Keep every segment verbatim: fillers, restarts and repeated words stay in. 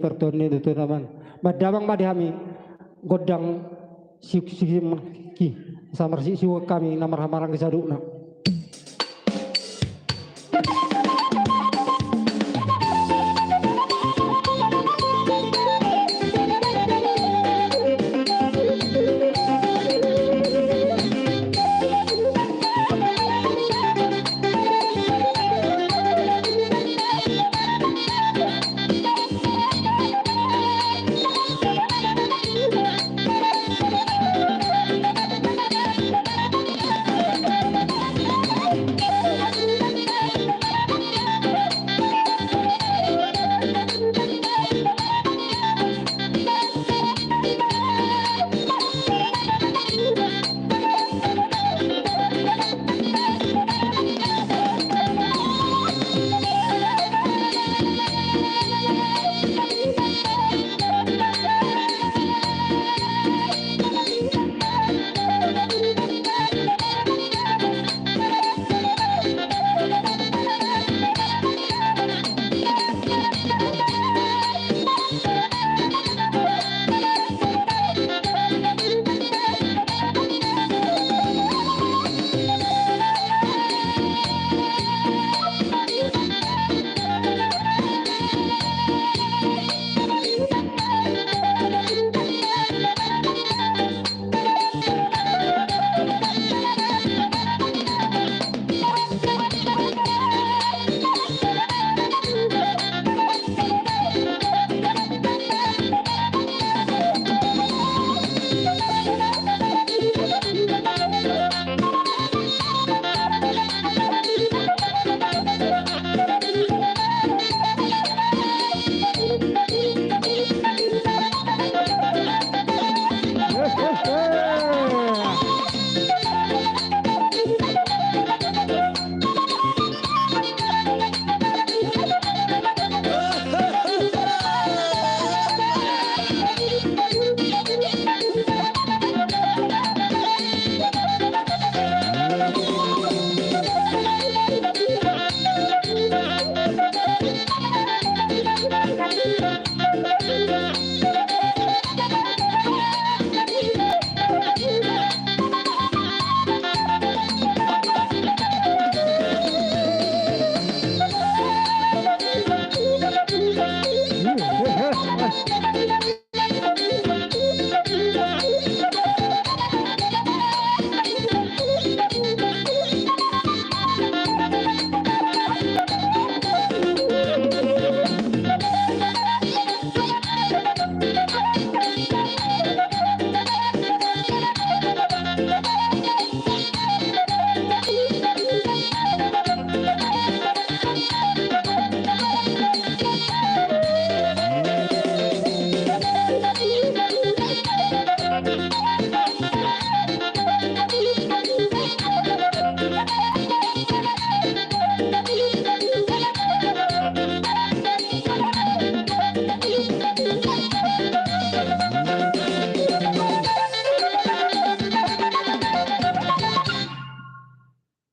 partuan ni tutu naman. Mandamang ma di hami gondang siuk siuk ki, asa marsiuk siuk hami na marhamaranggi saluhutna.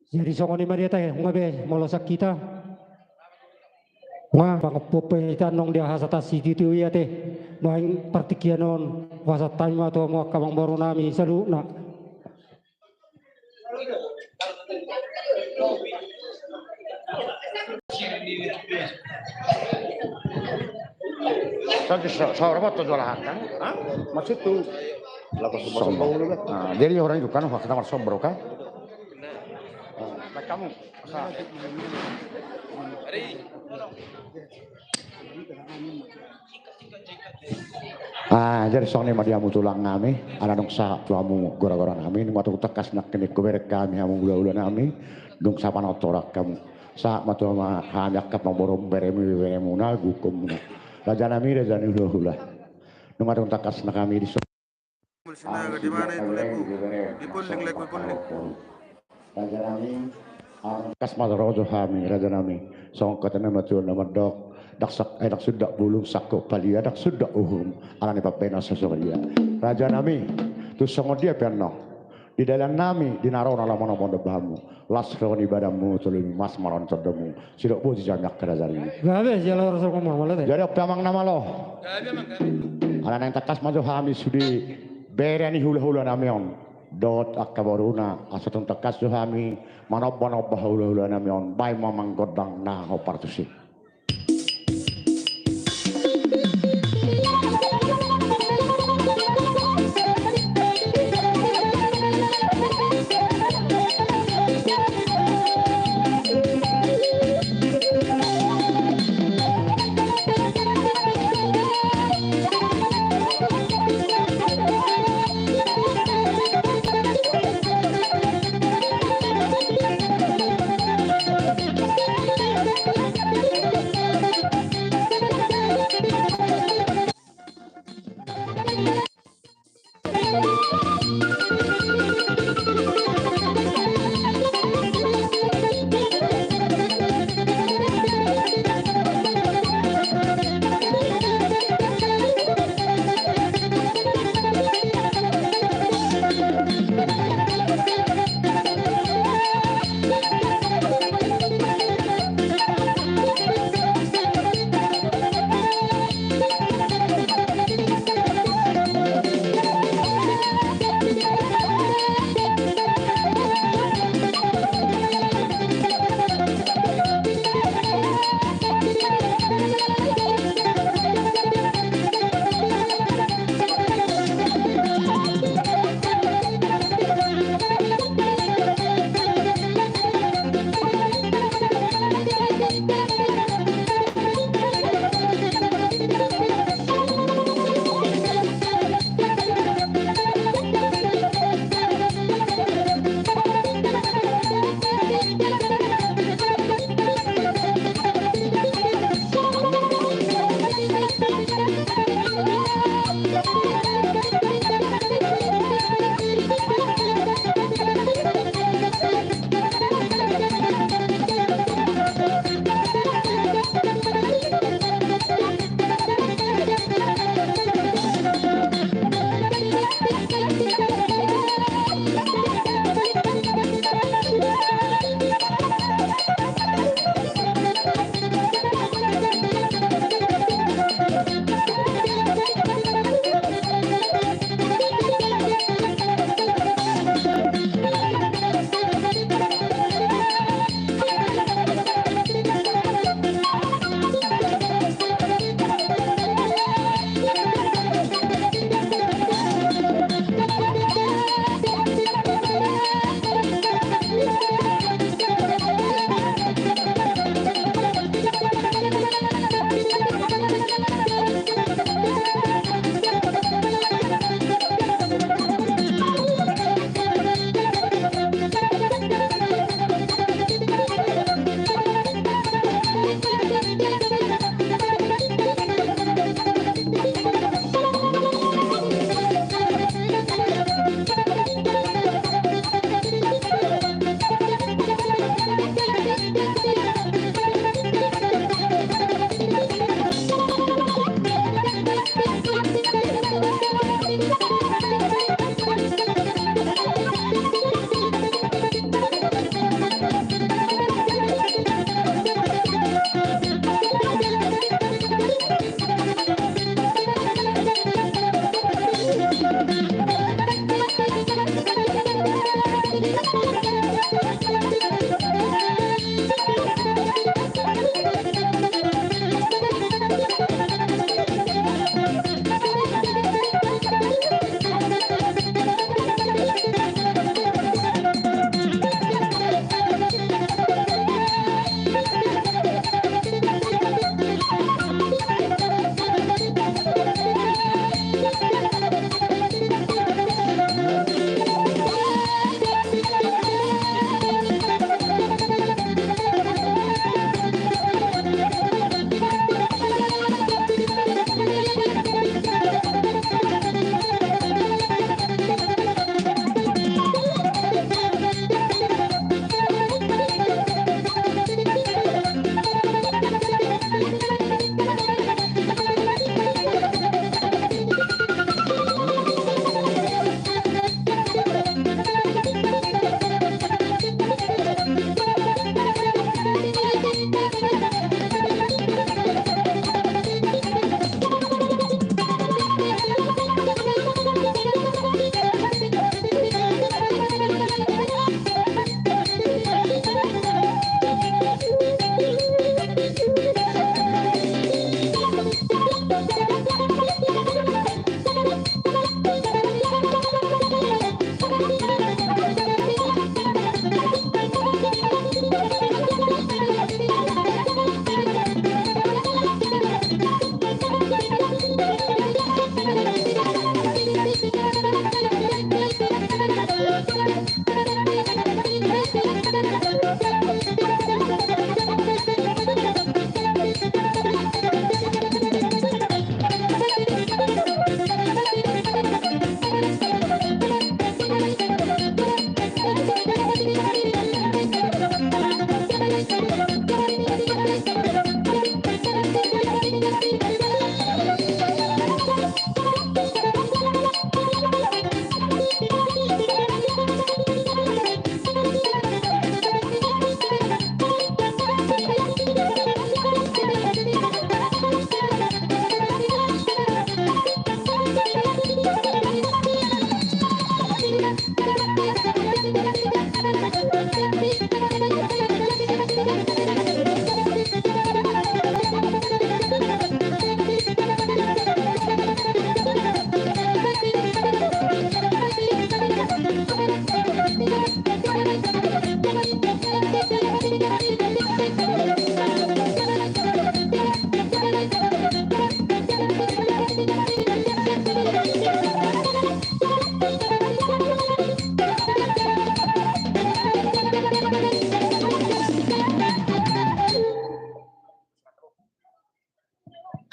Jadi songon i ma di hita, nunga be molo sian hita. Nunga pangopop hita nong di hasahatan sititi i ate. Nuaeng partingkian on, hupasahat hami ma tu hamu angka amangboru nami saluhutna. Jadi so, so, rapat tu jual harta. Hah? Maksud tu. Lagu sombong. Nah, jadi orang itu kan, wah, kita marsomba, kan? Nah, kamu, sa- Ah, jadi songon i ma di hamu tulang nami, ala dung sahat tu hamu gora-gora nami, nunga tung tangkas nangkin ingkon bereng hami hamu hulahula nami, dung sahat ma na torang hamu. Sahat ma tu hami angka amangboru, beremu, beremuna, guhutmuna. Raja nami, raja ni hulahula. Nunga tung tangkas nangkin hami di so- Mul Sinaga, di mana itu lagu? Di Polling, lagu Polling. Raja nami, tangkas ma tarojo hami, raja nami. Songon hata ni natuatua na mandok, ndang sak-, eh, ndang sundat bulung sangkot palia, ndang sundat uhum ala ni pambahenan na so sadia. Raja nami, tung songon dia pe annon. di dalan nami di na ro na laho manomba-nomba hamu. Las roha ni badanmu, tolomi mas marontol domu. Sidok botima angka raja nami. Gabe, jala rasa kumur, mauliate. Jadi on pe amang na malo. Gabe, amang, gabe. Ala naeng tangkas ma jo hami sude bere ni hula-hula nami on dohot angka boruna, asa tung tangkas jo hami manomba-nomba hula-hula nami on. Baen ma amang gondang na hombar tusi.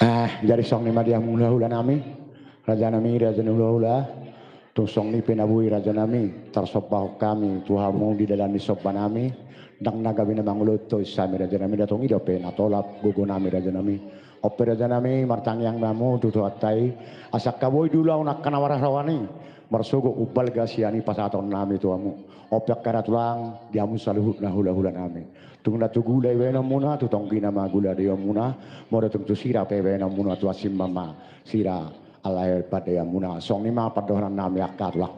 Ah, jadi songon i ma di hamu hulahula nami, raja nami, raja ni hulahula. Tung songon i pe na boi raja nami, tarsombahon hami tu hamu di dalan ni somba nami. Ndang na gabe na mangulahon tois hami raja nami, nda tung i dope na tolap gogo nami raja nami. On pe raja nami, martangiang ma hamu tu Tuhanta i, asa angka boi diulahon angka na marharoan i, marsogot umbalga sian i pasahaton nami tu hamu. On pe angka na tulang di hamu saluhutna hulahula nami. Tung na tu gula i baenonmuna, tu tonggina ma gula daianmuna, molo tung tu sira pe baenonmuna, tu asin ma sira ala pandaianmuna. Songon i ma pandohanan nami angka tulang.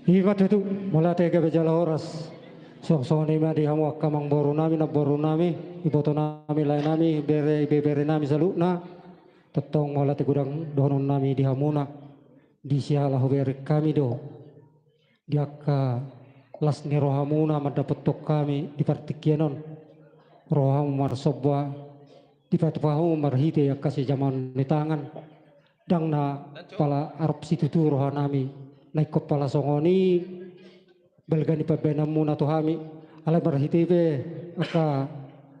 I ma tutu, mauliate, gabe jala horas. Songon i ma di hamu angka amangboru nami, namboru nami, iboto nami, lae nami, bere, ibebere nami saluhutna. Tongtong mauliate godang dohonon nami di hamuna. Di siala hubereng hami do di angka las ni rohamuna mandapothon hami di partingkian on. Rohamu marsomba dipatupa hamu marhite angka sijamaon ni tangan. Ndang na pala arop situtu roha nami na ingkon pala songon i balga ni pambahenanmuna tu hami. Alai marhite be angka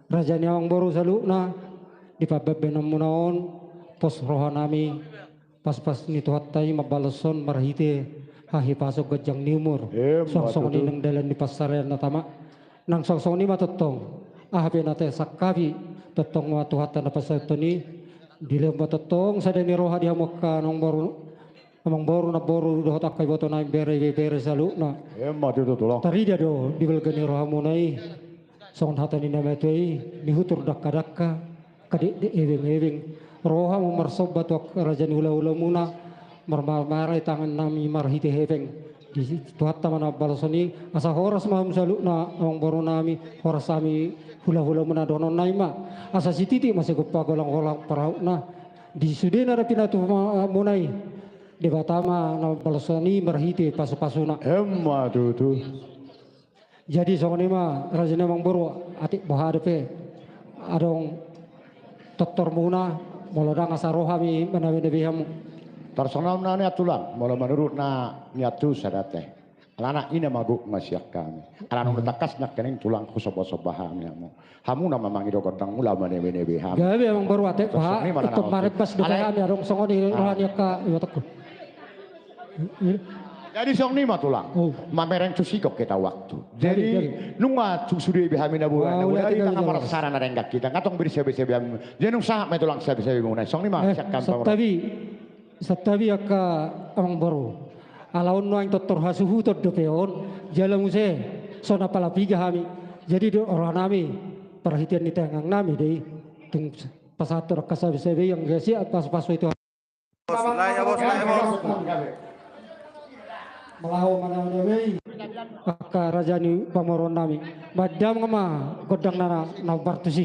raja ni amangboru saluhutna di pambahenanmuna on, pos roha nami. Paspas ni Tuhanta i mambaloshon marhite hahipason, ganjang ni umur. Emma tutu. Songon i nang dalan ni pansarian na tama. Nang songon i ma tongtong. Aha pe na tasangkapi tongtong ma Tuhanta na pasahathon i. Dilehon ma tongtong sada ni roha di hamu angka amangboru, amangboru, namboru dohot angka iboto nami, bere, ibebere saluhutna. Emma tutu tulang. Tarida do di balga ni rohamuna i. Songon hata ni na matua i, nihutur dangkadangka, kadekdek ebengebeng. Rohamu marsomba tu angka raja ni hulahulamuna, marmarmarai tangan nami marhite hepeng. Di Tuhanta ma na mambaloshon i, asa horas ma hamu saluhutna amangboru nami, horas hami hulahulamuna, dohonon nami ma. Asa sititi ma sigompa, golanggolang parahutna. Di sudena na pinatumamuna i, Debata ma na mambaloshon i marhite pasupasuna. Emma tutu. Jadi songon i ma raja ni amangboru, atik boha dope adong tortormuna, molo ndang asa ro hami manabenabe hamu. Tarsongon na nian tulang, molo manurut na nian tu sada te. Alana i na magok ma sian hami. Alana na tangkas nangkining tulang husombasomba hami hamu. Hamu na mangido gondang mula manabenabe hami. Gabe amangboru, atik boha, tongtong ma na marembas dope hami, adong songon i roha ni angka ibotoku. Jadi songon i ma tulang. Mamereng tu sigok hita waktu. Jadi nunga tung sude be hami na boi, na boi di tangga marsara na denggan hita, nga tong be disabesabehon. Jadi nunga sahat ma i tulang sabesabemuna i. Songon i ma sian hami. Santabi, santabi angka amangboru. Ala on nuaeng tortor hasuhuton dope on, jala muse so na pala piga hami. Jadi do roha nami, parhitean ni tangan nami do i. Tung pasahat tu angka sabesabena i, anggiat sian pasupasu i tu Bos, lae, bos, lae, bos. Molo manabenabe i angka raja ni pamoruon nami, baen damang ma gondang na, na partusi.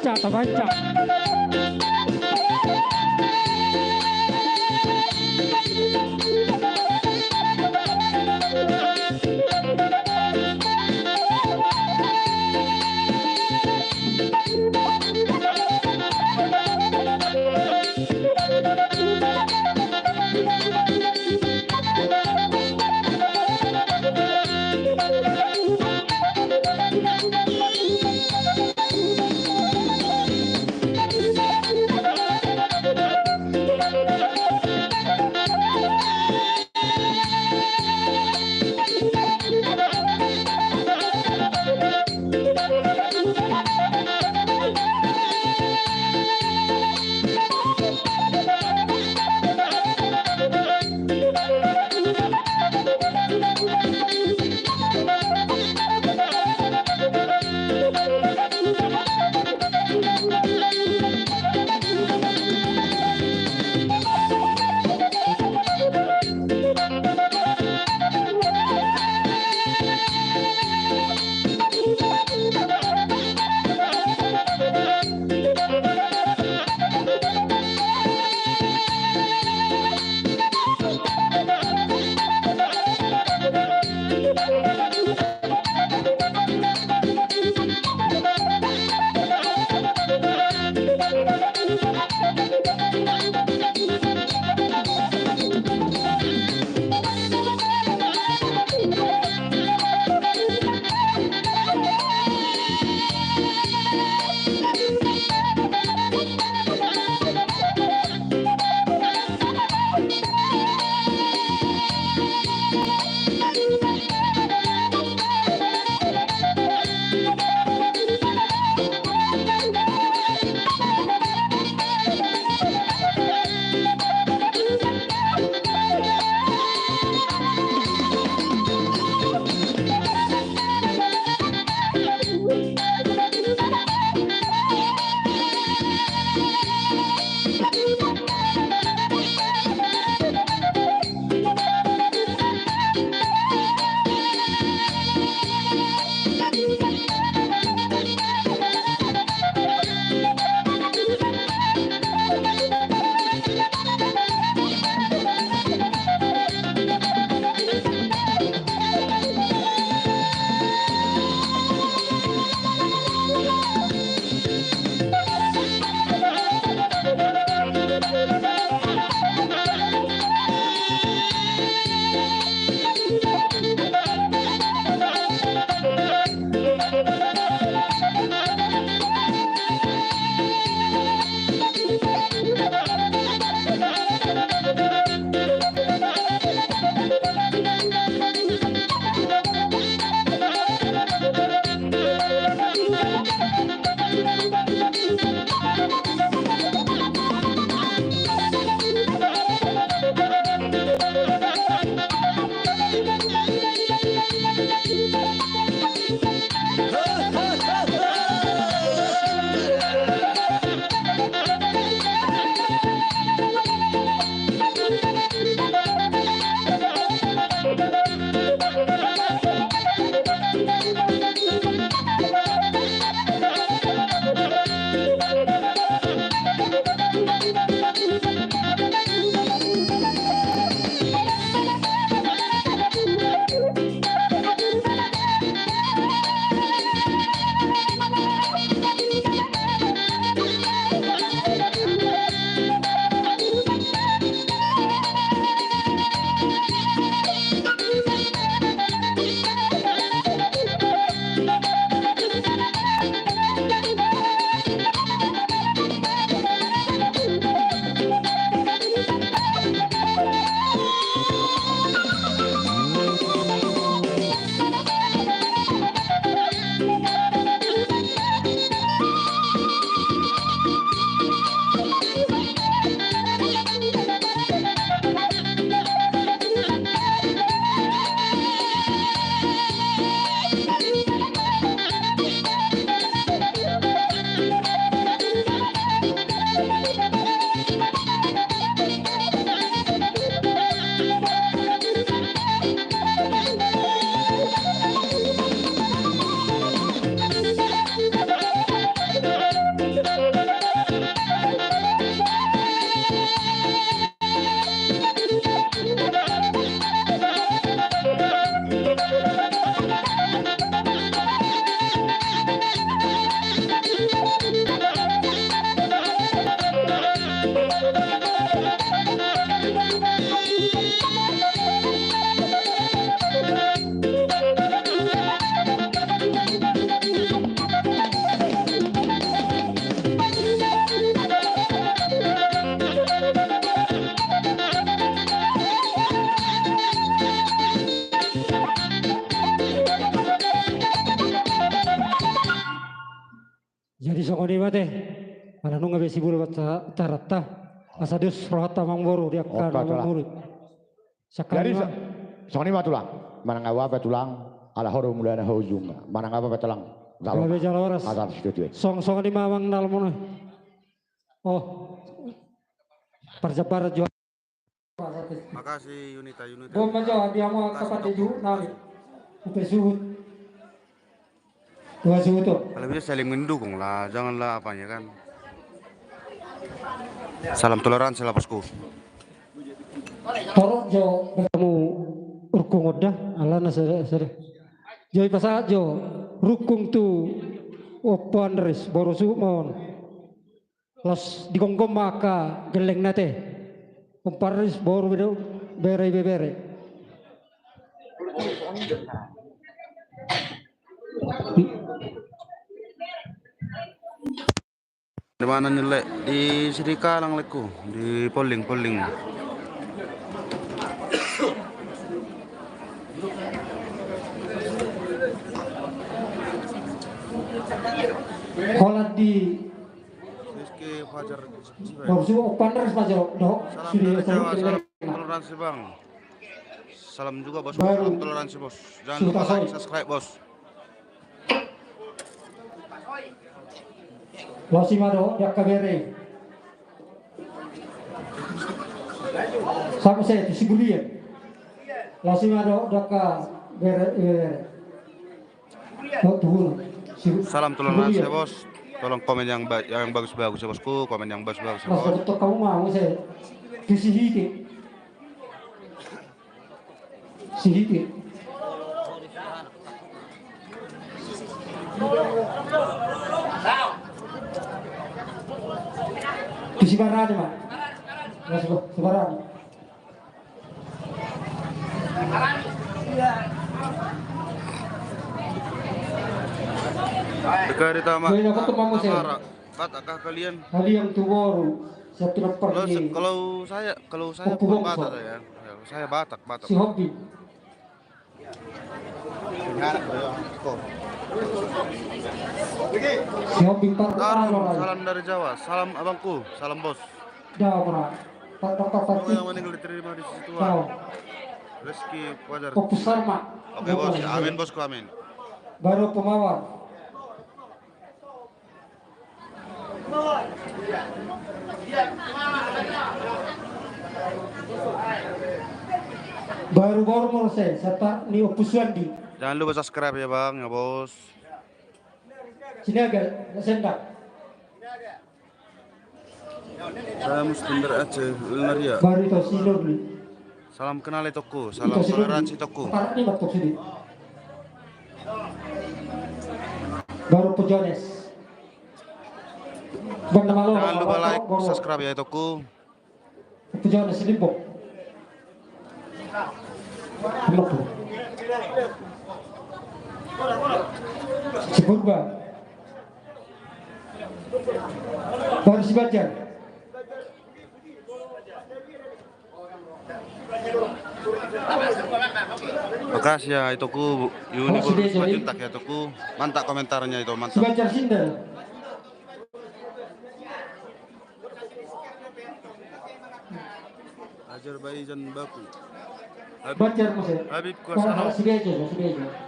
Tabaca, tabaca. Songon i ma te. Mana nunga be sibulan baca tarata. Asa dos rohanta amangboru di angka. Opa, tulang. Jadi, songon i ma tulang. Manang aha pe tulang, ala ho do mulana ho ujungna. Manang aha pe tulang. Jala be jala horas. Songon i ma amang na lam on. Oh. Parjamparan jo. Makasih Yunita, Yunita. Dong ma jo, dia mau kapan dia juhut nami. Upe suhut. Dua suhut tu. Kalau bisa saling mendukung lah, janganlah apa ya kan. Salam toleransi lah bosku. Torop jo bertemu rukung oda, alana sada sada. Jo ipasahat jo rukung tu Ompu Andres, boru suhut ma on. Laos digomgom ma angka gellengna te. Ompu Andres boru be do, bere ibebere. Di mana ni le? Di Sidikalang leku, di Polling, Polling. Holan di Rizky Fajar. Bang, su-, Ompu Andres ma jo, dohot. Salam dari Jawa, salam toleransi, Bang. Salam juga, Bos. Baru. Salam toleransi, Bos. Jangan lupa like, subscribe, Bos. Laos i ma dohot di angka bere. Sama saya tu si Bulian. Laos i ma dohot di angka bere, bere. Salam toleransi ya, Bos. Tolong komen yang ba-, yang bagus-bagus ya, Bosku. Komen yang bagus-bagus ya, Bos. Mas, betul kamu mau saya di sini. Sihiti. Di Sibarani ma. Ya, Siba-, Sibarani. Dekat di Tama-, Tamara. Batak kah kalian? Kalian tu boru. Satu lepar. Kalau se-, kalau saya, kalau saya bukan Batak saya. Ya, saya Batak, Batak. Si Hobi. Sihombing Partaru, salam dari Jawa, salam abangku, salam bos. Semua yang meninggal diterima di sisi Tuhan. Rezeki Fajar. Oke bos, amin bosku, amin. Baru pemawar. Baru-baru mau saya, serta ni Opus Wandi. Jangan lupa subscribe ya bang, ya bos. Sinaga, Sendak. Saya Mustinder Aceh, Ulnaria. Baru itu si Nurli. Salam kenal itongku, salam toleransi itongku. Baru Pejones. Jangan lupa like, subscribe ya itongku. Pejones Limbok. Limbok. Si Purba. Baru si Banjar. Makasih ya itongku, Yuni Burus Simanjuntak ya itongku. Mantap komentarnya itu, mantap. Azerbaijan Baku. Habib Kuasanov.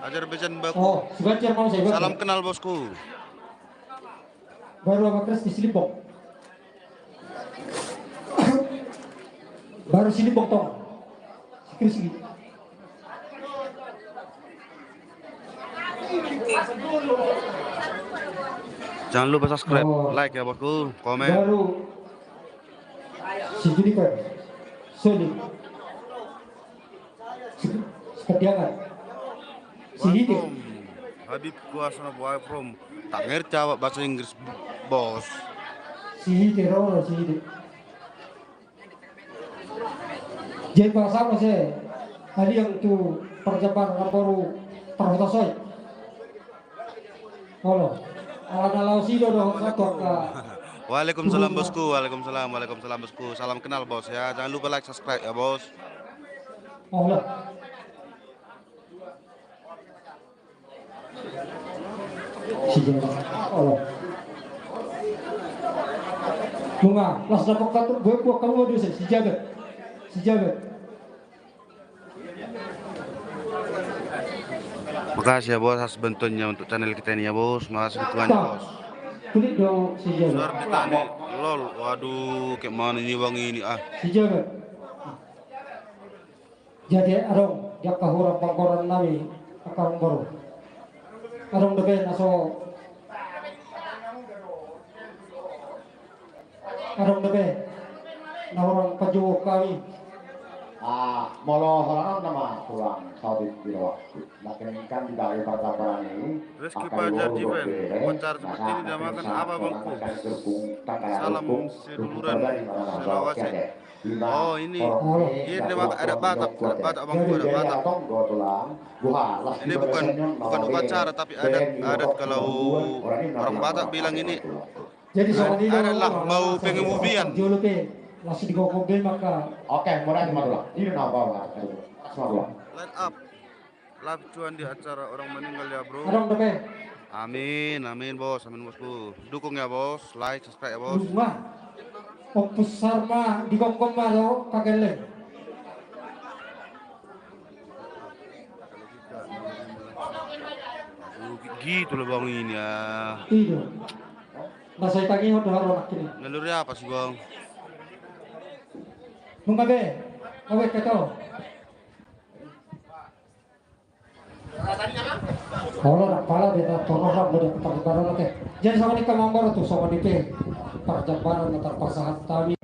Azerbaijan Baku. Salam kenal bosku. Baru apa terus di Silimbong? Baru Silimbong tong. Sikir sigi. Jangan lupa subscribe, like ya bosku, komen. Baru si Juniper. Sony. Sekediangan. Sihite. Habib Kuasanov from. Tak ngerti awak bahasa Inggris, bos. Sihite, roro, sihite. Jadi bahasa apa sih? Tadi yang tu perjamuan baru perhutasoy. Halo. Ala na laos i do dohot satu angka. Waalaikumsalam bosku, waalaikumsalam, waalaikumsalam bosku. Salam kenal bos ya. Jangan lupa like, subscribe ya bos. Halo. Si Jawa. Halo. Nunga, las dapot katuk, buat buat kamu dulu, si jagat. Si jagat. Makasih ya, Bos, atas bantuannya untuk channel kita ini ya, Bos. Makasih dukungannya, Bos. Klik dong, si jagat. Suara kita nih, lol. Waduh, kayak mana ini, Bang, ini, ah. Si jagat. Jadi adong di angka hurang pangkoran nami, angka amangboru. Adong dope na so, adong dope na hurang panjouhon hami. Ah, molo holan on nama tulang, saotik di waktu. Nangkin kan di bagi partaparan ini, Rizky Fajar Jiven, upacara seperti ini dinamakan apa, Bangku? Salam Siduluraja, Sulawesi. Oh, ini. Ini memang adat Batak, adat Batak, Bang, adat Batak. Ini bukan, bukan upacara, tapi adat, adat kalau orang Batak bilang ini. Jadi, adat lah mau pengemubian. Oke, mulai, Madura. Ini nama apa? Line up. Live cuan di acara orang meninggal ya, Bro. Adong dope. Amin, amin, Bos, amin, Bosku. Dukung ya, Bos, like, subscribe ya, Bos. Dukung ma. Ompus sarma di gomgom ma lo kagelle. Aduh, gi-, gitu loh, Bang, ini ya. Iya. Masa itangi hodo haro anak ini. Naluri apa sih, Bang? Nunga be. Awet keto. Olo, ndang pala be, ta torop do di parjambaran, oke. Jadi songon i, amangboru, tu songon i pe parjambaran na tarpasahat hami.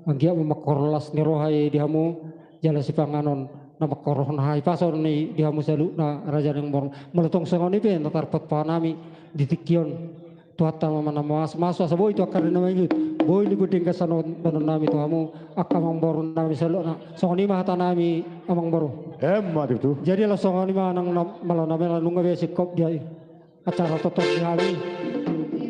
Anggiat ma manghorhon las ni roha i di hamu, jala sipanganon na manghorhon hahipason i di hamu saluhutna, raja ni amangboru. Molo tong songon i pe na tarpatupa nami di tingki on. Tuhanta ma na mamasumasu asa boi tu angka ari na mangihut, boi ni bonding gasan bahenon nami tu hamu angka amangboru nami saluhutna. Songon i ma hata nami, amangboru. Emma tutu. Jadi laos songon i ma nang na, molo na mela nunga be singkop di acara tongtong di hami.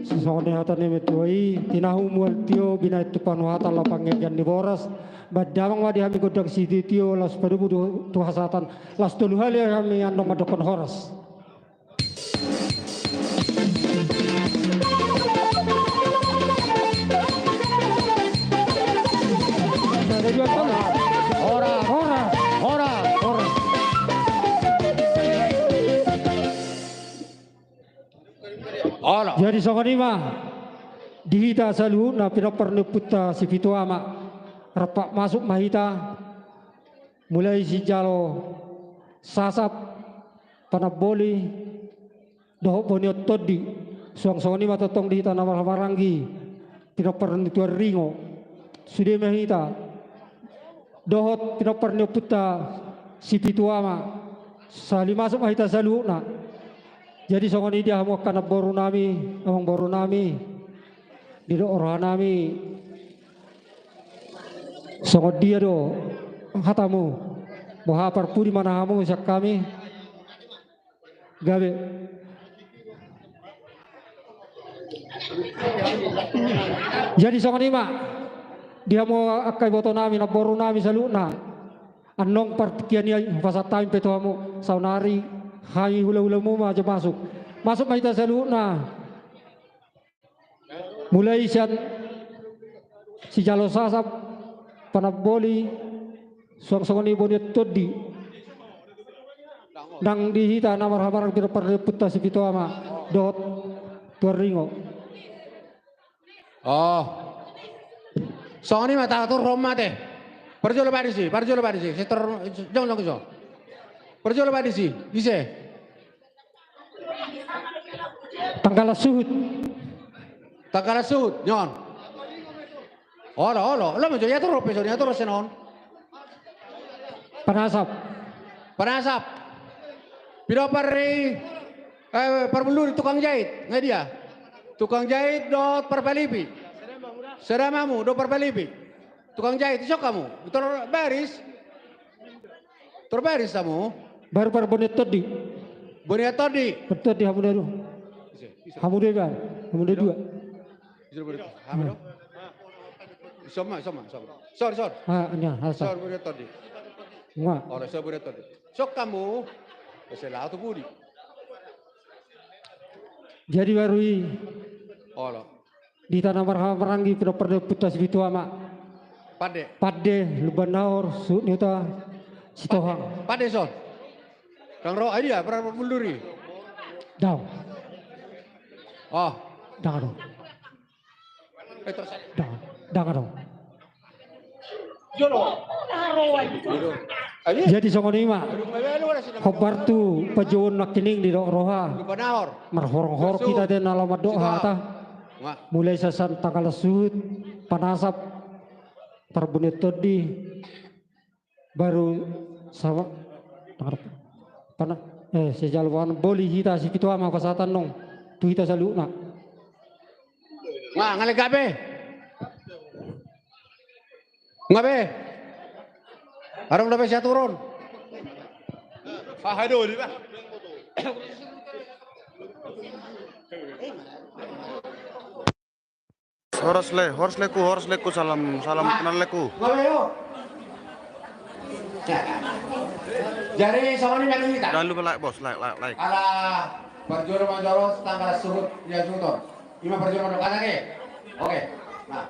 Songon i hata ni natuatua i: Tinahu mual tio, binahen tu panuhatan laho pangegean ni boras. Bahen damang ma di hami gondang sitio-tio, laos padomu do tu hasahatan. Laos tolu hali hami andong mandokkon horas. Horas, horas, horas, horas. Jadi songon i ma di hita saluhutna pinompar ni ompunta si Pitu Ama. Rap masuk ma hita, mulai sijalo sasap, panamboli, dohot bonion tondi. Suang songon i ma tongtong di hita na marhahamaranggi, pinompar ni Tuan Ringo. Sude ma hita dohot pinompar ni ompunta si Pitu Ama. Sahali masuk ma hita saluhutna. Jadi songon i di hamu angka namboru nami, amangboru nami, didok roha nami. Songon dia do hatamu? Boha, parpudi ma na hamu sian hami? Gabe. Jadi songon i ma di hamu angka iboto nami, namboru nami saluhutna. Annon partingkian i hupasahat hami pe tu hamu, saonari hami hulahulamuna ma jo masuk. Masuk ma hita saluhutna. Mulai sian sijalo sasap, panamboli, suang songon i bonion tondi. Nang di hita na marhahamaranggi, pinompar ni ompunta si Pitu Ama dohot Tuan Ringo. Oh. Songon i ma, tahaturhon ma ate. Parjolo bahen disi, parjolo bahen disi. Setor, jongjong iso. Parjolo bahen disi, ise? Tanggalan suhut. Tanggalan suhut, nion. Olo, olo, olo ma jo, iatur pe songon i, iatur sian on. Panasap. Panasap. Pinompar ni, eh, parbulbul, tukang jait, nga dia? Tukang jait dohot parpalipi. Sada ma hamu dohot parpalipi. Tukang jait, ison hamu? Tor baris. Tor baris hamu? Baru parbonion tondi. Bonion tondi. Bonion tondi hamu dua. Hamu dua, Bang. Hamu dua. Ison bonion tondi. Hamu do? Ison ma, ison ma, ison ma. Sor, sor. Ah, nia, asa. Sor bonion tondi. Nga. Olo, ison bonion tondi. Ison hamu? Asa laho tu pudi. Jadi baru i. Olo. Di tanah marhaha maranggi, pinompar ni ompunta Sipitu Ama. Pande. Pande, Lumban Nahor, suhut ni huta Sitohang. Pande son. Dang ro, ai dia, berapa mundur i? Dang. Oh. Dang ro. Eh, terus. Dang, dang ro. Jadi songon i ma. Hombar tu panjouon nangkining didok roha. Marhorong-horong hita, ten, na laho mandok hata. Mulai sian tanggal suhut, panasap, parbue ni tondi, baru sama, pana, eh, sijalo pangan boli hita Sipitu Ama pasahaton nang tu hita saluhutna. Nga, nga lengkap be. Nga be. Adong dope siaturon. Ah, aduh, di ba. Horas le, horas leku, horas leku, salam, salam kenal leku. Jadi songon i ma di hita. Jangan lupa like, Bos, like, like, like. Ala parjolo ma jolo tanggal suhut, ya, suhut on. Ima parjolo ma jolo, kan, oke. Oke. Nah.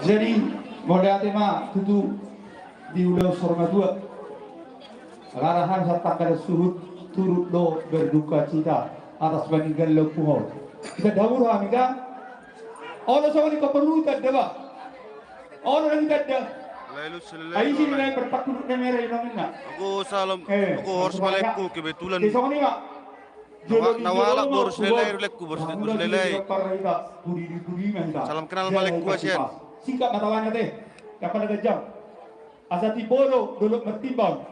Jadi, mauliate ma tutu di ulaon saur matua. Rarahang sahat tanggal suhut turut do berduka cita atas meninggalnya ompunta. Hita dahulu hami kan. Olo songon i koporutan da ba. Olo na hita da. Ai si nilai perpakuluk na merah inong ina. Aku salam, eh, aku horas ma leku kebetulan. Di songon i ma. Nawa, nawa alak boru Silelai, leku boru Silelai. Salam kenal ma leku, Asian. Singkat ma tawana te. Yang pada kejam. Asa timbolo dolok martimbang.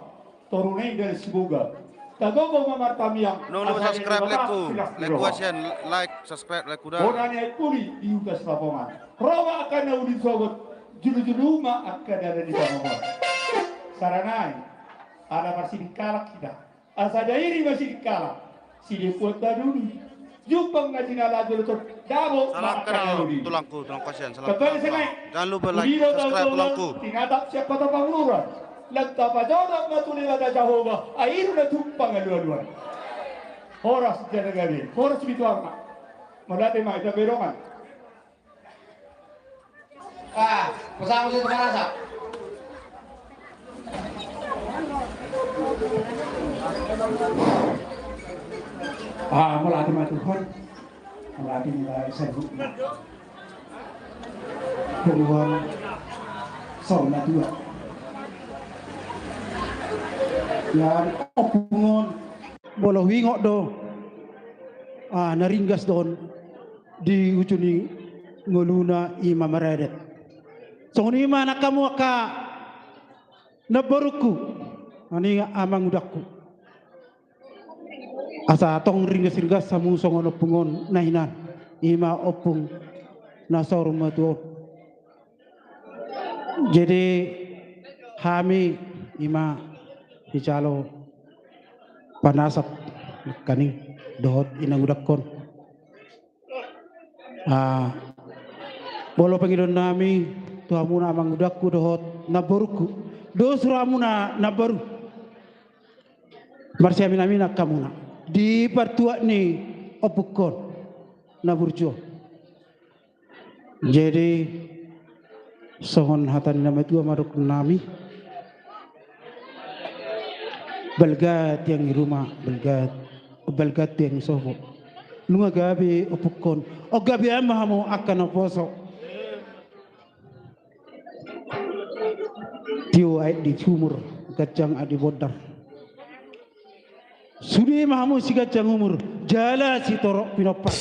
Toru na inda siboga. Tagogo ma martamiang. Nunga lupa subscribe leku. Leku Asian, like, subscribe leku da. Bona ni ai puli di utas lapongan. Ro ma angka na uli sogot. Julu-julu ma angka dada di panongan. Saranai. Ala parsiding halak hita. Asa dairi ma siding halak, sidepuan tadudi. Jumpang na jinalajo dohot dabo. Salam kenal, tulangku, tulangku Asian, salam kenal. Jangan lupa like, subscribe, tulangku. Tinatap sian kota Pangururan. Lanta pajodok ma tu Debata Jahowa, ai i do na tumpang alualuan. Horas jala gabe, horas Sipitu Ama. Mauliate ma, ita berongan. Ah, pasahat tu Panasap. Ah, mauliate ma Tuhan. Mauliate ma Tuhan. Tuhan, saur matua. Ia, ompung on. Molo huingot do, ah, na ringgas do on di ujung ni ngoluna, ima maradat. Songon i ma nang hamu angka namborungku, ani amangudangku. Asa tong ringgas-ringgas hamu songon ompung on na hinan, ima ompung na saur matua on. Jadi hami ima sijalo panasap nangkaning dohot inangudangkon. Ah, molo pangidoannami tu hamuna amangudangku dohot namborungku, dos rohamuna namboru. Marsiamin-amin angka hamuna di partuat ni ompungkon na burju on. Jadi songon hata ni na matua ma dohononnami: Balga tiang ni ruma, balga, balga tiang ni sopo. Nunga gabe ompungkon, on gabean ma hamu angka naposo. Tio aek di sumur, ganjang aek di bondar. Sude ma hamu siganjang umur jala sitorop pinompar.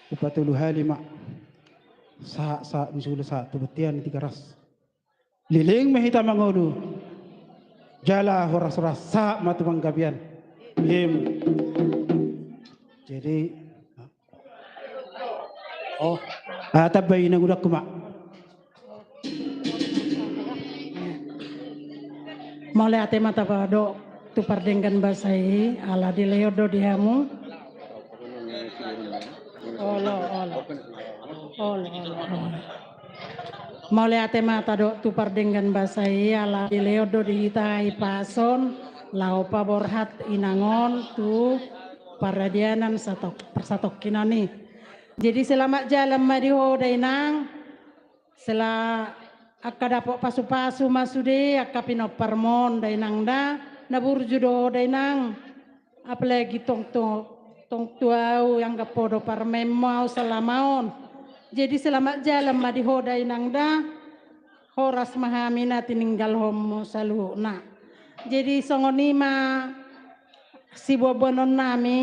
Hupatolu hali ma. Sahat, sahat ni solu, sahat tu bontean ni Tigaras. Leleng ma hita mangolu jala horas-horas, sahat ma tu panggabean. Em. Jadi, oh, ah, tamba inangudangku ma. Mauliate ma tamba do tu pardenggan basa i, ala dilehon do di hamu. Olo, olo. Olo, olo, olo. Mauliate ma tamba do tu pardenggan basa i, ala dilehon do di hita hipas on. laho paborhat inang on tu paradianan satok-, parsatongkinan i. Jadi selamat jalan ma di ho da inang. Sela angka dapot pasu-pasu ma sude angka pinomparmon da inang da, na burju do ho da inang. Apalagi tong tu, tong tu au anggap ho do parumaenmu au selama on. Jadi selamat jalan ma di ho da inang da. Horas ma hami na tininggalhonmu saluhutna. Jadi songon i ma siboanboanon nami.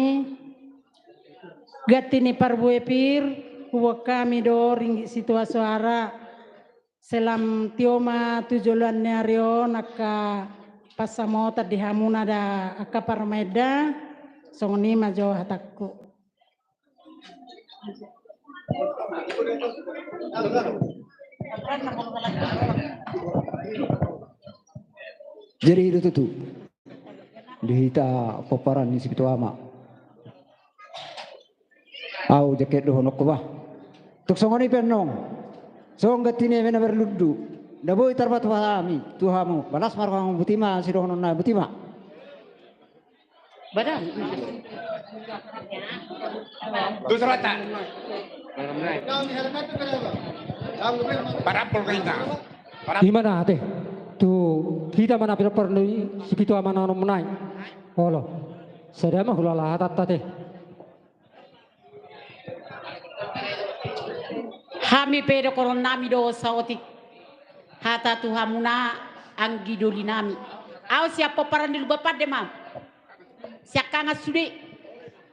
Ganti ni parbue pir, huboan hami do ringgit sitio soara. Selam tio ma tu joloan ni ari on angka pansamotan di hamuna da angka parumaen da. Songon i ma jo hatangku. Jadi i do tutu di hita pomparan ni si Pitu Ama. Au jangke dohononku bah. Tung songon i pe annon. Songon ganti ni eme na marlundu. Na boi tarpatupa hami tu hamu. Balas ma roham, botima sidohononna, botima. Badan. Dos rata. Parapol ka hita. Parapol. I ma na ate. Tu hita ma na pinompar ni si Pitu Ama na onom nai. Olo. Sada ma hulala hatanta ate. Hami pe dohonon nami do saotik hata tu hamuna anggi doli nami. Au sian pomparan ni Lumban Pande ma. Siangkangan sude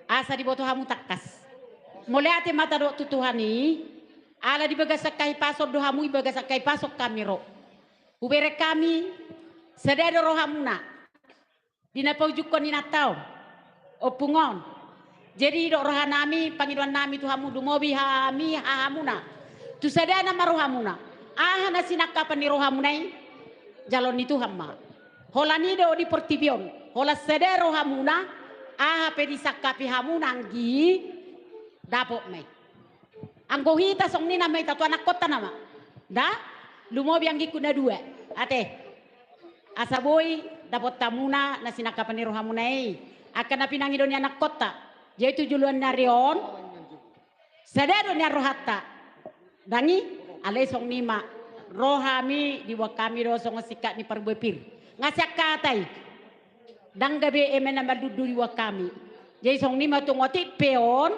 asa diboto hamu tangkas. Mauliate ma tadok tu Tuhan i ala di bagasan hahipason do hamu, di bagasan hahipason hami ro. Hubereng hami sada do rohamuna. Di na paujungkon inanta on, ompung on. Jadi didok rohanami, pangidoannami tu hamu, lumobi hami hahamuna. Tu sadana ma rohamuna. Aha na sinangkapan ni rohamuna i, jaloon ni Tuhan ma. Holan i do di portibi on, holan sada rohamuna, aha pe disangkapi hamuna anggi, dapot ma i. Anggo hita songon i nama hita tu anakkonta nama. Da? Lumobi anggingku na dua. Ate. Asa boi dapot hamuna na sinangkapan ni rohamuna i. Angka na pinangido ni anakkonta. Jadi tu joloan ni ari on. Sada do nian rohanta. Dang i, alai songon i ma. Rohami diboan hami do songon singkat ni parbue pir. Nga sian hata i. Dang gabe eme na marlundu diboan hami. Jadi songon i ma tung otik pe on.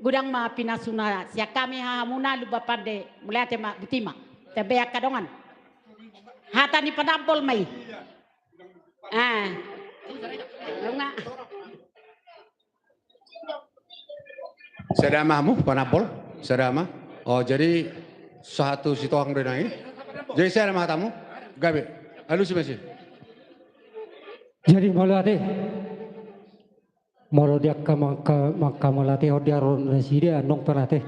Godang ma pinasuna sian hami hahamuna Lumban Pande, mauliate ma, botima. Tambai angka dongan. Hata ni panambol ma i. Ah. Nunga. Sada ma hamu panambol, sada ma. Oh, jadi sahat tu situang do nai. Jadi sada ma hatamu. Gabe. Alusi ma i. Jadi mauliate. Molo di angka mangka, mangka mauliate on di ari on nasida annon pe ate.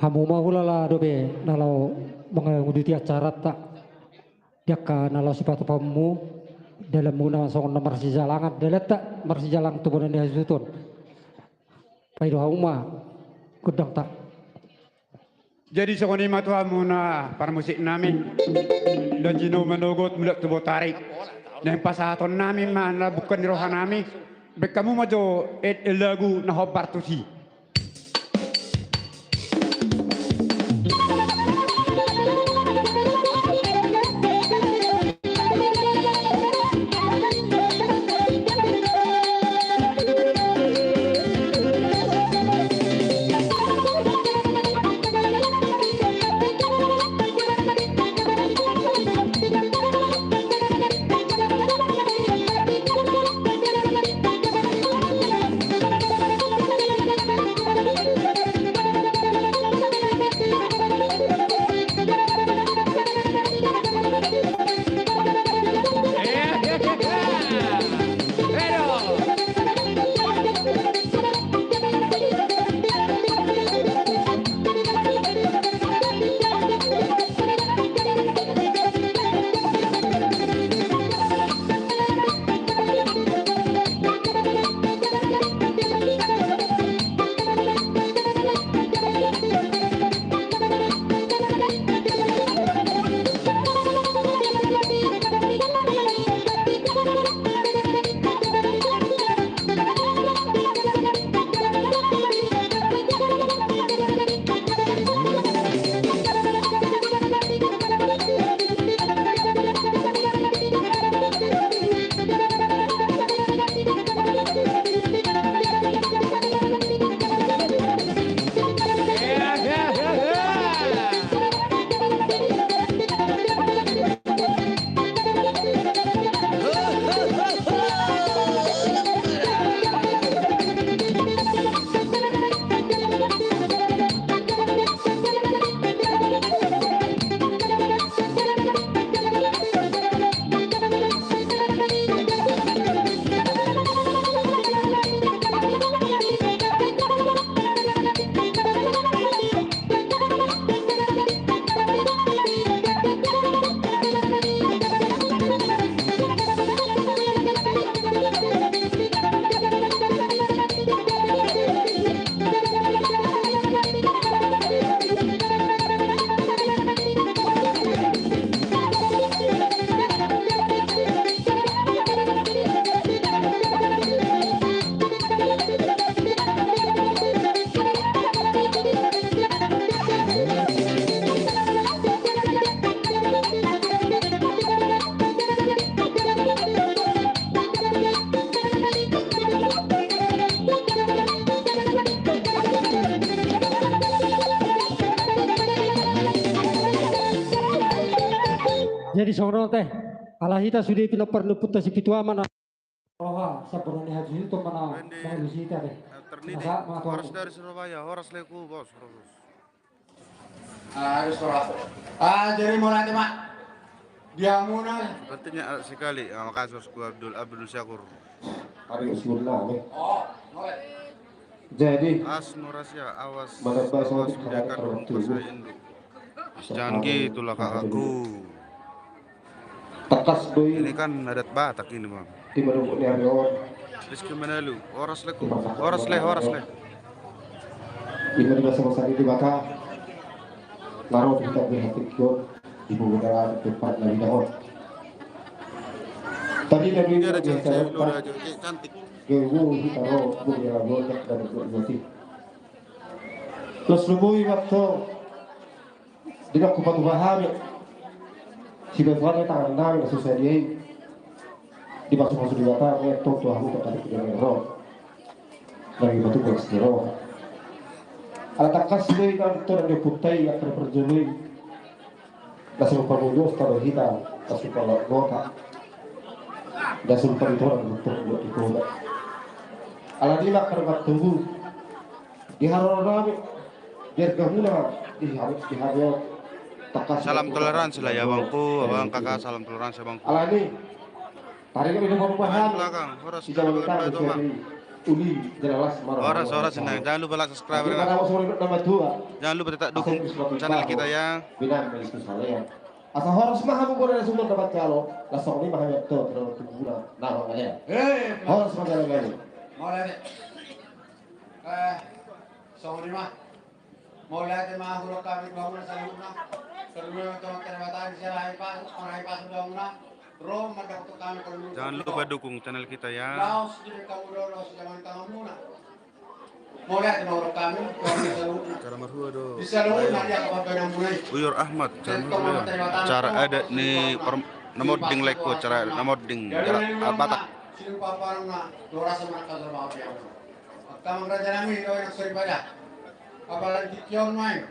Hamu ma hulala dope na laho manguduti acaranta. Di angka na laho sipatupaonmu, dalanmuna songon na marsijalangan dalanta, marsijalang tu bona ni hasuhuton. Paido hamu ma gondangta. Jadi songon i ma tu hamuna parmusiknami. Dang jino manogot mulak tu botari. Naeng pasahatonnami ma na bungka ni rohanami. Baen hamu ma jo et lagu na hombar tusi. Songon on ate, ala hita sude pinompar ni ompunta si Pitu Ama na roha, sabar ni hajujur tu mana. Rende, mangalusi hita ate. Alternidi. Masa, masa horas dari Surabaya, horas leku, bos, horas, bos. Ah, harus horas. Ah, jadi mau nanti, Mak. Dia muna. Sepertinya alat sekali. Ah, makasih, bosku Abdul, Abdul Syakur. Harus guna, nih. Oh, boleh. Jadi, As Nurasia, awas, awas, awas, biarkan rumput saya induk. Jangan gitu lah, kakakku. Tangkas do i. Ini kan adat Batak ini, Bang. Di mana ni ari on. Rizky Manalu, horas leku. Horas le, horas le. Ima di basa-basa ni Debata. Naro kita berhati kio. Ibu negara tempat na bidang on. Tadi dari. Ini ada cewek, cewek, udah cewek cantik. Gua hita ro, gua dia ro, jak dari gua sih. Terus lumui waktu. Di na hupatupa hami. Sibatua ni tangan nami na so sadia i. Dipasupasu Debata, ngetong tu hamu tangkas di na ro. Nami batu bolas ni ro. Ala tangkas do i nang tu na di ompunta i, angka na parjolo i. Na so pamudos taro hita, na so palak gota. Na so palitora untuk buat di kota. Ala di na angka na martubu. Di haroro nami, biar gabuna di hari, di hari on. Tangkas. Salam toleransi lah ya, abangku, abang, kakak, salam toleransi, abangku. Alani. Tarik kami ke perubahan. Belakang, horas. Di jalan utama, horas, horas, nah, jangan lupa like, subscribe, ya. Jangan lupa tetap dukung channel kita, ya. Asa horas ma hamu, boleh langsung dapat jalo. Langsung ni ma hamu, tuh, tuh, tuh, tuh, nah, makanya. Eh, horas ma jalo kali. Mau lihat. Eh, songon i ma. Mauliate ma hudok hami tu hamuna saluhutna. Saluhutna tu Amanta Debata, di siala haipas, on haipas tu hamuna. Ro mandok tu hami. Jangan lupa dukung channel kita ya. Laos di kamu do, laos di jaman tangamuna. Mauliate ma hudok hami tu hamuna saluhutna. Cara marhua do. Di saluhutna dia kapan penamuna i. Uyor Ahmad, cara marhua. Cara adat ni per-, namoding leko, cara adat namoding, cara adat Batak. Silupa parna, dua rasa manakal sama api. Angka amang raja nami, dohot anak soripada. Apalagi tingki on ma i.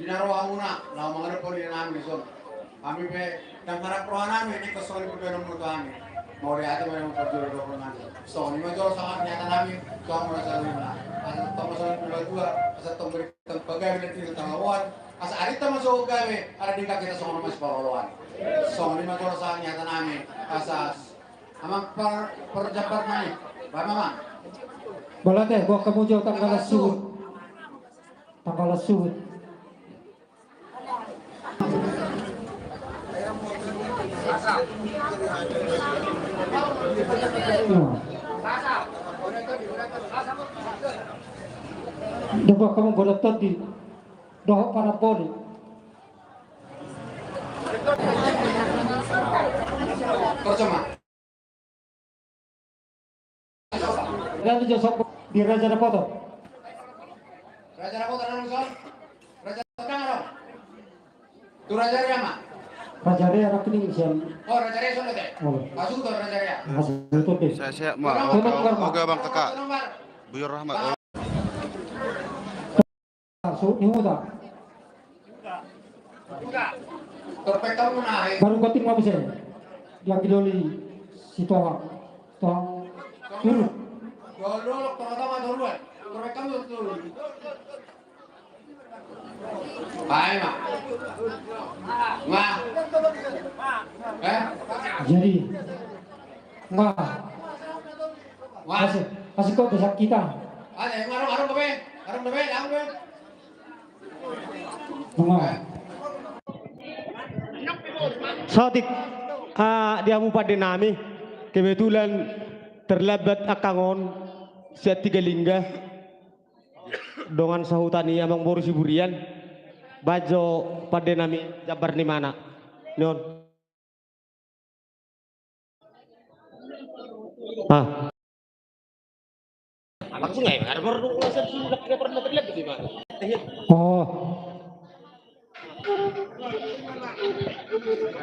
Di na ro hamuna, laho mangadop di nami dison. Hami pe, ndang harap roha nami, ingkon songon i pe dohonon muna tu hami. Mauliate ma dohonon muna tu hami. Songon i ma jolo sangap ni hata nami, tu hamuna saluhutna. Asa tong ma songon i pe dua, asa tong berikan pagabe dan tidak tawawan. Asa arinta ma songon gabe, ala denggan hita songon na masipaloloan. Songon i ma jolo sangap ni hata nami, asa Amang par-, parjambar nai. Baen ma, Amang. Mauliate, boan hamu jo tanggalan suhut. Tanggalan suhut. Nah. Dung boan hamu godang tondi. Dohot panamboli. Terus, Amang. Lalu jo sopo di Raja Dapoto. Raja Dapoto, lalu sopo? Raja Dapoto, lalu. Tu Raja Ria ma. Raja Ria, anak ini sian. Oh, Raja Ria, sono te. Oh. Masuk tu Raja Ria. Masuk tu, oke. Saya, saya, ma. Oga, Abang, kakak. Buyur Rahmat. Suhut ni huta. Baru penting ma muse. Dia kidoli si Toha. Toha. Turun. Baru penting ma. Ayo, ma. Ma. Eh? Jadi. Ma. Ma. Masih, masih kok bisa kita. Ada yang arung, arung ke be? Arung ke be? Arung ke be? Saotik, ah, di hamu pande nami, kebetulan terlambat angka on, sian Tiga Lingga, dongan sahuta ni amangboru Siburian, baen jo pande nami jambar ni mana. Nion. Ah. Oh.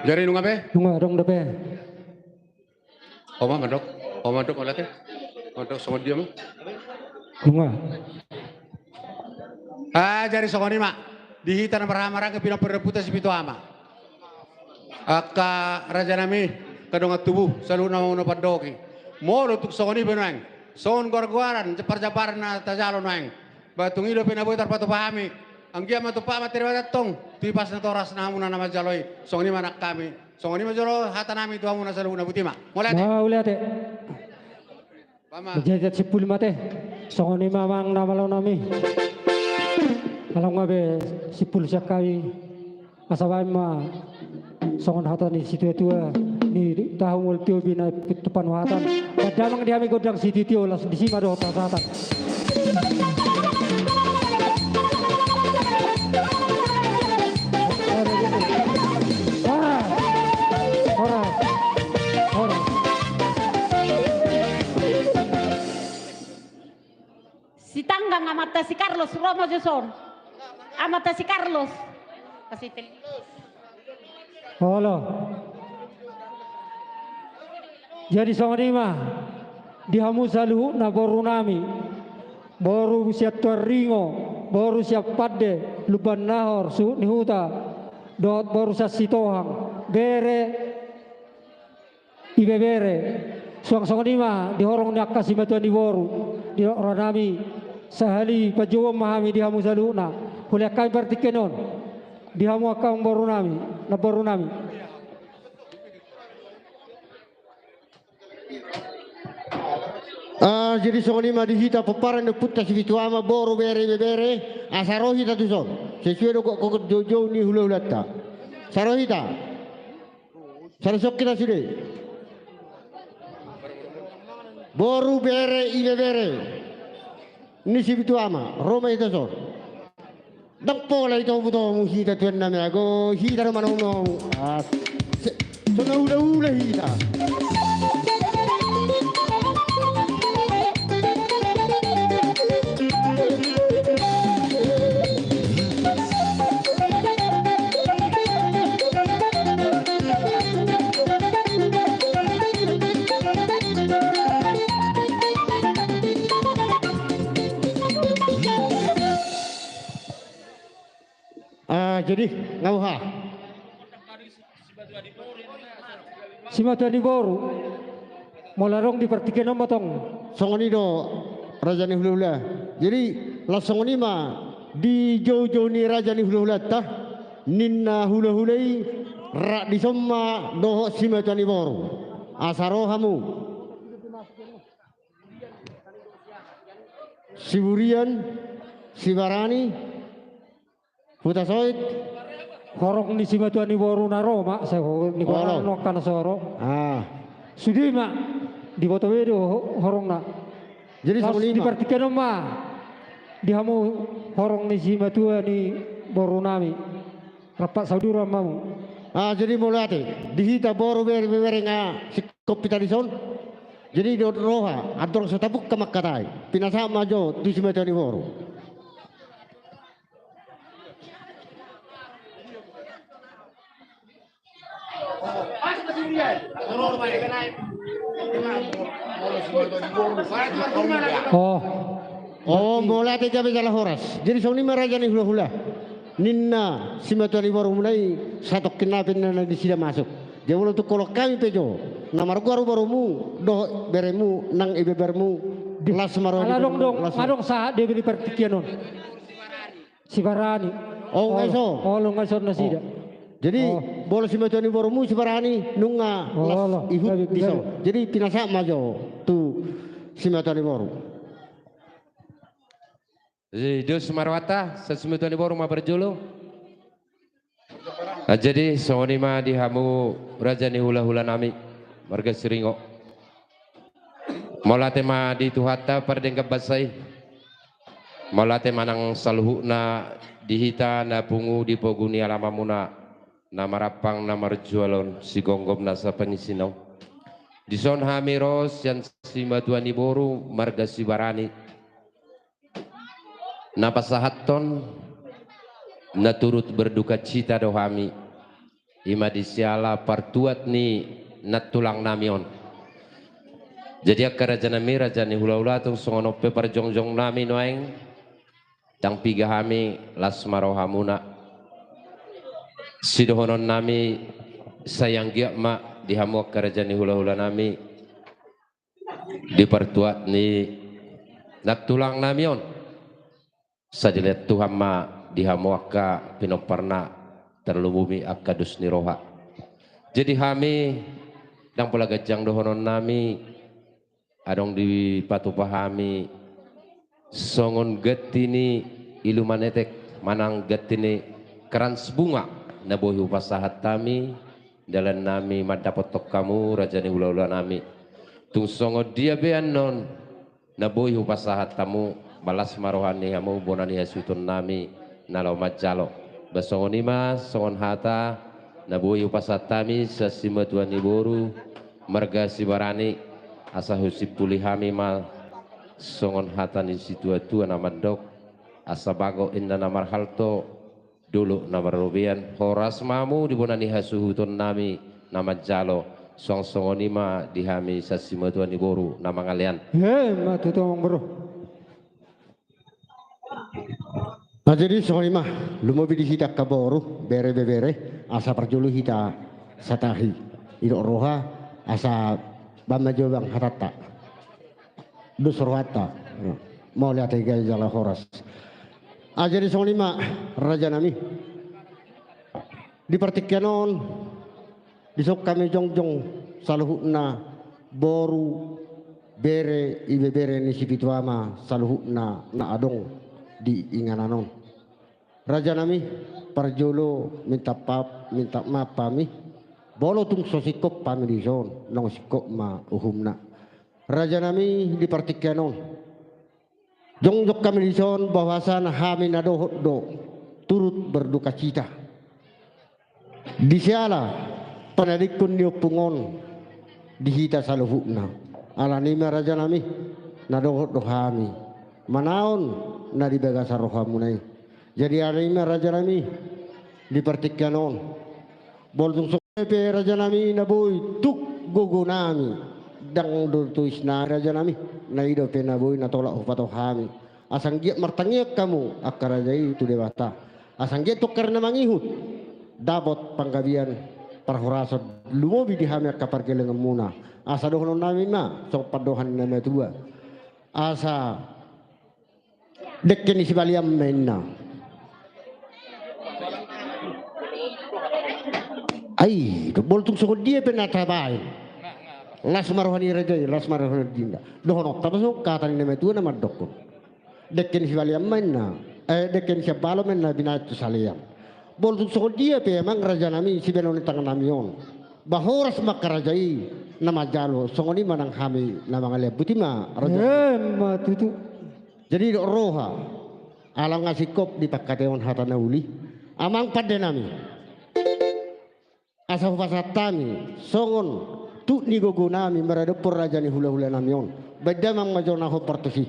Jadi nunga pe? Nunga, dung dope. Oma mandok, oma mandok, mauliate. Mandok sama dia mah. Nunga. Ah, jadi songon i ma. Di hita na marhaha maranggi pinompar ni ompunta si Pitu Ama. Angka rajanami, angka dongan tubu saluhutna, mauliate ma. Molo tung songon i pe nuaeng, songon goargoaran, jambarjambaran na tajalo nuaeng, ba tung i dope na boi tarpatupa hami. Anggiat ma tumpak ma tiri batantong tu ipas na toras na hamuna na manjalo i. Songon i ma nang hami, songon i ma jolo hatanami tu hamuna saluhutna. Botima. Mauliate. Mauliate. Manjajat simpul ma ate. Songon i ma amang na malonami. Along ma be simpul sian hami. Asa baen ma songon hata ni situatua ni tahu molo tio bina tupan wahatan. Damang di hami gondang sititio, las disi ma dohot hasahatan. Ora. Ora. Ora. Sitanggang amanta si Carlos, ro ma jo son. Amanta si Carlos. Kasih tel-, Olo. Jadi songon i ma di hamu saluhutna borunami, boru sian Tuanringo, boru sian Pande, Lumban Nahor, Suhut ni Huta, dohot boru sian Sitohang, bere, ibebere. Suang songon i ma di horong ni angka simatua ni boru, di rohanami, sahali panjouon ma hami di hamu saluhutna. Hulean hami partingkian on di hamu angka borunami, namborunami. Ah, jadi songon i ma di hita pomparan ni ompunta si Pitu Ama, boru, bere, ibebere, asa ro hita tuson. Sesuai do gokhon joujou ni hulahulanta. Asa ro hita. Sada songkit na sude. Boru, bere, ibebere ni si Pitu Ama, ro ma hita tuson. Ndang pola itomutomu hita tuan nami ago, hita do manomunomu. Ah, se-, so na hulahula hita. Ah, jadi, nga boha? Simatua ni boru. Molo adong di partingkian on ma tong. Songon i do, raja ni hulahula. Jadi, laos songon i ma di joujou ni raja ni hulahulanta, ninna hulahula i, rap dison ma dohot simatua ni boru. Asa ro hamu. Siburian, Sibarani, Hutasoit. Horong ni simatua ni boru na ro ma, sai ho-, ni, olo, goaran on angka na so ro. Ah. Sude ma, diboto be do ho-, horongna. Jadi, laos songon i ma di partingkian on ma di hamu horong ni simatua ni borunami. Rap saudara ma hamu. Ah, jadi mauliate. Di hita boru, bere, bere nga singkop hita dison. Jadi dohot roha, andorang so tabuka mangkatai, pinasahat ma jo tu simatua ni boru. Oh. Oh, mauliate, gabe jala horas. Jadi songon i ma raja ni hulahula. Ninna simatua ni borumuna i, satongkin nai pe ninna nasida masuk. Jadi molo tung holan hami pe jo, na margoar borumu dohot beremu nang ibebermu, di, las ma roha, ala adong, adong sahat di partingkian on. Sibarani. Oh, nga dison. Olo, nga dison nasida. Oh. Jadi, oh, molo simatua ni borumu Sibarani, nunga las, olo, ihut, gabe, dison, gabe. Jadi, pinasahat ma jo tu simatua ni boru. Jadi, dos ma rohanta, sai simatua ni boru ma parjolo. Ah, jadi, songon i ma di hamu raja ni hulahulanami, marga Siringo. Mauliate ma di Tuhanta pardenggan basa i. Mauliate ma nang saluhutna di hita na pungu di pogu ni alamanmuna, na marampang, na marjual on, sigomgom nasa pangisina on. Dison hami ro sian simatua ni boru marga Sibarani. Na pasahathon, na turut berdukacita do hami, i ma di siala partuat ni nantulang nami on. Jadi angka raja nami, raja ni hulahula, tung songon on pe parjongjong nami nuaeng, ndang piga hami, las ma rohamuna. Sidohonon nami, Sai anggiat ma di hamu angka raja ni hulahulanami, di partuat ni nantulangnami on, sai dilehon Tuhan ma di hamu angka pinomparna, tarlumobi angka dos ni roha. Jadi hami, ndang pola ganjang dohononnami, adong dipatupa hami songon ganti ni ilu manetek manang ganti ni krans bunga na boi hupasahat hami dalannami mandapothon hamu raja ni hulahulanami. Tung songon dia pe annon na boi hupasahat hamu, las ma roha ni hamu bona ni hasuhutonnami na laho manjalo. Ba songon i ma songon hata na boi hupasahat hami sian simatua ni boru marga Sibarani, asa husimpuli hami ma songon hata ni situatua na mandok: Asa bagot inna na marhalto, dolok na marrobean, horas ma hamu di bona ni hasuhutonnami na manjalo. Suang songon i ma di hami sian simatua ni boru na mangalean. Emma tutu, amang boru. Nah, jadi songon i ma, lumobi di hita angka boru, bere, ibebere, asa parjolo hita satahi. Didok roha, asa bahen ma jo, bang, hatanta. Dos rohanta. Mauliate, gabe jala horas. Ah, jadi songon i ma, rajanami. Di partingkian on, dison hami jongjong saluhutna boru, bere, ibebere ni si Pitu Ama saluhutna na adong di inganan on. Rajanami, parjolo minta maaf, minta maaf hami, molo tung so singkop hami dison, naung singkop ma uhumna. Rajanami, di partingkian on, jongjong hami dison bahwasana hami na dohot do turut berdukacita di siala panadingkon ni ompung on di hita saluhutna. Alani i ma, rajanami, na dohot do hami manaon na di bagasan rohamuna i. Jadi alani i ma, rajanami, di partingkian on, molo tung songon dia pe, rajanami, na boi tuk gogonami, ndang do toisnami, rajanami, na i dope na boi na tolap hupatau hami. Asa anggiat martangiang hamu angka raja i tu Debata, asa anggiat tu angka ari na mangihut dapot panggabean parhorasan, lumobi di hami angka pargellenganmuna. Asa dohononnami ma songon pandohan ni na matua: Asa dengke ni sibalian ma inna. Ai, molo tung songon dia pe na tabaen, las ma roha ni raja i, las ma roha ni inda. Dohononta ma songon hata ni na matua na mandokkon: Dengke ni sibalian ma inna, eh, dengke ni siambalo ma inna binaen tu salean. Molo tung songon dia pe, amang rajanami, sibaenon ni tanganami on, ba horas ma angka raja i na manjalo. Songon i ma nang hami na mangalean. Boti ma, raja. Emma tutu. Jadi didok roha, ala nga singkop dipangkataion hata na uli, amang pandenami, asa hupasahat hami songon tuk ni gogonami maradophon raja ni hulahulanami on. Baen damang ma jo na hombar tusi.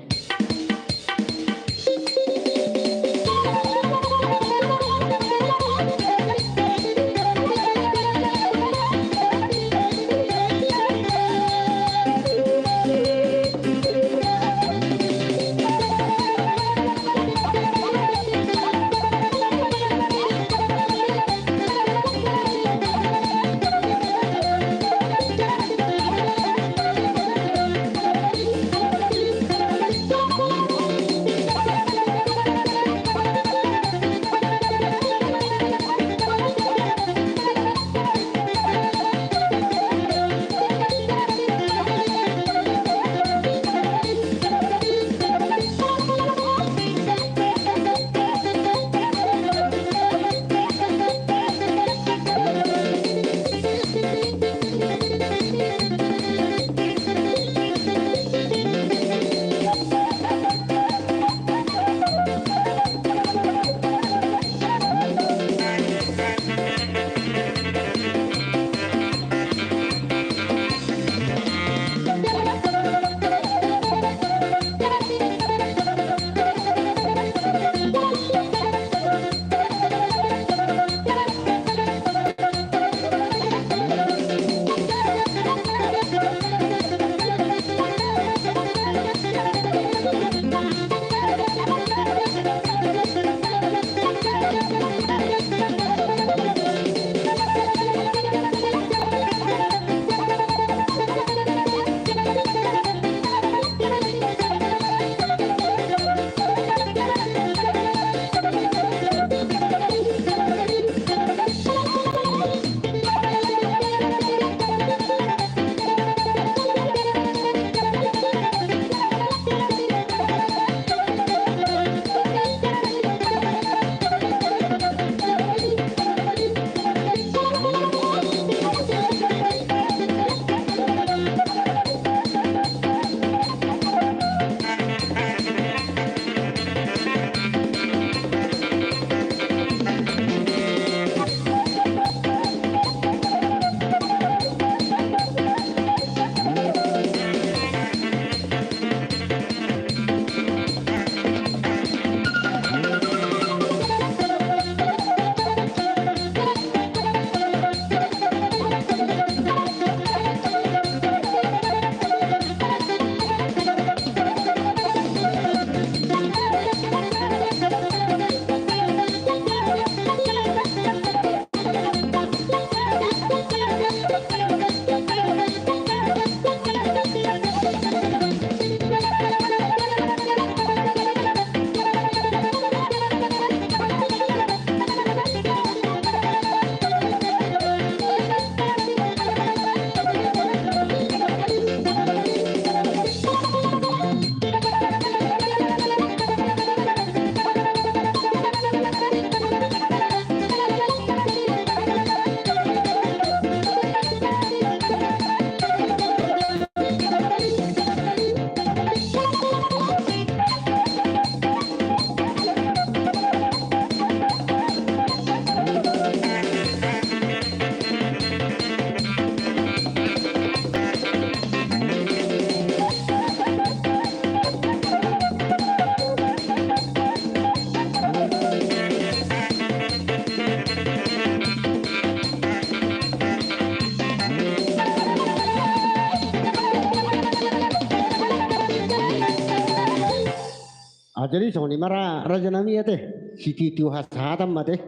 Jadi songon i ma ra-, raja nami ate. Sititi hasahatan ma ate.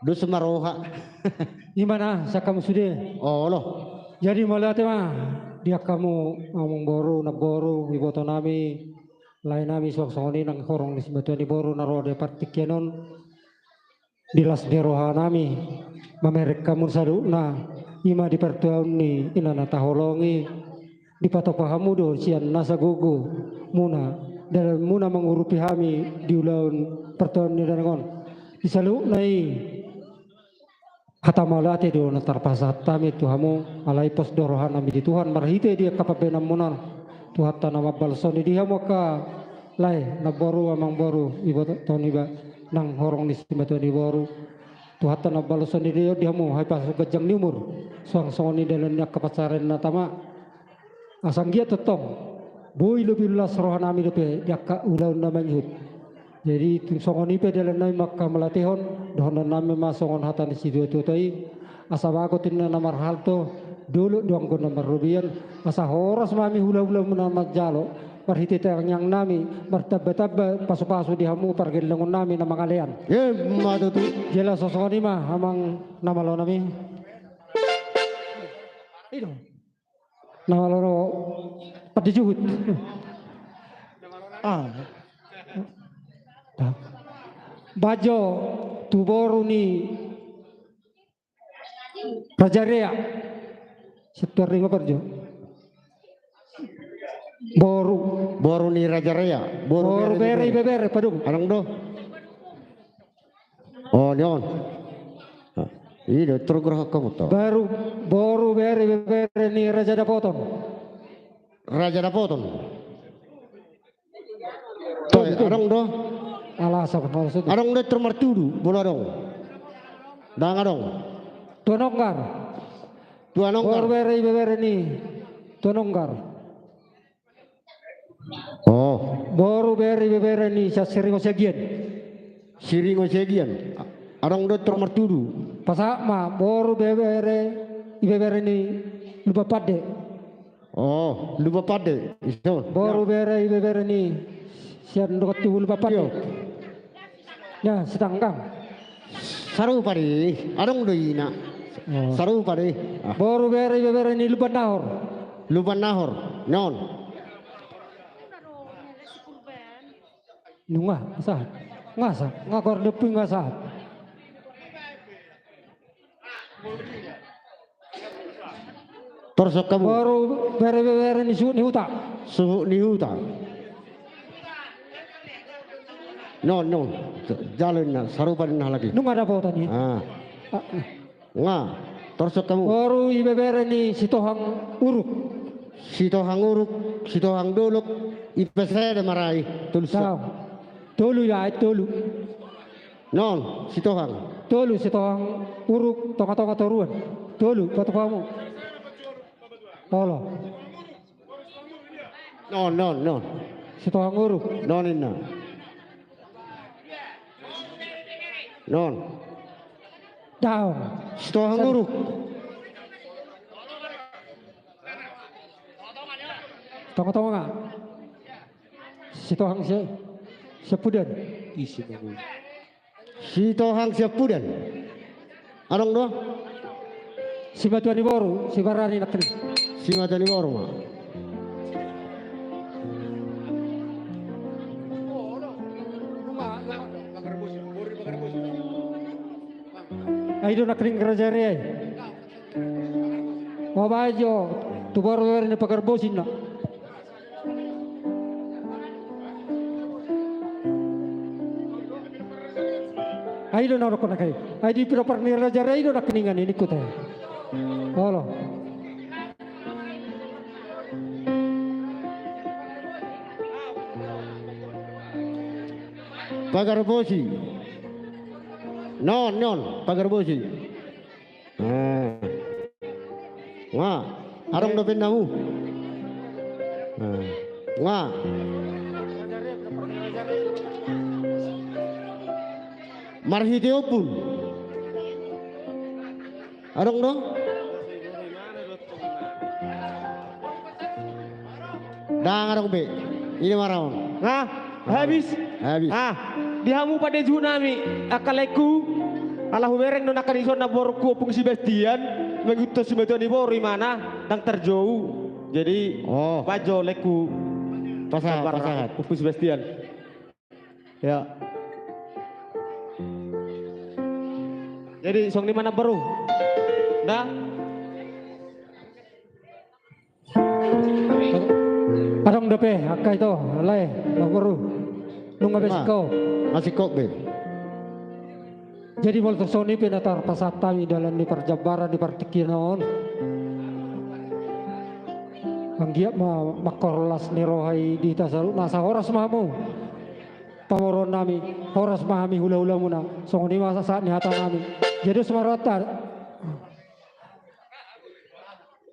Dos ma roha. I ma na, sian hamu sude. Olo. Jadi mauliate ma di hamu amangboru, namboru, iboto nami, lae nami, suang songon i nang horong ni simatua ni boru na ro di partingkian on. Di las ni roha nami mamereng hamu saluhutna, i ma di partuaon ni ina na taholongi, dipatopa hamu do sian nasa gogo muna, dalan muna mangurupi hami di ulaon partuaon ni dangdang on. Di saluhutna i hata mauliate do na tarpasahat hami tu hamu, alai pos do roha nami di Tuhan marhite di angka pambahenan muna. Tuhanta na mambalos soni di hamu angka lae, namboru, amangboru, iboto, toni ba, nang horong ni simatua ni boru. Tuhanta na mambalos soni di, di hamu, hahipason ganjang ni umur, suang songon i dalan ni angka pansarian na tama. Asa anggiat tongtong boi lobi las roha nami dope di angka ulaon na mangihut. Jadi tung songon i pe dalan nami manghamauliatehon, dohonon nami ma songon hata ni situa-tua i. Asa bagot ninna na marhalto, dolok do anggo na marrobean, asa horas ma hami hula-hula muna manjalo, marhite tangiang nami, martamba-tamba pasu-pasu di hamu pargellengon nami na mangalean. Emma tutu. Jala songon i ma amang na malo nami. I do. Na malo pande juhut. Ah. Baen jo tu boru ni Raja Rea. Sian Tuan Ringo Parjo. Boru. Boru ni Raja Rea. Boru bere, bere, ibebere, padung. Adong do. Oh, ni on. Ah, i do, terus gerak kamu to. Baru, boru bere, ibebere ni Raja Dapoton. Raja Dapoton. Tuan, adong do. Alas, apa maksudnya? Adong do, termartudu, molo adong. Dang adong. Tuan Onggar. Tuan Onggar. Boru bere, ibebere ni Tuan Onggar. Oh. Boru bere, ibebere ni Siringo Siagian. Siringo Siagian. Adong do termartudu. Pasahat ma, boru bere, ibebere ni Lumban Pande. Oh, Lumban Pande. Iso. Boru bere, ibebere ni sian dohot tubu Lumban Pande. Iyo. Ya, Sitanggang. Sarupa do i, adong do ina. Oh. Sarupa do i. Ah. Boru bere, ibebere ni Lumban Nahor. Lumban Nahor, non. Nunga, sahat. Nga sahat, nga kor depu nga sahat. Torus hamu. Boru bere, ibebere ni Suhut ni Huta. Suhut ni Huta. Non, non. Jalo inna, sarupa inna lagi. Nunga dapotan i. Ah. Ah. Nga. Torus hamu. Boru ibebere ni Sitohang Uruk. Sitohang Uruk, Sitohang Dolok, ipesede marai, tolu sa. Tolu ya, tolu. Non, Sitohang. Tolu, Sitohang Uruk, tonga-tonga toruan. Tolu, patupamu. Olo. Non, non, non. Sitohang Uruk. Non inna. Non. Daong. Sitohang Uruk. Tonga-tonga. Sitohang si, Siampudan. Isi bagus. Sitohang Siampudan. Adong do? Simatua ni boru, sibarani nangkin. Simatua ni boru ma. Ai do nangkin Raja Rea i. Baen jo tu boru bere ni Pagarbosi inna. Ai do na dokkon nangkin. Ai di pinompar ni Raja Rea i do nangkiningan i, ningku te. Olo. Pagarbosi. Non, non, Pagarbosi. Ah. Nga, adong dope namu. Ah. Nga. Marhite ombun. Adong do? Dang adong be. Ini maraon. Nga. Habis. Habis. Ah, di hamu pande juhut nami, angka laengku, ala hubereng do nangkin dison na borungku Ompung Sebastian, mangihuthon simatua ni boru imana, ndang tarjou. Jadi, oh, bahen jo laengku. Pasahat, pasahat. Ompung Sebastian. Ya. Jadi, songon i ma namboru. Nda? Adong dope, angka ito, lae, namboru. Nunga be singkop. Nga singkop be. Jadi molo tung songon i pe na tarpasahat hami dalan ni parjambaran di partingkian on. Anggiat ma mangkorhon las ni roha i di hita saluhutna, asa horas ma hamu pamoruon nami, horas ma hami hulahulamuna. Songon i ma sahat ni hata nami. Jadi dos ma rohanta.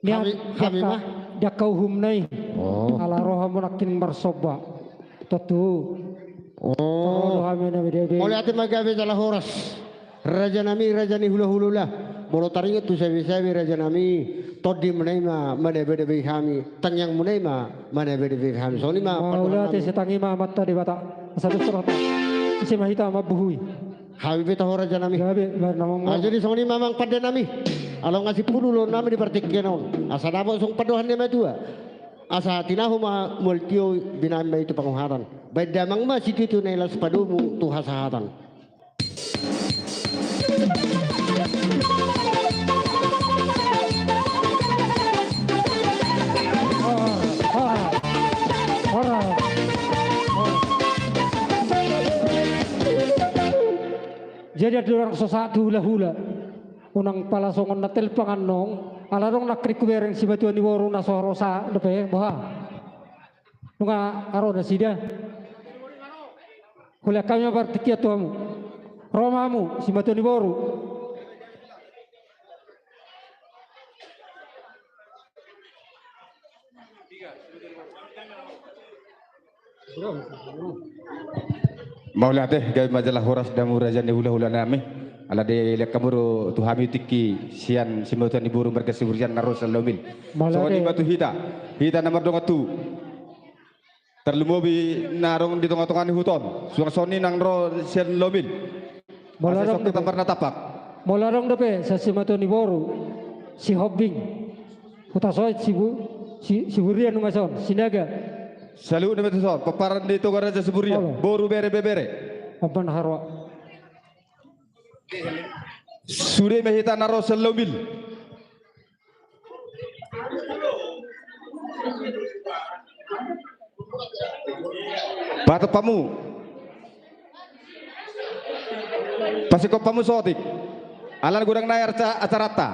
Nian hami, hami ma. Di angka uhumna i. Oh. Ala ro hamu nangkin marsomba. Tontu. Oh. Ro do hami na beda-beda. Mauliate ma, gabe jala horas. Raja nami, raja ni hulahula. Molo taringot tu sabe-sabe, raja nami, tondimuna i ma manabe-nabe hami, tangiangmuna i ma manabe-nabe hami. Songon i ma. Mauliate, sai tangi ma Amanta Debata. Asa dos rohanta. Ise ma hita mambuhui. Hami pe taho, raja nami. Gabe, bahen na mangolu. Ah, jadi songon i ma amang pande nami. Ala nga simpulu do nami di partingkian on. Asa dapot songon pandohan ni natuatua. Asa tinahu ma mual tio, binahen ma i tu panguhatan. Bahen damang ma sitio-tio na i, las padomu tu hasahatan. Jadi andorang so sahat tu hulahula, unang pala songon na telpang annon, ala adong nangkin hubereng simatua ni boru na so ro sahat dope, boha? Nunga ro nasida. Hulehon hami ma partingkian tu hamu. Ro ma hamu, simatua ni boru. Mauliate, gabe ma jala horas da hamu raja ni hulahula nami. Ala dilehon hamu do tu hami tingki sian simatua ni boru marga Siburian na ro sian Lombin. Mauliate. Songon i ma tu hita, hita na mardongan tubu. Tarlumobi na adong di tongatonga ni huta on, suang songon i nang ro sian Lombin. Molo adong dope, tambar na tampak. Molo adong dope sian simatua ni boru, Sihombing, Huta Soit, Sibu-, Si-, Siburian, nunga dison, Sinaga. Saluhutna ma dison, pomparan ni Toga Raja Siburian, boru, bere, ibebere. Ompan haroa. Sude ma hita na ro sian Lombin. Pahatop hamu. Pasingkop hamu saotik. Ala godang nai aca-, acaranta.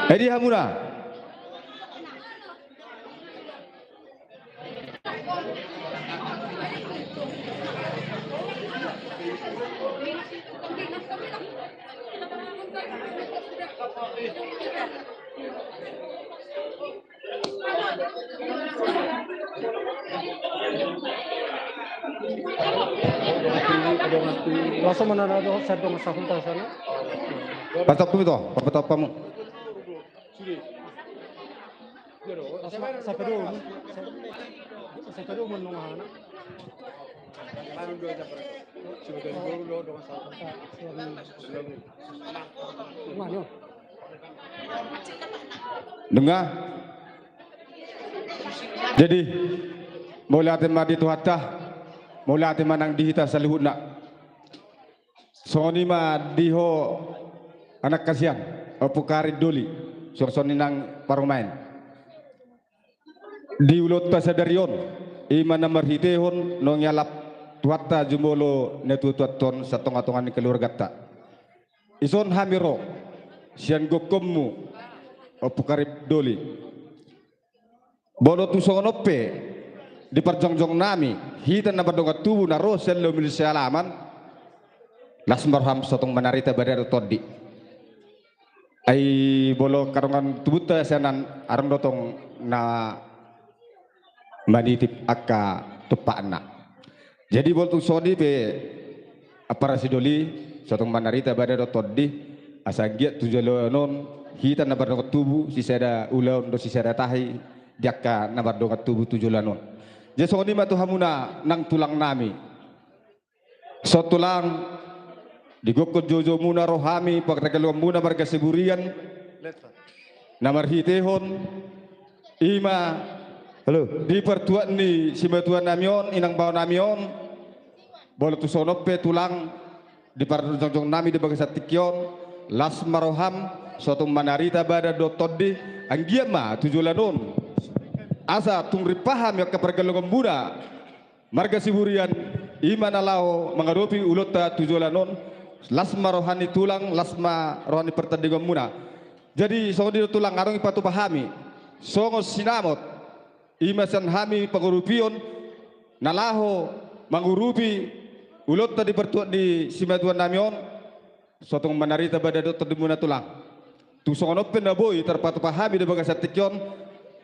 Edi hamuna. Langsung mana ada satu masalah sana. Pahatop hamu ito, pahatop hamu. Nunga. Jadi, mauliate ma di Tuhanta, mauliate ma nang di hita saluhutna. Songon i ma di ho anak hasian, Ompu Karin Doli, suang songon i nang parumaen. Di ulaonta sadari on, i ma na marhitehon naung ialap Tuhanta jumolo natuatuanta on sian tongatonga ni keluarganta. Dison hami ro, sian gokhonmu, Ompu Karin Doli. Molo tung songon on pe, di parjongjong nami, hita na mardongan tubu na ro sian Lombin sialaman, las ma roham, so tung manarita bada do tondi. Ai molo angka dongan tubunta sian an, adong do tong na manitip angka tumpakna. Jadi molo tung songon i pe, ampara si Doli, So tung manarita bada dohot tondi, asa anggiat tu joloan on, hita na mardongan tubu, sisada ulaon dohot sisada tahi, di angka na mardongan tubu tu joloan on. Jadi songon i ma tu hamuna nang tulang nami. So tulang, digokhon joujou muna roha nami, pargellenggon muna marga Siburian. Na marhitehon, i ma, halo, di partuat ni simatua nami on, inang bao nami on, molo tu songon on pe tulang, di parjongjong nami di bagasan tingki on, las ma roham, so tung manarita bada dohot tondi, anggiat ma tu joloan on. Asa tung rimpang hami angka pargellenggon muna. Marga Siburian, i ma na laho mangadopi ulaonta tu joloan on, las ma roha ni tulang, las ma roha ni partandingon muna. Jadi, songon i do tulang, adong i patupa hami. Songon sinamot, i ma sian hami pangurupion, na laho mangurupi ulaonta di partuat ni simatua nami on, so tung manarita bada dohot tondi muna tulang. Tung songon on pe na boi tarpatupa hami di bagasan tingki on,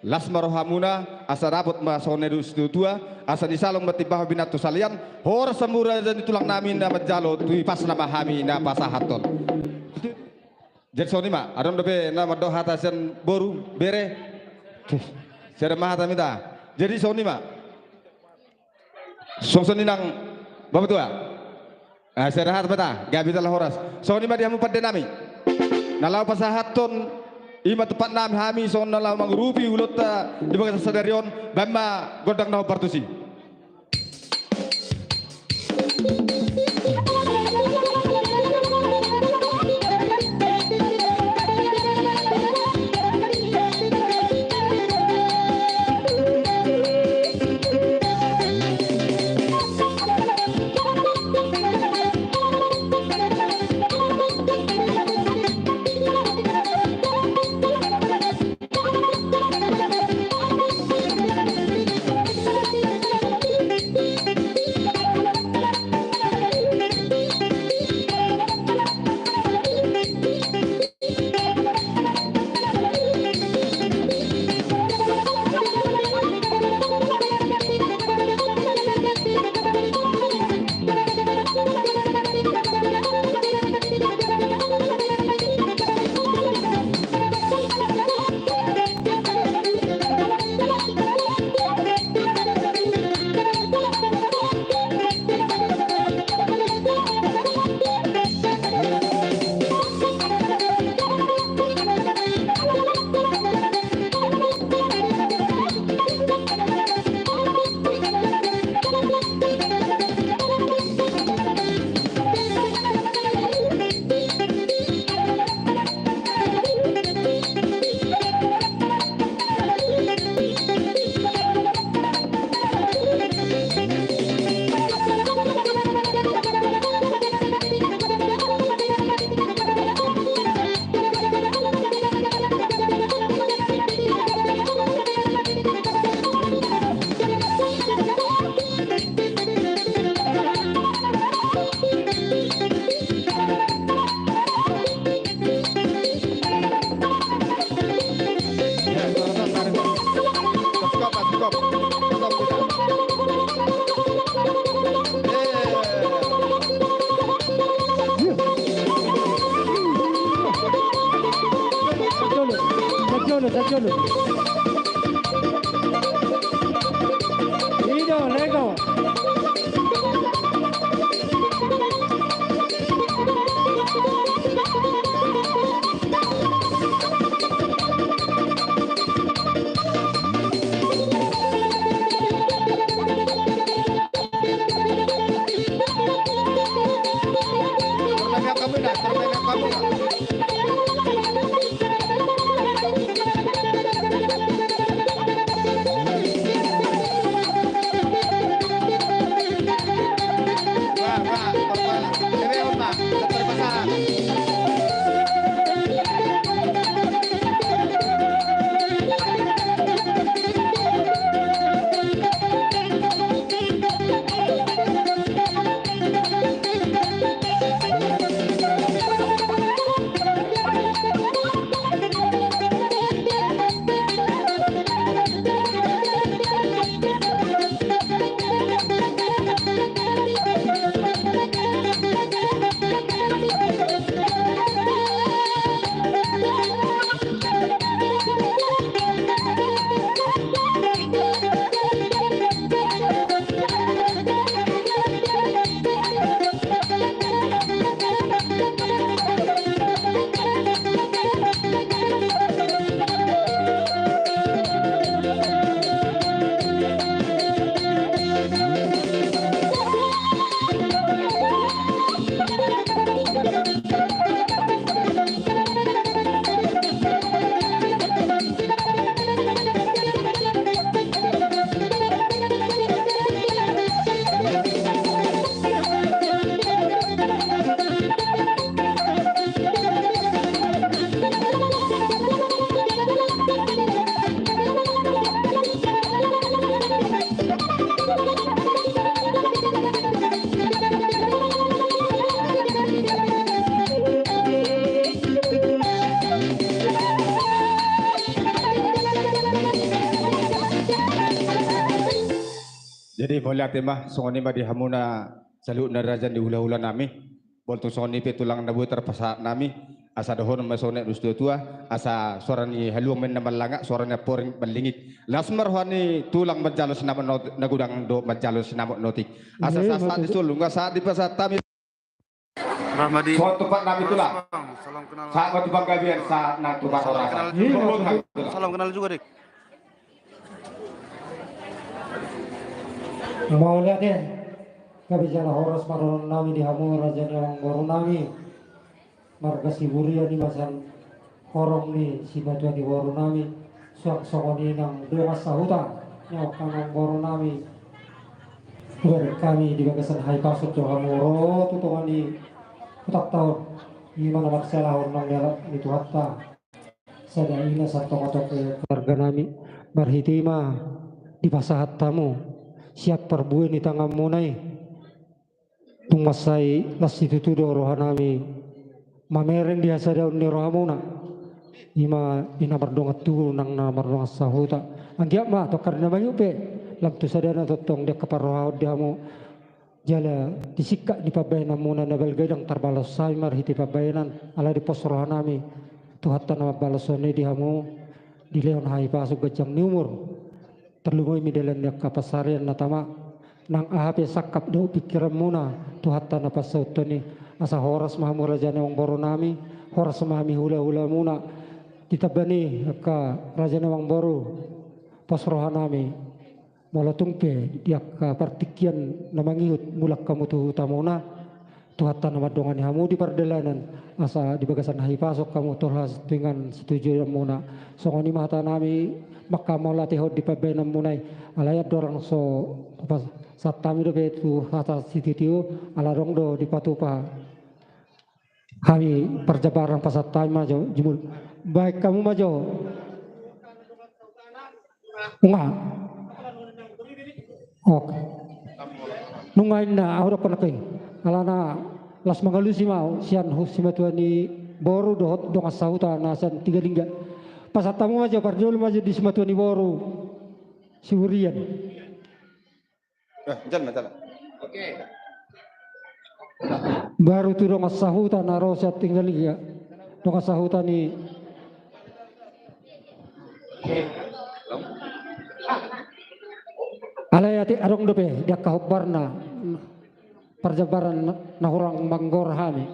las ma rohamuna, asa dapot ma songon na nidok ni situatua, asa ni salong ma timbahon binattu salean, horas ma raja ni tulang nami na manjalo, tu ipasna ma hami na pasahathon. Jadi songon i ma, adong dope na mandok hata sian boru, bere. Sada ma hata mita. Jadi songon i ma. Songon i nang bapa tua. Ah, sada hata ma hita, gabe hita laho horas. Songon i ma di hamu pande nami. Na laho pasahathon, i ma tempat nami hami, songon na laho mangurupi ulaonta di bagasan sadari on, baen ma gondang na hombar tusi. Ido, lego. Jadi mauliate ma, songon i ma di hamuna saluhutna raja ni hulahula nami. Molo tung songon i pe tulang na boi tarpasahat nami, asa dohonon ma songon i tu situatua, asa suara ni haluang ma inna mallangak, suara ni amporik mallingit. Las ma roha ni tulang manjalo sinamot notik, na godang do manjalo sinamot notik. Asa sahat ma di solu, nunga sahat dipasahat hami. Rahmadi. Sahat tu panggabean, sahat nang tu parhorasan. Salam kenal juga, Dik. Mauliate. Gabe jala horas ma dohonon nami di hamu raja ni amangboru nami, marga Siburian, i ma sian horong ni simatua ni boru nami. Suang songon i nang dongan sahuta ni angka amangboru nami, hubereng hami di bagasan hahipason tu hamu ro tu tonga ni hutanta on. I ma na marsialahon nang dialap ni Tuhanta. Sada i na satonga-tonga keluarga nami, marhite i ma dipasahat hamu sian parbue ni tanganmuna i. Tung mansai las situtu do roha nami mamereng di hasadaon ni rohamuna. I ma i na mardongan tubu nang na mardongan sahuta. Anggiat ma tongkar na mangihut pe lam tu sadana tongtong di angka parrohaon di hamu. Jala di singkat ni pambahenanmuna na balga i ndang tarbalos hami marhite pambahenan, ala dipos roha nami Tuhanta na mambalashon i di hamu, dilehon hahipason, ganjang ni umur, tarlumobi dalan ni angka pansarian na tama. Nang aha pe sangkap dohot pingkiranmuna, Tuhanta na pansauthon i. Asa horas ma hamu raja ni amangboru nami, horas ma hami hulahulamuna. Ditamba ni angka raja ni amangboru, pos roha nami. Molo tung pe di angka partingkian na mangihut mulak hamu tu hutamuna, Tuhanta na mandongani hamu di pardalanan, asa di bagasan hahipason hamu tolhas tu inganan situjuonmuna. Songon i ma hata nami, manghamauliatehon di pambahenanmuna i. Alai andorang so hupasahat hami dope tu hata sitio-tio, ala adong do dipatupa hami parjambaran, pasahat hami ma jo jumolo. Baen hamu ma jo. Nunga. Oke. Nunga inna, ahu dokkon nangkin. Alana las mangalusi ma ahu sian hu-, simatua ni boru dohot dongan sahuta na sian Tiga Lingga. Pasahat hamu ma jo, parjolo ma jo di simatua ni boru Siburian. Eh, jalan, jalan. Oke. Baru tu dongan sahuta na ro sian Tiga Lingga. Dongan sahuta ni. Alai atik adong dope di angka hombarna parjambaran na hurang manggora hami.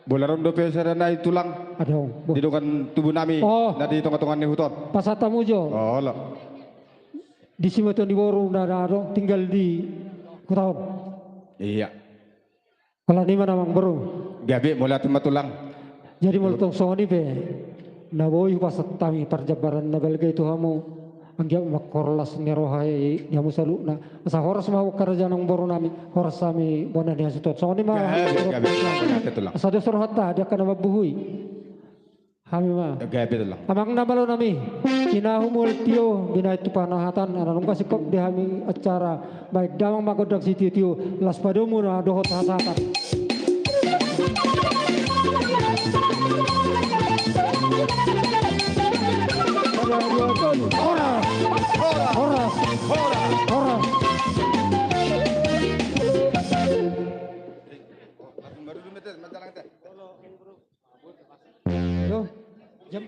Molo adong dope sada nai tulang. Adong. Di dongan tubu nami. Oh. Na di tonga-tonga ni huta on. Pasahat hamu jo. Olo. Di simatua ni boru na adong tinggal di huta on. Iya. Holan i ma na amangboru. Gabe, mauliate ma tulang. Jadi molo tung songon i pe na boi hupasahat hami parjambaran na balga i tu hamu, anggiat ma mangkorhon las ni roha i di hamu saluhutna. Asa horas ma hamu angka raja ni amangboru nami, horas hami bona ni hasuhuton. Songon i ma. Gabe, gabe, mauliate tulang. Asa dos rohanta di angka na mambuhubui. Hami ma. Gabe tulang. Amang na malo nami, tinahu mual tio, binahen tu panahatan, ala nunga singkop di hami acara, baen damang ma gondang sitio-tio, las padomu na dohot hasahatan. Horas, horas, horas, horas. Yo, jam.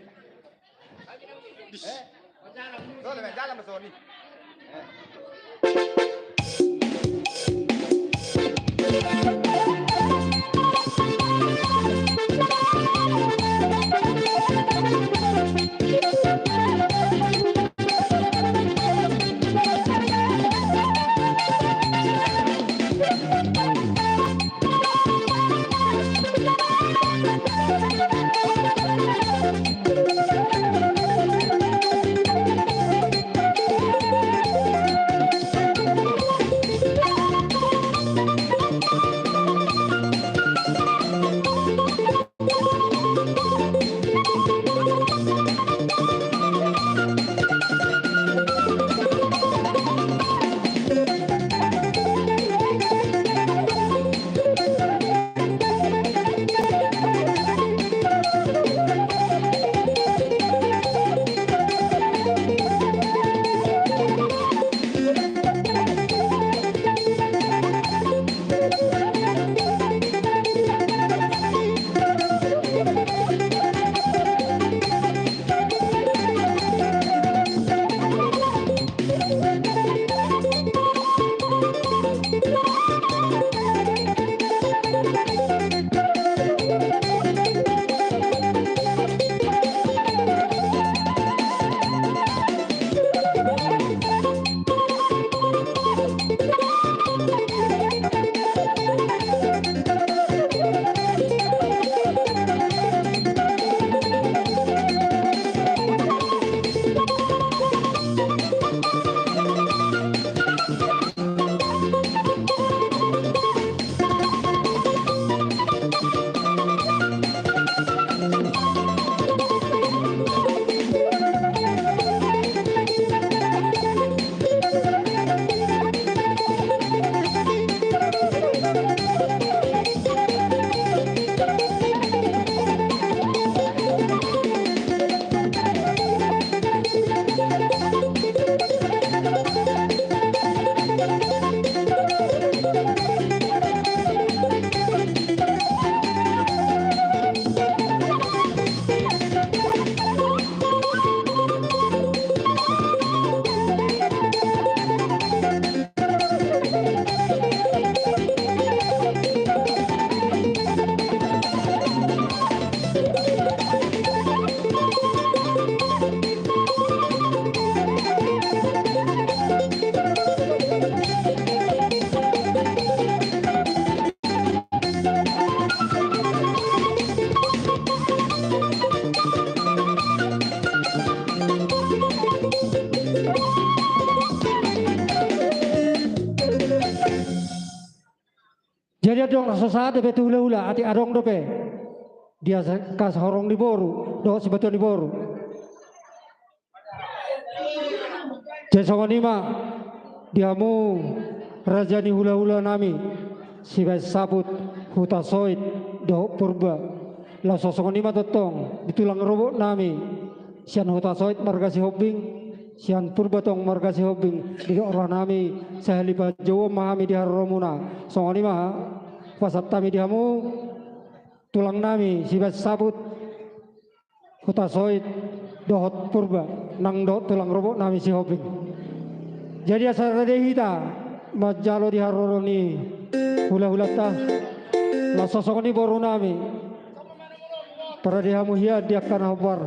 Jadi adong na so sahat dope tu hulahula, atik adong dope di angka sihorong ni boru dohot sibatua ni boru. Jadi songon i ma di hamu raja ni hulahula nami sibaen saput Hutasoit dohot Purba. Laos songon i ma tongtong di tulang rorobot nami sian Hutasoit marga Sihombing, sian Purba tong marga Sihombing, didok roha nami sahali pajouon ma hami di haroromuna. Songon i ma pasahat hami di hamu tulang nami sibaen saput Hutasoit dohot Purba nang dohot tulang rorobot nami Sihombing. Jadi asa rade hita manjalo di haroro ni hulahulanta, laos songon i boru nami, parade hamu hian di angka na hombar.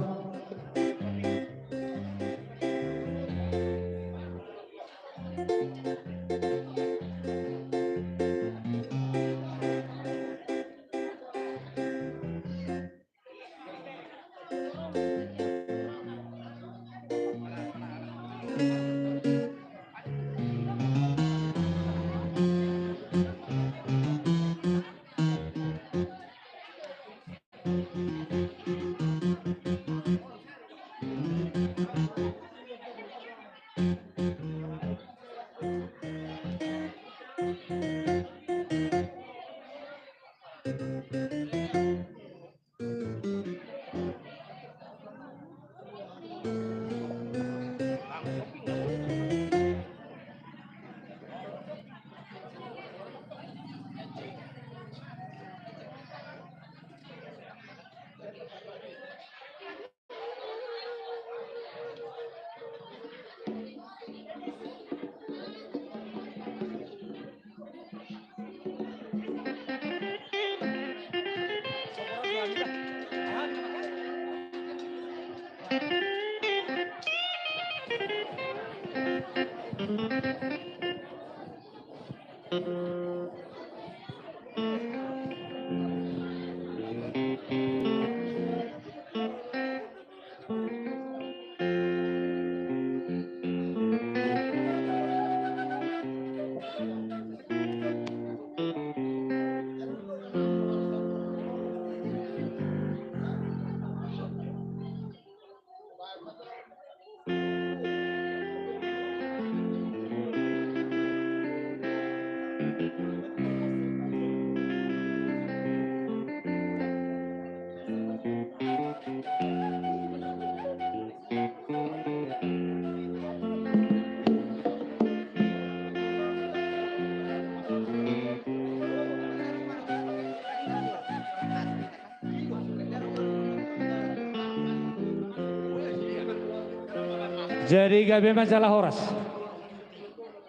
Jadi gabe ma jala horas.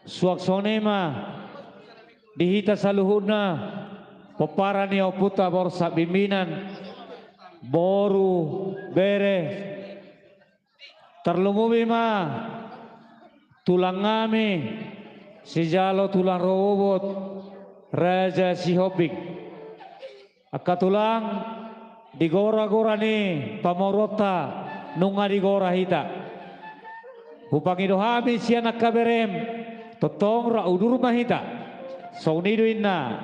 Suang songon i ma di hita saluhutna, pomparan ni ompunta Borsak Bimbinan, boru, bere, tarlumobi ma tulang nami sijalo tulang rorobot Raja Sihombing. Angka tulang, di gora-gora ni pamoruonta nunga digora hita. Hupangido hami sian angka berem, tongtong rap udur ma hita. Songon i do inna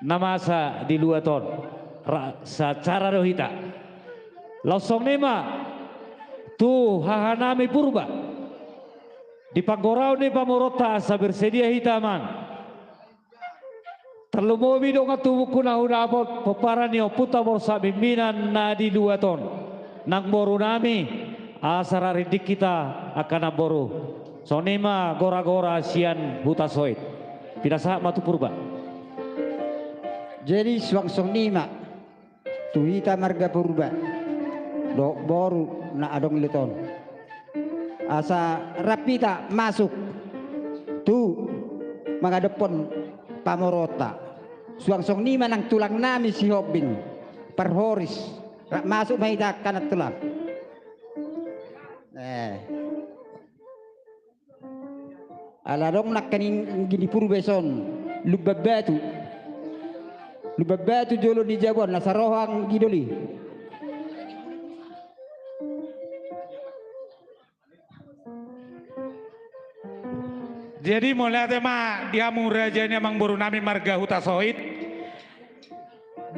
na masa di luat on, rap sacara do hita. Laos songon i ma tu haha nami Purba, di panggoraon ni pamoruonta asa bersedia hita amang. Tarlumobi dongan tubungku na hudapot, pomparan ni ompunta Borsak Bimbinan na di luat on, nang boru nami, asa rap rinding hita angka namboru. Songon i ma gora-gora sian Hutasoit. Pinasahat ma tu Purba. Jadi suang songon i ma tu hita marga Purba dohot boru na adong di luat on, asa rap hita masuk tu mangadophon pamoruonta. Suang songon i ma nang tulang nami Sihombing, parhoris, rap masuk ma hita angka na tulang. Eh. Ala adong nangkin anggi ni Purba i son, Lumban Batu. Lumban Batu jolo ni jabu on, na saroha anggi doli. Jadi mauliate ma di hamu raja ni amangboru nami marga Hutasoit.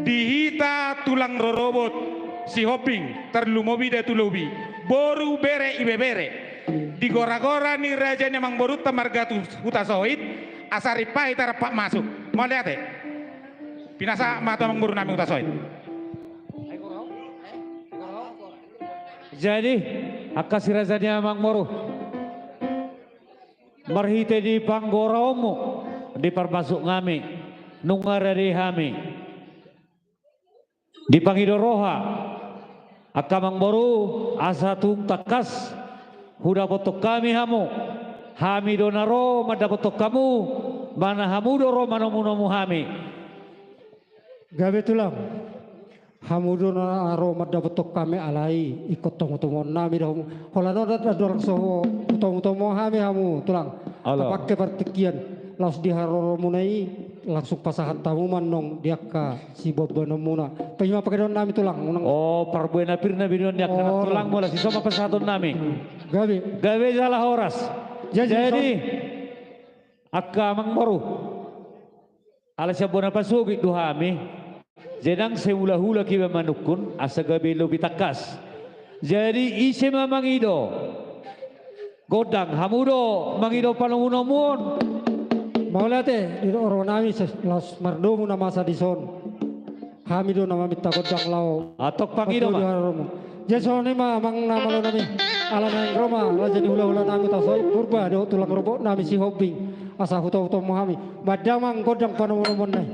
Di hita tulang rorobot Sihombing, tarlumobi datu lobi, boru bere ibebere. Di gora-gora ni raja ni amangborunta marga tu Hutasoit, asa ripahi tarapap masuk. Mauliate. Pinasahat ma tu amangboru nami Hutasoit. Jadi, angka si raja ni amangboru, marhite di panggoraonmu, diparmasuk hami, nunga rade hami. Dipangido roha angka amangboru, asa tung tangkas hudapothon hami hamu. Hami do na ro mandapothon hamu, manang hamu do ro manomu-nomu hami. Gabe tulang. Hamu do na ro mandapothon hami, alai ingkon tomu-tomuon nami do hamu. Holan on da, da dorang so tomu-tomu hami hamu tulang. Olo. Tapangke partingkian, laos di haroromuna i langsung pasahat hamu ma annon di angka siboanboanonmuna. Paima pangidaan nami tulang, unang. O, parbue na pir na binoan ni angka olo. Tulang, molo siso ma pasahaton nami. Hmm. Gabe. Gabe jala horas. Jadi, jadi, so- angka amangboru. Ala sian bona pasogit do hami. Jadi nang sai hulahula iba manungkun, asa gabe lobi tangkas. Jadi ise ma mangido gondang, hamu do mangido panomunomuon? Mauliate, didok roha nami ses-, laos mardomu na masa dison. Hami do na maminta gondang laho. Antong pangido ma. Jadi songon i ma amang na malo nami. Ala naeng ro ma raja ni hulahula nami Hutasoit, Purba dohot tulang rorobot nami Sihombing. Asa hutohutohon ma hami. Bahen damang gondang panomunomuonna i.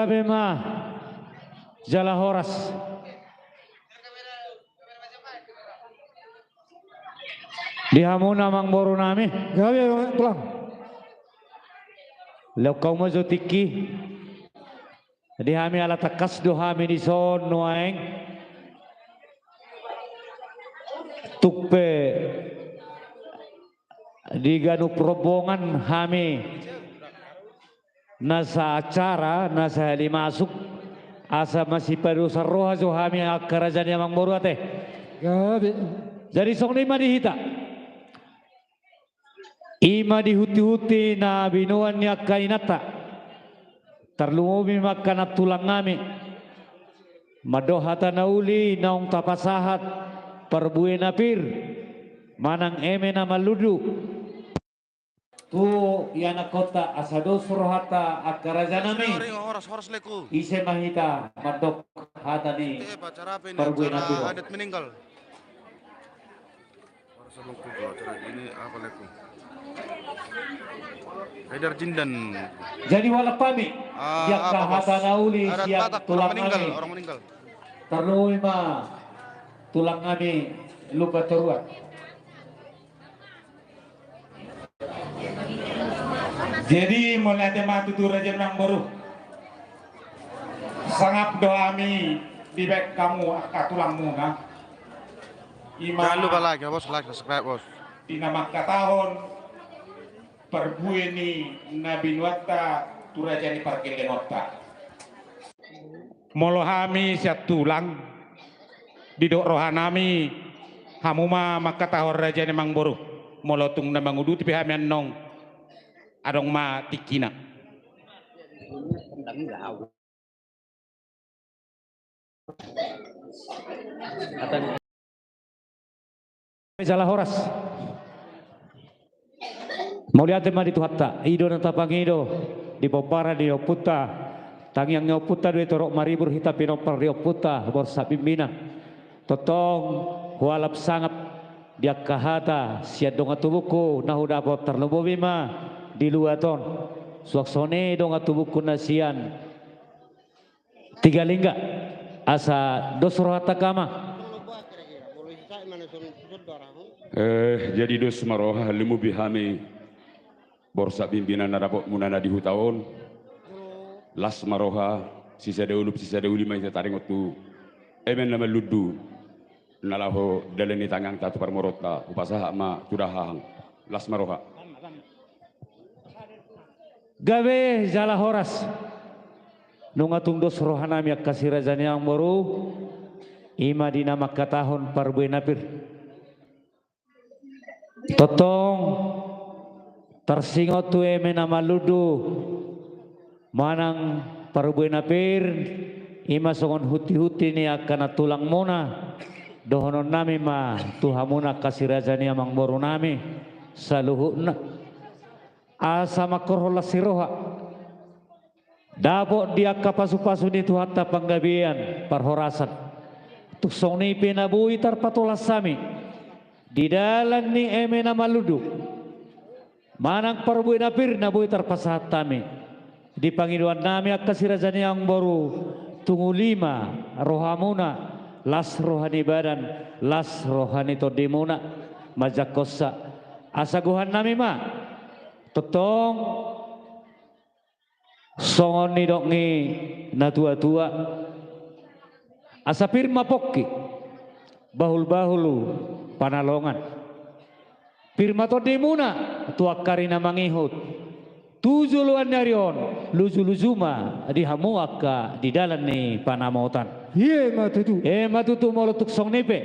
Gabe ma jala horas. Di hamuna amangboru nami. Gabe, Tulang. Lehon hamu ma jo tingki. Di hami ala tangkas do hami dison nuaeng. Tung pe di ganup rombongan hami nasa acara, nasa hali masuk, asa masipadosan roha jo hami angka raja ni amangboru ate. Gabe. Jadi songon i ma di hita. I ma di hunti-hunti na binoan ni angka inanta. Tarlumobi ma angka nantulang nami. Mandok hata na uli naung tapasahat parbue na pir manang eme na manlundu tu ianakhonta asa dos rohanta angka raja nami. Ise ma hita mandok hata ni parbue na pir. Adat meninggal. Ini apa, Leko? Haidar Jindan. Jadi holan hami di angka hata na uli sian tulang nami. Tarlumobi ma tulang nami Lumban Toruan. Jadi mauliate ma tutu raja ni amangboru. Sangap do hami dibaen hamu angka tulangmuna. Ima. Jangan lupa like ya, Bos, like, subscribe, Bos. Di na mangkatahon parbue ni na binoanta tu raja ni pargellengonta. Molo hami sian tulang, didok roha nami, hamu ma mangkatahon raja ni amangboru. Molo tung na manguduti pe hami annon, adong ma tingkina. Jala horas. Mauliate ma di Tuhanta, i do na tapangido di pomparan ni ompunta, tangiang ni ompunta do i torop maribur hita pinompar ni ompunta Borsak Bimbinan. Tongtong hualap sangap di angka hata sian dongan tubungku na hudapot, tarlumobi ma di luat on. Suang songon i dongan tubungku na sian Tiga Lingga, asa dos rohanta hamu ma. Eh, jadi dos ma roha, lumobi hami Borsak Bimbinan na dapotmuna na di huta on. Las ma roha, sisada ulup sisada uli ma hita taringot tu eme na manlundu na laho dalan ni tangiangta tu parmoroonta, hupasahat ma tu dahahang. Las ma roha. Gabe jala horas. Nunga tung dos roha nami angka si raja ni amangboru, i ma di na mangkatahon parbue na pir. Tongtong tarsingot tu eme na manlundu manang parbue na pir, i ma songon hunti-hunti ni angka nantulangmuna. Dohonon nami ma tu hamuna angka si raja ni amangboru nami saluhutna, asa mangkorhon las ni roha. Dapot di angka pasu-pasu ni Tuhanta panggabean parhorasan. Tung songon i pe na boi tarpatolas hami di dalan ni eme na manlundu manang parbue na pir na boi tarpasahat hami. Di pangidoan nami angka si raja ni amangboru, tung uli ma rohamuna, las roha ni badan, las roha ni tondimuna manjangkonsa. Asa gohan nami ma tongtong songon nidok ni na tua-tua, asa pir ma pongki, bahul-bahul panalongan. Pir ma tondimuna tu angka ari na mangihut. Tu joloan ni ari on, luju-luju ma di hamu angka di dalan ni panamotan. Emma tutu. Emma tutu, molo tung songon i pe.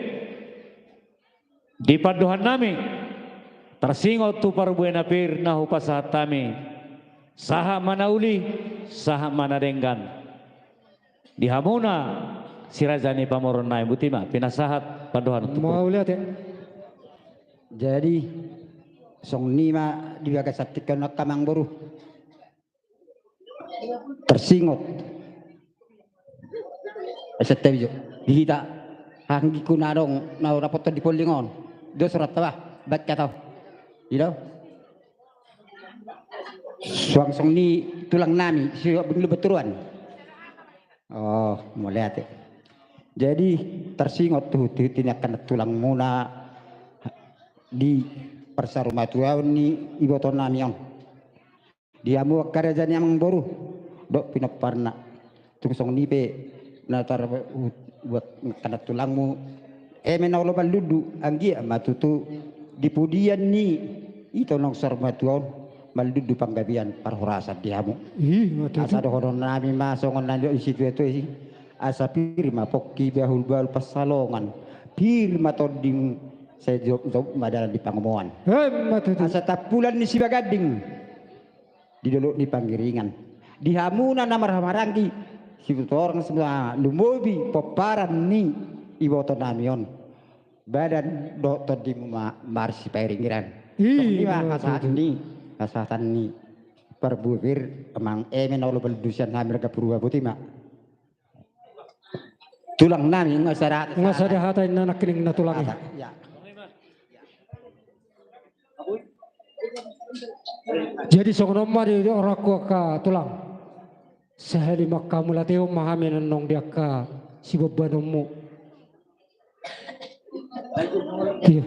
Di pandohan nami, tarsingot tu parbue na pir na hupasahat hami, sahat ma na uli, sahat ma na denggan. Di hamuna si raja ni pamoruon nami, boti ma pinasahat pandohan tu. Mauliate. Jadi songon i ma di bagasan tingki on, amangboru. Tarsingot. Asa tabi jo di hita, anggingku na adong na hudapothon di polling on. Dos rohanta bah, baen hata on. I do. Suang songon i tulang nami si Lumban Toruan. Oh, mauliate. Jadi, tarsingot tu hutihut ni angka na tulangmuna di parsarumatuaon ni ibotonami on. Di hamu angka raja ni amangboru dohot pinomparna. Tung songon i pe na tar-, buat angka na tulangmu eme na olo maldundu, anggiat ma tutu di pudian ni ito naung saur matua on maldundu panggabean parhorasan di hamu. Ih, ma tutu. Asa dohononnami ma songon na nidok ni situatua i, asa pir ma pongki bahulbahul pansalongan, pir ma tonding, sai jopjop ma dalan di pangomoan. Emma tutu. Asa tampulan ni sibaganding di dolok ni pangiringan. Di hamuna na marhahamaranggi, sitorang, lumobi pomparan ni ibotonami on, badan dohot tondingmu ma marsipairingiran. Ih, songon i ma, ma tutu, hasahatan ni, hasahatan ni parbue pir, amang eme na olo maldundu sian hami marga Purba, boti ma. Tulangnami, nga sada hata. Nga sada hata inna nangkining na tulang i. Hata, ya. Jadi songon on ma di rohangku angka tulang. Sahali ma angka mauliate on ma hami annon di angka sibombanonmu. Iya.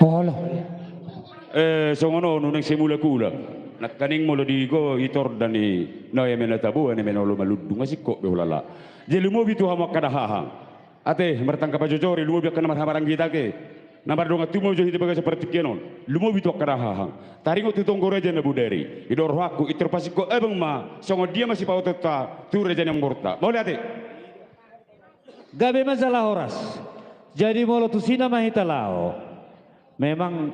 Olo. Eh, songon on, unang sai mulak-ulak. Nangkaning molo di go i torda ni na eme na tabo, na eme na olo malundu, nga singkop be hulala. Jadi lumobi tu hamu angka dahahang. Ate, martangkas pajojori, lumobi angka na marhahamaranggi ate. Na mardongan tubu ma jo hita bagasan partingkian on. Lumobi tu angka dahahang. Taringot tu tonggo raja na bodari. Didok rohangku, pintor pasingkop abang ma, songon dia ma sipaotonta tu raja ni amangborunta. Mauliate. Gabe ma jala horas. Jadi molo tusi nama hita laho, memang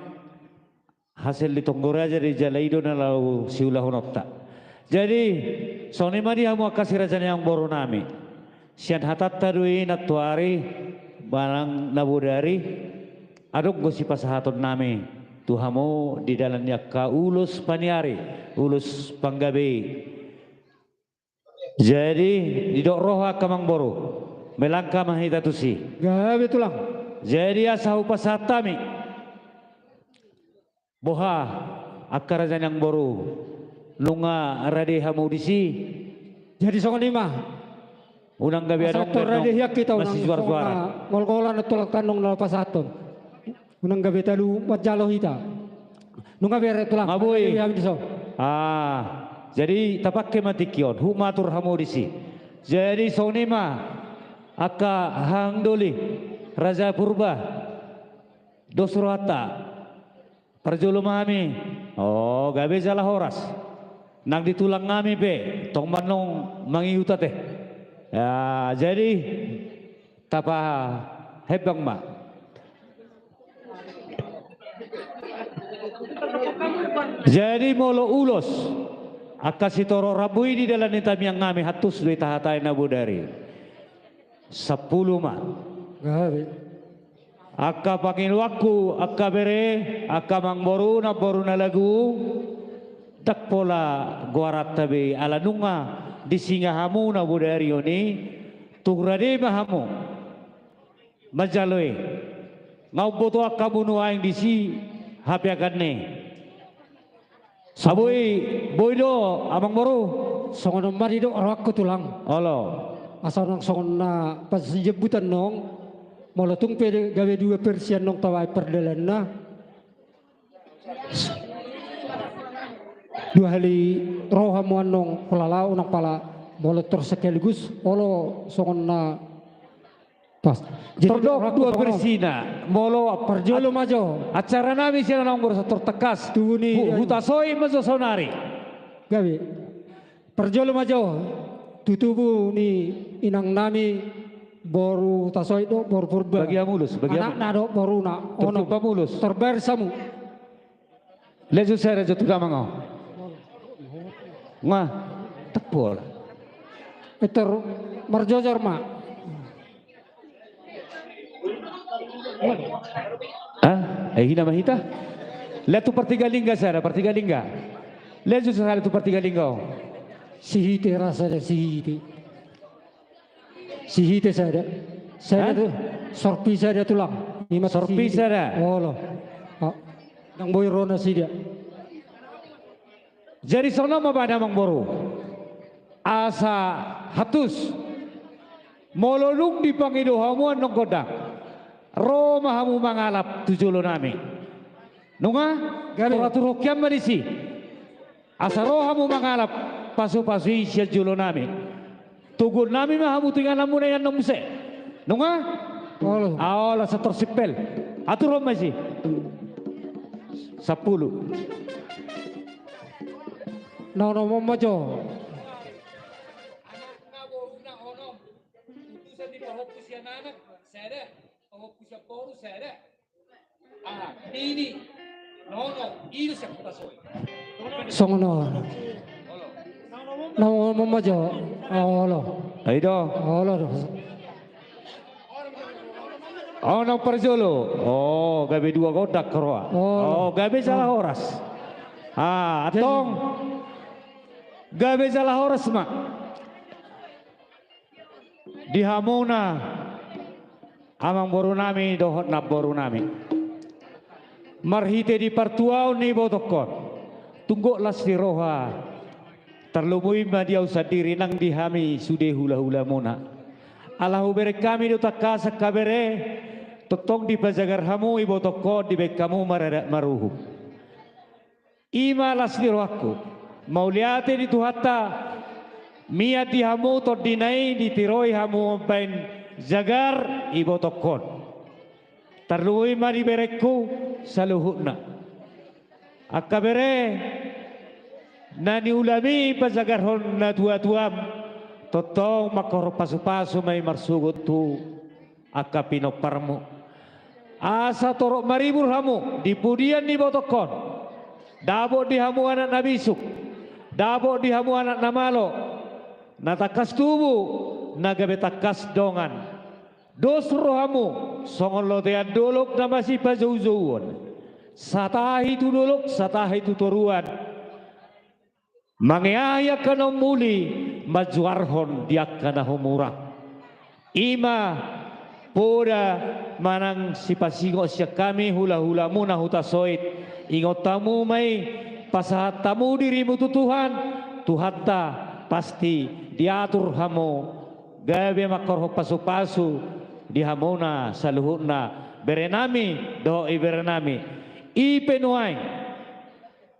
hasil ni tonggo raja di jala i do na laho siulahononta. Jadi songon i ma di hamu angka si raja ni amangborunami. Sian hatanta do i nantoari manang na bodari, adong do sipasahatonnami tu hamu di dalan ni angka ulos paniari, ulos panggabe i. Jadi didok roha angka amangboru, melangkah ma hita tusi. Gabe tulang. Jadi asa hupasahat hami. Boha, angka raja ni amangboru, nunga rade hamu disi? Jadi songon i ma. Unang gabe adong tor rade hian hita, unang sijuar-juaran. Ngolngolan antong tulang tandong na pasahathon. Unang gabe talu manjalo hita. Nunga bere tulang. Nga boi. Ah, jadi tapangke ma tingki on, huhut ma atur hamu disi. Jadi songon i ma, angka haha doli, Raja Purba, dos rohanta. Parjolo ma hami. Oh, gabe jala horas. Nang di tulang nami pe tong mandok mangihut ate. Ya, jadi tapahembang ma. Jadi molo ulos, angka sitorop rambu i di dalan ni tamiang nami, hantus do i tahatai na bodari. Sampulu ma. Gabe. Angka pangidoanku, angka bere, angka amangboru, namboru na lagu, ndang pola goaranta be ala nunga disinga hamu na bodari on i, tung rade ma hamu manjalo i. Nga umboto angka munu aing disi hape agan ni. Saboi, boi do, amangboru. Songon on ma didok rohangku tulang. Olo. Asa unang songon na pasijembutan nong. Molo tung pe gabe dua versi annon tabaen pardalanna. Dua hali roha ma annon, hulala unang pala molo tor sekaligus, olo songon na Pas. Jadi tordok dua versina. Molo parjolo ma jo. Acara nami sian na umur sator tangkas. Tubu ni. Hu-, hutasoi ma jo saonari. Gabe. Parjolo ma jo. Tu tubu ni inang nami boru Hutasoit do, boru Purba. Bagian mulus, bagian. Anakna do boruna. Ono. Tertimpa mulus. Terbaris hamu. Leju sada jo tu damang on. Nga, tak pola. Etor marjojor ma. Ah, eh, hina ma hita. Leju tu Partiggalingga sada, Partiggalingga. Leju sada tu Partiggalingga on. Sihite rasa da, sihite. Sihite sada. Sada tu, sorpi sada tulang. Ima sorpi sada. Olo. Ah, ndang boi ro nasida. Jadi songon on ma ba damang boru. Asa hatus, molo dung dipangido hamu annon gondang, ro ma hamu mangalap tu jolo nami. Nunga? Gabe. Tor aturhon hian ma disi. Asa ro hamu mangalap pasupasu i sian jolo nami. Toguon nami ma hamu tu ingananmuna i annon muse. Nunga? Olo. Aola sator simpel. Aturhon ma disi. Sampulu. Na onom on ma jo. Anakna, boruna onom. Utusan di pahompu sian anak sada, pahompu sian boru sada. Ah, ini. Nono, ini sian Kota Soe. Songon on. Olo. Na onom on ma jo. Olo. Ai do. Olo do. Onom parjolo. Oh, gabe dua gondang roa. Oh. Oh, gabe jala horas. Ah, antong. Gabe jala horas ma. Di hamuna amangboru nami dohot namboru nami. Marhite di partuaon ni ibotongkon, tung gok las ni roha, tarlumobi ma di ahu sandiri nang di hami sude hulahulamuna. Ala hubereng hami do tangkas angka bere, tongtong dipajagar hamu ibotongkon, dibaen hamu maradat maruhum. I ma las ni rohangku. Mauliate di Tuhanta, mian di hamu tondina i ditiroi hamu mambaen jagar ibotongkon. Tarlumobi ma di berengku saluhutna. Angka bere, na niulami pajagarhon natuatuam, tongtong mangkorhon pasupasu ma i marsogot tu angka pinomparmu. Asa torop maribur hamu di pudian ni ibotongkon. Dapot di hamu anak na bisuk, dapot di hamu anak na malo, na tangkas tubu, na gabe tangkas dongan. Dos rohamu songon lotean dolok na masipajoujouon, satahi tu dolok, satahi tu toruan. Mangeahi angka na umuli, manjuarhon di angka na humurang. I ma poda manang sipasingot sian hami hulahulamuna Hutasoit. Ingot hamu ma i, pasahat hamu dirimu tu Tuhan, Tuhanta pasti diatur hamu gabe mangkorhon pasupasu di hamuna saluhutna, berenami dohot iberenami. I pe nuaeng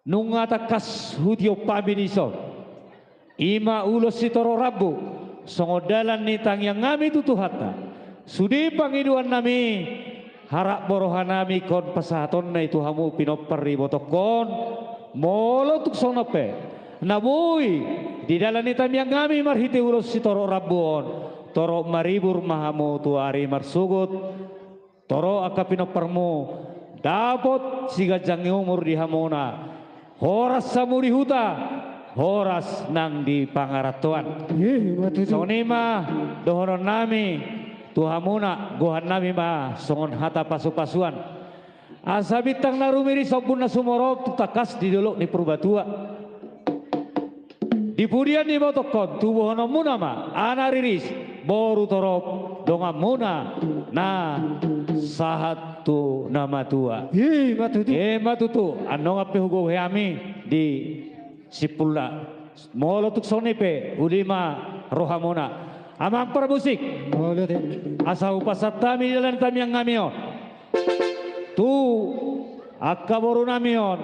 nunga tangkas hutiop hami dison. I ma ulos sitorop rambu songon dalan ni tangiangnami tu Tuhanta. Sude pangidoannami, harap ma rohanami ingkon pasahatonna i tu hamu pinompar ni ibotongkon. Molo tung songon on pe na boi di dalan ni tangiangnami marhite ulos sitorop rambu on, torop maribur ma hamu tu ari marsogot. Torop angka pinomparmu dapot siganjang ni umur di hamuna. Horas hamu di huta, horas nang di pangarantoan. Ih, ima tutu. Songon i ma dohononnami tu hamuna, gohannami ma songon hata pasupasuan. Asa bintang na rumiris, ombun na sumorop, tung tangkas di dolok ni Purbatua. Di pudian ni ibotongkon tubuhononmuna ma anak riris, boru torop, donganmuna na sahat tu na matua. Ima tutu. Ima tutu. Annon pe hugohi hami di simpulna. Molo tung songon i pe, uli ma rohamuna. Amang parmusik. Molo te. Asa hupasahat hami di dalan tangiangnami on tu angka borunami on,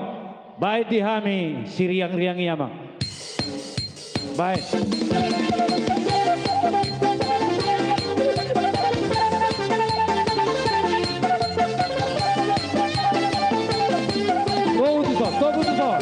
baen di hami siriangriang i, amang. Baen. Tobu tuson, tobu tuson.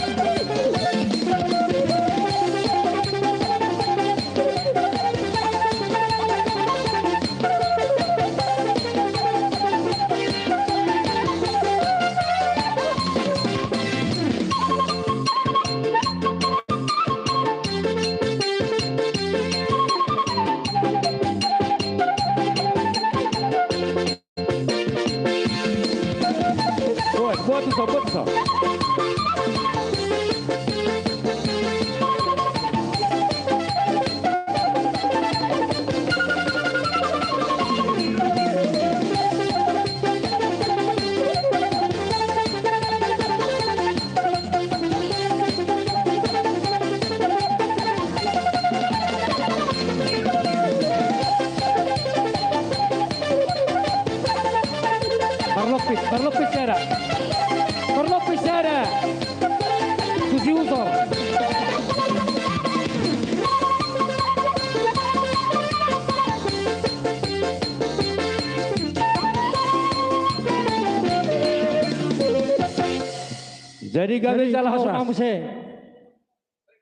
Jadi gabe jala horas. Muse.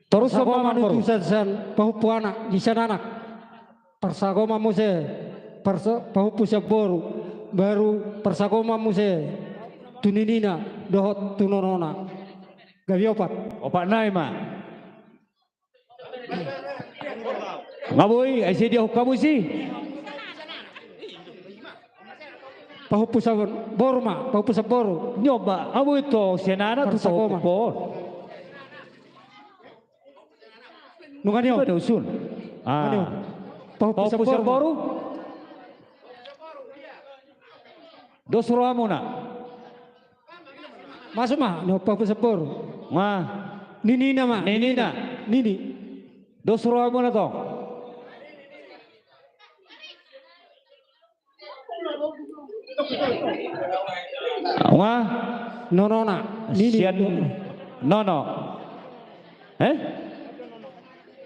Torus parsagoma ma nutusan sian pahompu anak di sian anak. Parsagoma muse parsa-, pahompu sian boru. Baru parsagoma muse tu ninina dohot tu nonona. Gabe opat. Opat nai ma. Nga boi, ai sai dia hukka boi si. Pahompu sian boru ma, pahompu sian boru. Nyoba, nga boi to sian anak tu parsagoma. Nunga ni on. Nunga ni on. Ah. Pahompu sian boru. Dos rohamuna. Masuk ma, ni pahompu sian boru. Ma. Ninina ma. Ninina. Nini. Dos rohamuna tong. Nga. Nonona. Nini. Sian nono. Eh?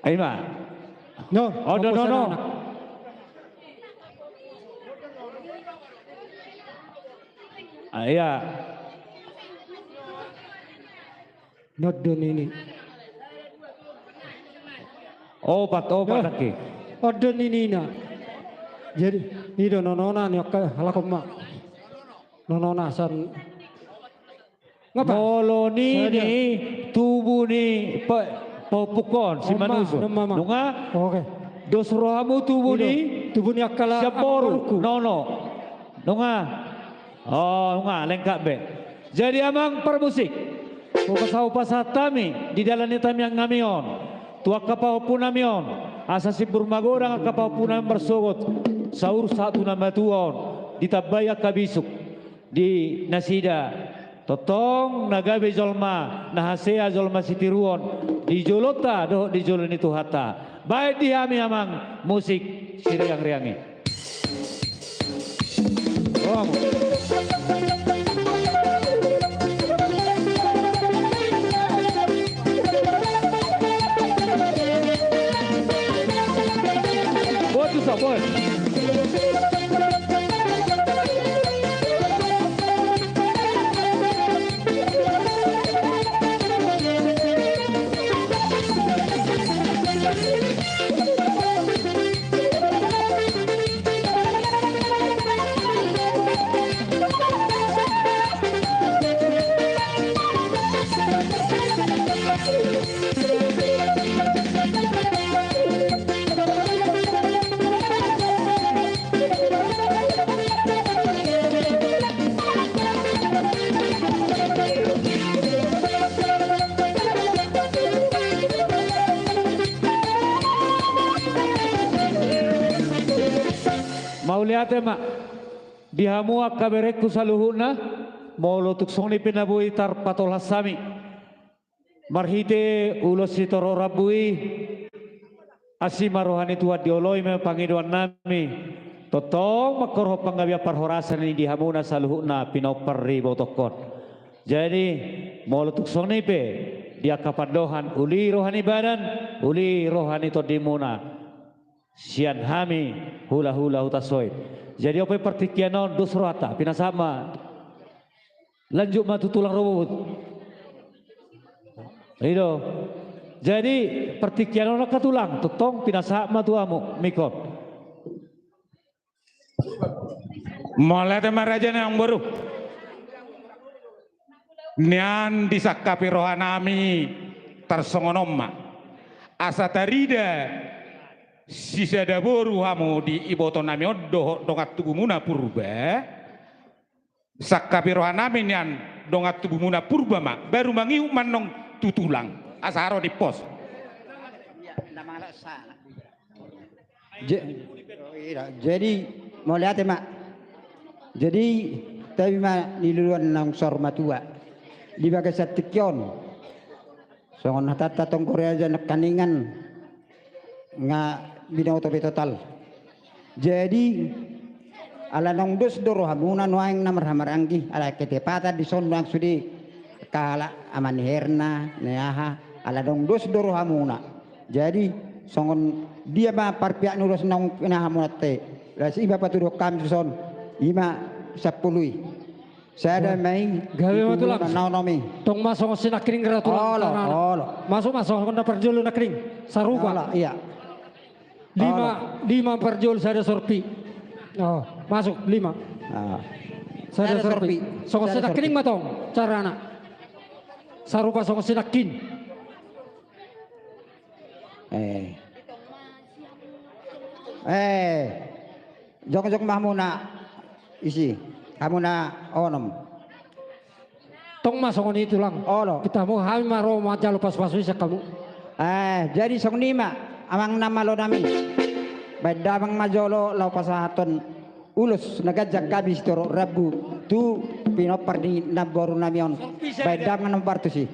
Ima. No, oh, no, no, no. Ah, iya. Noddo nini. Opat, opat lagi. Oddo ninina. Jadi, i do nonona ni angka halak on ma. Nonona san. Nga pa? Molo nini tubu ni pa-, pahompu on, si Manusur. Nunga? Oke. Dos rohamu tubu ni? Tubu ni angka halak. Sian boru. Nono. Nunga? Oh, nunga, lengkap be. Jadi amang parmusik, hupasahat-pasahat hami di dalan ni tamiang nami on tu angka pahompu nami on, asa simbur magodang angka pahompu nami marsogot saur sahat tu na matua on, ditambai angka bisuk di nasida. Tongtong na gabe jolma na hasea, jolma sitiruon di jolonta dohot di jolo ni Tuhanta. Baen di hami amang musik siriang-riang i. Mauliate ma di hamu angka berengku saluhutna, molo tung songon i pe na boi tarpatolhas hami. Marhite ulos sitorop rambu i, asi ma roha ni Tuhan, dioloi ma pangidoan nami, tongtong mangkorhon panggabean parhorasan i di hamuna saluhutna pinompar di ibotongkon. Jadi, molo tung songon i pe, di angka pandohan, uli roha ni badan, uli roha ni tondimuna. Sian hami, hula-hula Hutasoit. Jadi, ope partingkian on, dos rohanta, pinasahat ma. Lanjut ma tu tulang rorobot. I do. Jadi, partingkian on angka tulang, tongtong pinasahat ma tu hamu, mik on. Mauliate ma raja nami amangboru. Nian disangkapi roha nami tarsongon on ma. Asa tarida sisada boru hamu di iboto nami on dohot dongan tubumuna Purba. Sangkapi roha nami nian dongan tubumuna Purba ma, baru mangihut ma annon tu tulang. Asa ro di pos. Ja-, jadi, mauliate ma. Jadi, tabi ma niluluan naung saur matua. Di bagasan tingki on. Songon hatanta tong, Korea ja nangkaningan nga binoto be total. Jadi, ala naung dos do rohamuna nuaeng na marhahamaranggi, ala ketepatan dison nuaeng sude, angka halak ama ni Herna, ni aha, ala naung dos do rohamuna. Jadi, songon dia ma parpihak ni ulos naung pinahamuna te. Laos i ma patuduhon hami dison, i ma sampulu i. Sada ma i. Gabe ma, Tulang. Tong ma songon si nangkining ra, Tulang. Olo, olo. Masuk ma songon na parjolo nangkining. Sarupa. Olo, iya. Lima, lima parjolo, sada sorpi. Oh, masuk lima. Ah. Sada sorpi. Songon si nangkining ma tong carana. Sarupa songon si nangkin. Eh. Eh. Jongjong ma hamuna isi. Hamuna onom. Tong ma songon i, Tulang. Olo. Hita ma, hami ma ro manjalo pasupasu i sian hamu. Eh, jadi songon i ma, amang na malo nami. Baen damang ma jolo laho pasahathon ulos na ganjang hami sitorop rambu tu pinompar ni namboru nami on. Baen damang na mambar tusi.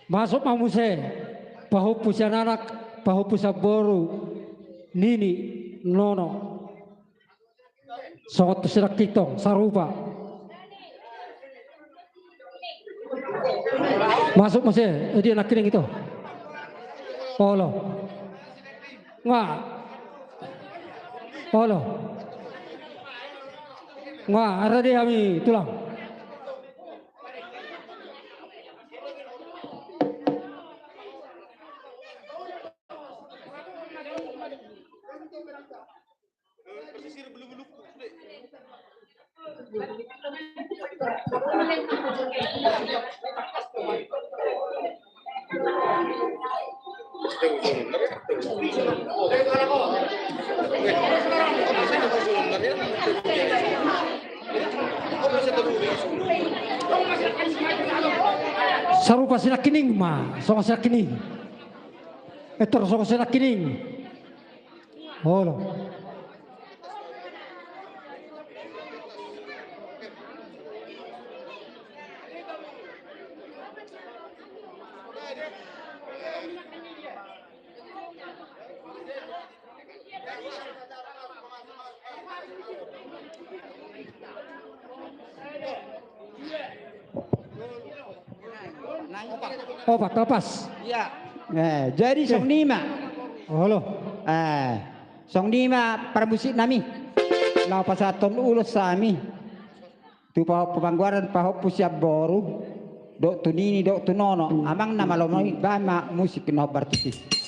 Masuk ma muse pahompu sian anak, pahompu sian boru, nini, nono. Songon tu si nangkin tong, sarupa. Masuk muse, eh, dia nangkining i. Olo. Nga. Olo. Nga, ara di hami, Tulang. Sarupa si nangkining ma, songon si nangkining. Etor songon si nangkining. Olo. Opat, opas. Iya. Eh, jadi songon i ma. Olo. Eh, songon i ma parmusik nami. Laho pasahathon ulos hami. Tu pahompu, pangguaran pahompu sian boru. Dohot tu nini, dohot tu nono. Amang na malo nami, baen ma musik na hombar tusi.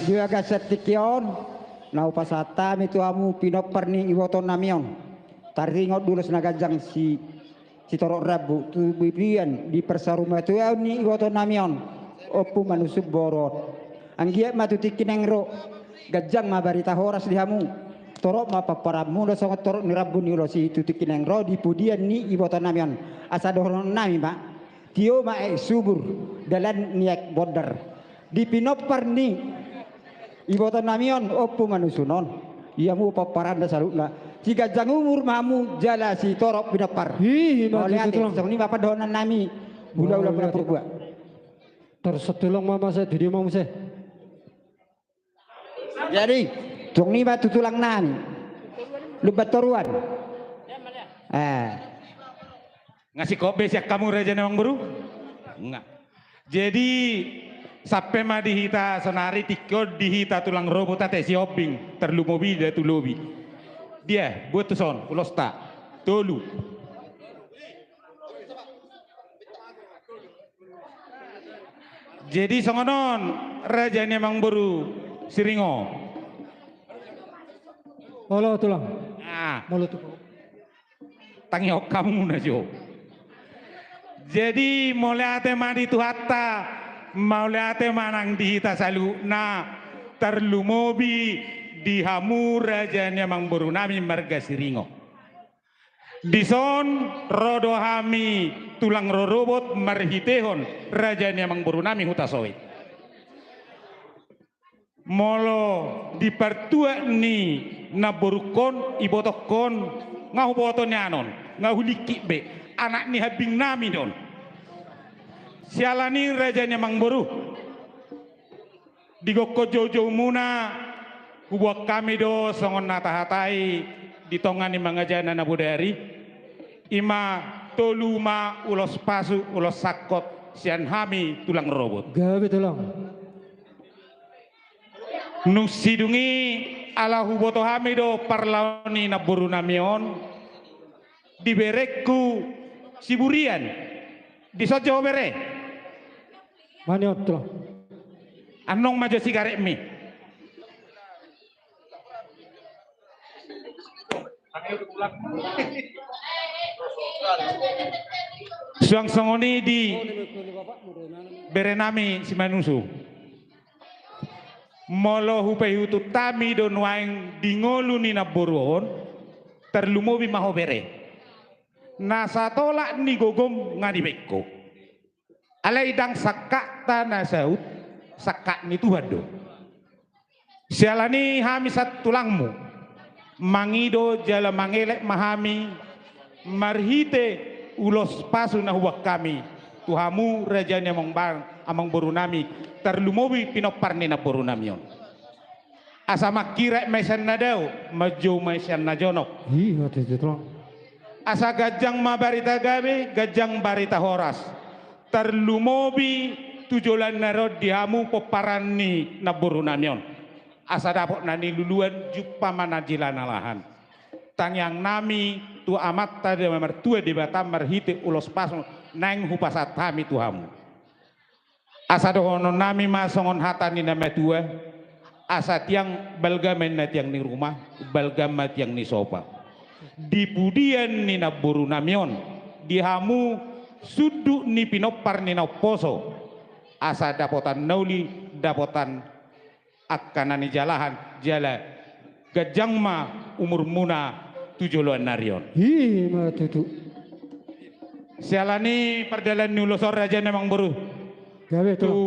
Di bagasan tingki on, na hupasahat hami tu hamu pinompar ni iboto nami on. Taringot do ulos na ganjang si, sitorop rambu tu bibian di parsarumatuaon ni iboto nami on, Ompu Manusuk Borot. Anggiat ma tu tingki na naeng ro. Ganjang ma barita horas di hamu. Torop ma pomparanmuna songon torop ni rambu ni ulos i tu tingki naeng ro di pudian ni ibotonami on. Asa dohononnami ma, tio ma aek subur, dalan ni aek bondar. Di pinompar ni ibotonami on, Ompu Manusung on. Ia hamu pomparanna saluhutna. Siganjang umur ma hamu jala sitorop pinompar. Ih, ima tutu, Tulang. Songon i ma pandohononnami. Hulahula, mauliate. Muna purpura. Tor so tulang ma masa tu dia ma muse. Jadi, songon i ma tu tulangnami. Lumban toruan. Eh. Nga singkop be sian hamu raja ni amangboru? Nga. Jadi, sampe ma di hita saonari, tingki on di hita tulang rorobot ate siombing, tarlumobi datu lobi. Dia, buat tuson, ulosta. Tolu. Jadi songon on, raja ni amangboru Siringo. Olo, Tulang. Ah. Molo tu. Tangihon hamu na jo. Jadi, mauliate ma di Tuhanta, mauliate ma nang di hita saluhutna, tarlumobi di hamu raja ni amangborunami marga Siringo. Dison ro do hami tulang rorobot marhitehon raja ni amangborunami Hutasoit. Molo di partuat ni namborungkon, ibotongkon, nga huboto nian on, nga hulingkit be, anak ni hambingnami do on. Siala ni i raja ni amangboru, di gokhon joujoumuna, huboan hami do songon na tahatai di tonga ni mangajana na bodari, ima tolu ma ulos pasu, ulos sangkot sian hami tulang rorobot. Gabe, Tulang. Dung sidung i ala huboto hami do parlao ni namborunami on, di berengku Siburian. Dison jo ho, bere. Mani on, Tulang. Annon ma jo sigaretmi. Suang songon i di berenami si Manusung. Molo hupaihutihut hami do nuaeng di ngolu ni namboru on, tarlumobi ma ho, bere. Na satolap ni gogom nga dibaen ho. Alai ndang sangkapta na saut, sangkap ni Tuhan do. Siala ni i hami santulangmu, mangido jala mangelek ma hami marhite ulos pasu na huboan hami tu hamu raja ni amang ba-, amangborunami, tarlumobi pinompar ni namborunami on. Asa mangkirap ma i sian na dao, manjou ma i sian na jonok. Ih, ima tutu, Tulang. Asa ganjang ma barita gabe, ganjang barita horas. Tarlumobi tu joloan ni ari on di hamu pomparan ni namborunami on. Asa dapot na niluluan, jumpa ma na jala na lahan. Tangiangnami tu Amanta Debata Martua Debata marhite ulos pasu naeng hupasahat hami tu hamu. Asa dohononnami ma songon hata ni na matua, asa tiang balga ma inna tiang ni ruma, balga ma tiang ni sopa. Di pudian ni namborunami on, di hamu sundut ni pinompar ni na umposo, asa dapotan na uli, dapotan angka na nijalahan, jala ganjang ma umurmuna tu joloan ni ari on. Ima tutu. Siala ni i pardalan ni ulos on, raja ni amangboru. Gabe, Tulang. Tu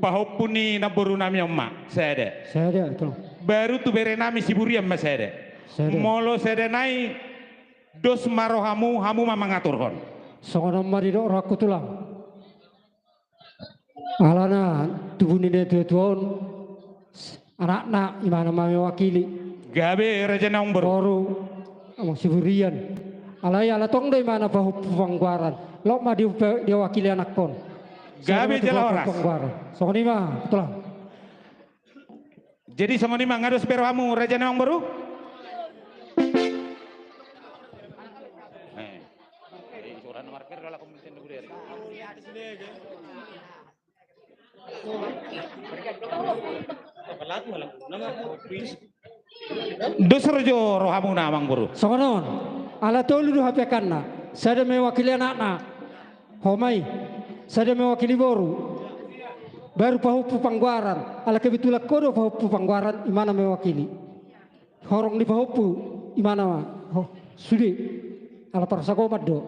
pahompu ni namborunami on ma sada. Sada, Tulang. Baru tu berenami Siburian ma sada. Sada. Molo sada nai dos ma rohamu, hamu ma mangaturhon. Songon on ma didok rohangku, Tulang. Alana tubu ni natuatua on, anakna imana ma mewakili. Gabe, raja ni amangboru. Boru, amang Siburian. Alai ala tong do imana pahompu panggoaran, lot ma di-, diwakili anakkon. Gabe, jala horas. Pahompu panggoaran. Songon i ma, Tulang. Jadi songon i ma, nga dos be rohamu, raja ni amangboru? Eh. Dos ro jo rohamuna, amangboru. Songon on, ala tolu do hape angkanna, sada mewakili anakna, ho ma i, sada mewakili boru. Baru pahompu panggoaran, ala kebetulan ho do pahompu panggoaran, imana mewakili. Horong ni pahompu, imana ma. Ho, sude. Ala parsagoman do.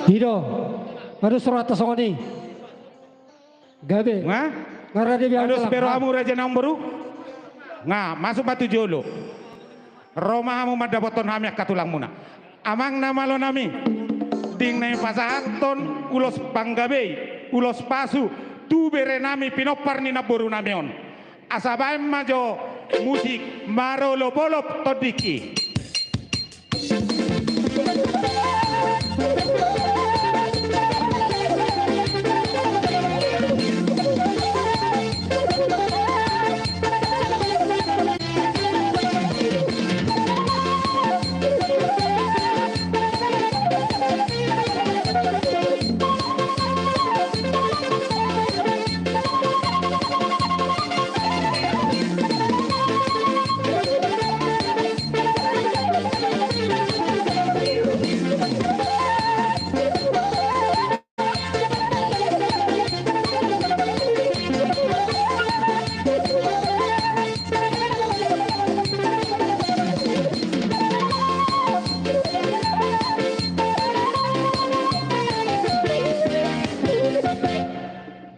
I do. Adus rohanta songon i. Gabe. Nga? Nga rade biang. Adus, bero hamu raja ni amangboru. Nga, masuk ma tu jolo. Ro ma hamu mandapothon hami angka tulangmuna. Amang na malo nami, ding nami pasahathon ulos panggabei, ulos pasu, tu bere nami pinompar ni namboru nami on. Asa baen ma jo musik marolop-olop tondingki.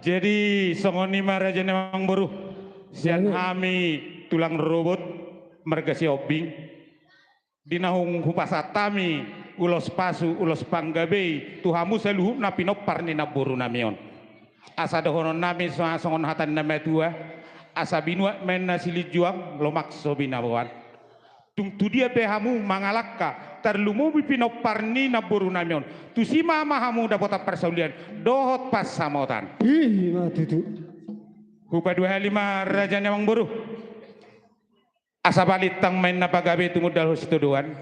Jadi songon i ma raja ni amangboru, sian hami tulang rorobot marga Sihombing, di na naeng hupasahat hami ulos pasu, ulos panggabei tu hamu saluhutna pinompar ni namboru nami on. Asa dohonon nami so-, songon hata ni na matua, asa binuat ma inna silinjuang, lomak so binaboan. Tung tu dia pe hamu mangalangka, tarlumobi pinompar ni namboru nami on, tusi ma hamu dapotan parsaulian dohot pansamotan. I ma tutu. Hupadua hali ma raja ni amangboru. Asa balintang ma inna pagabe tumundalhon sitadoan.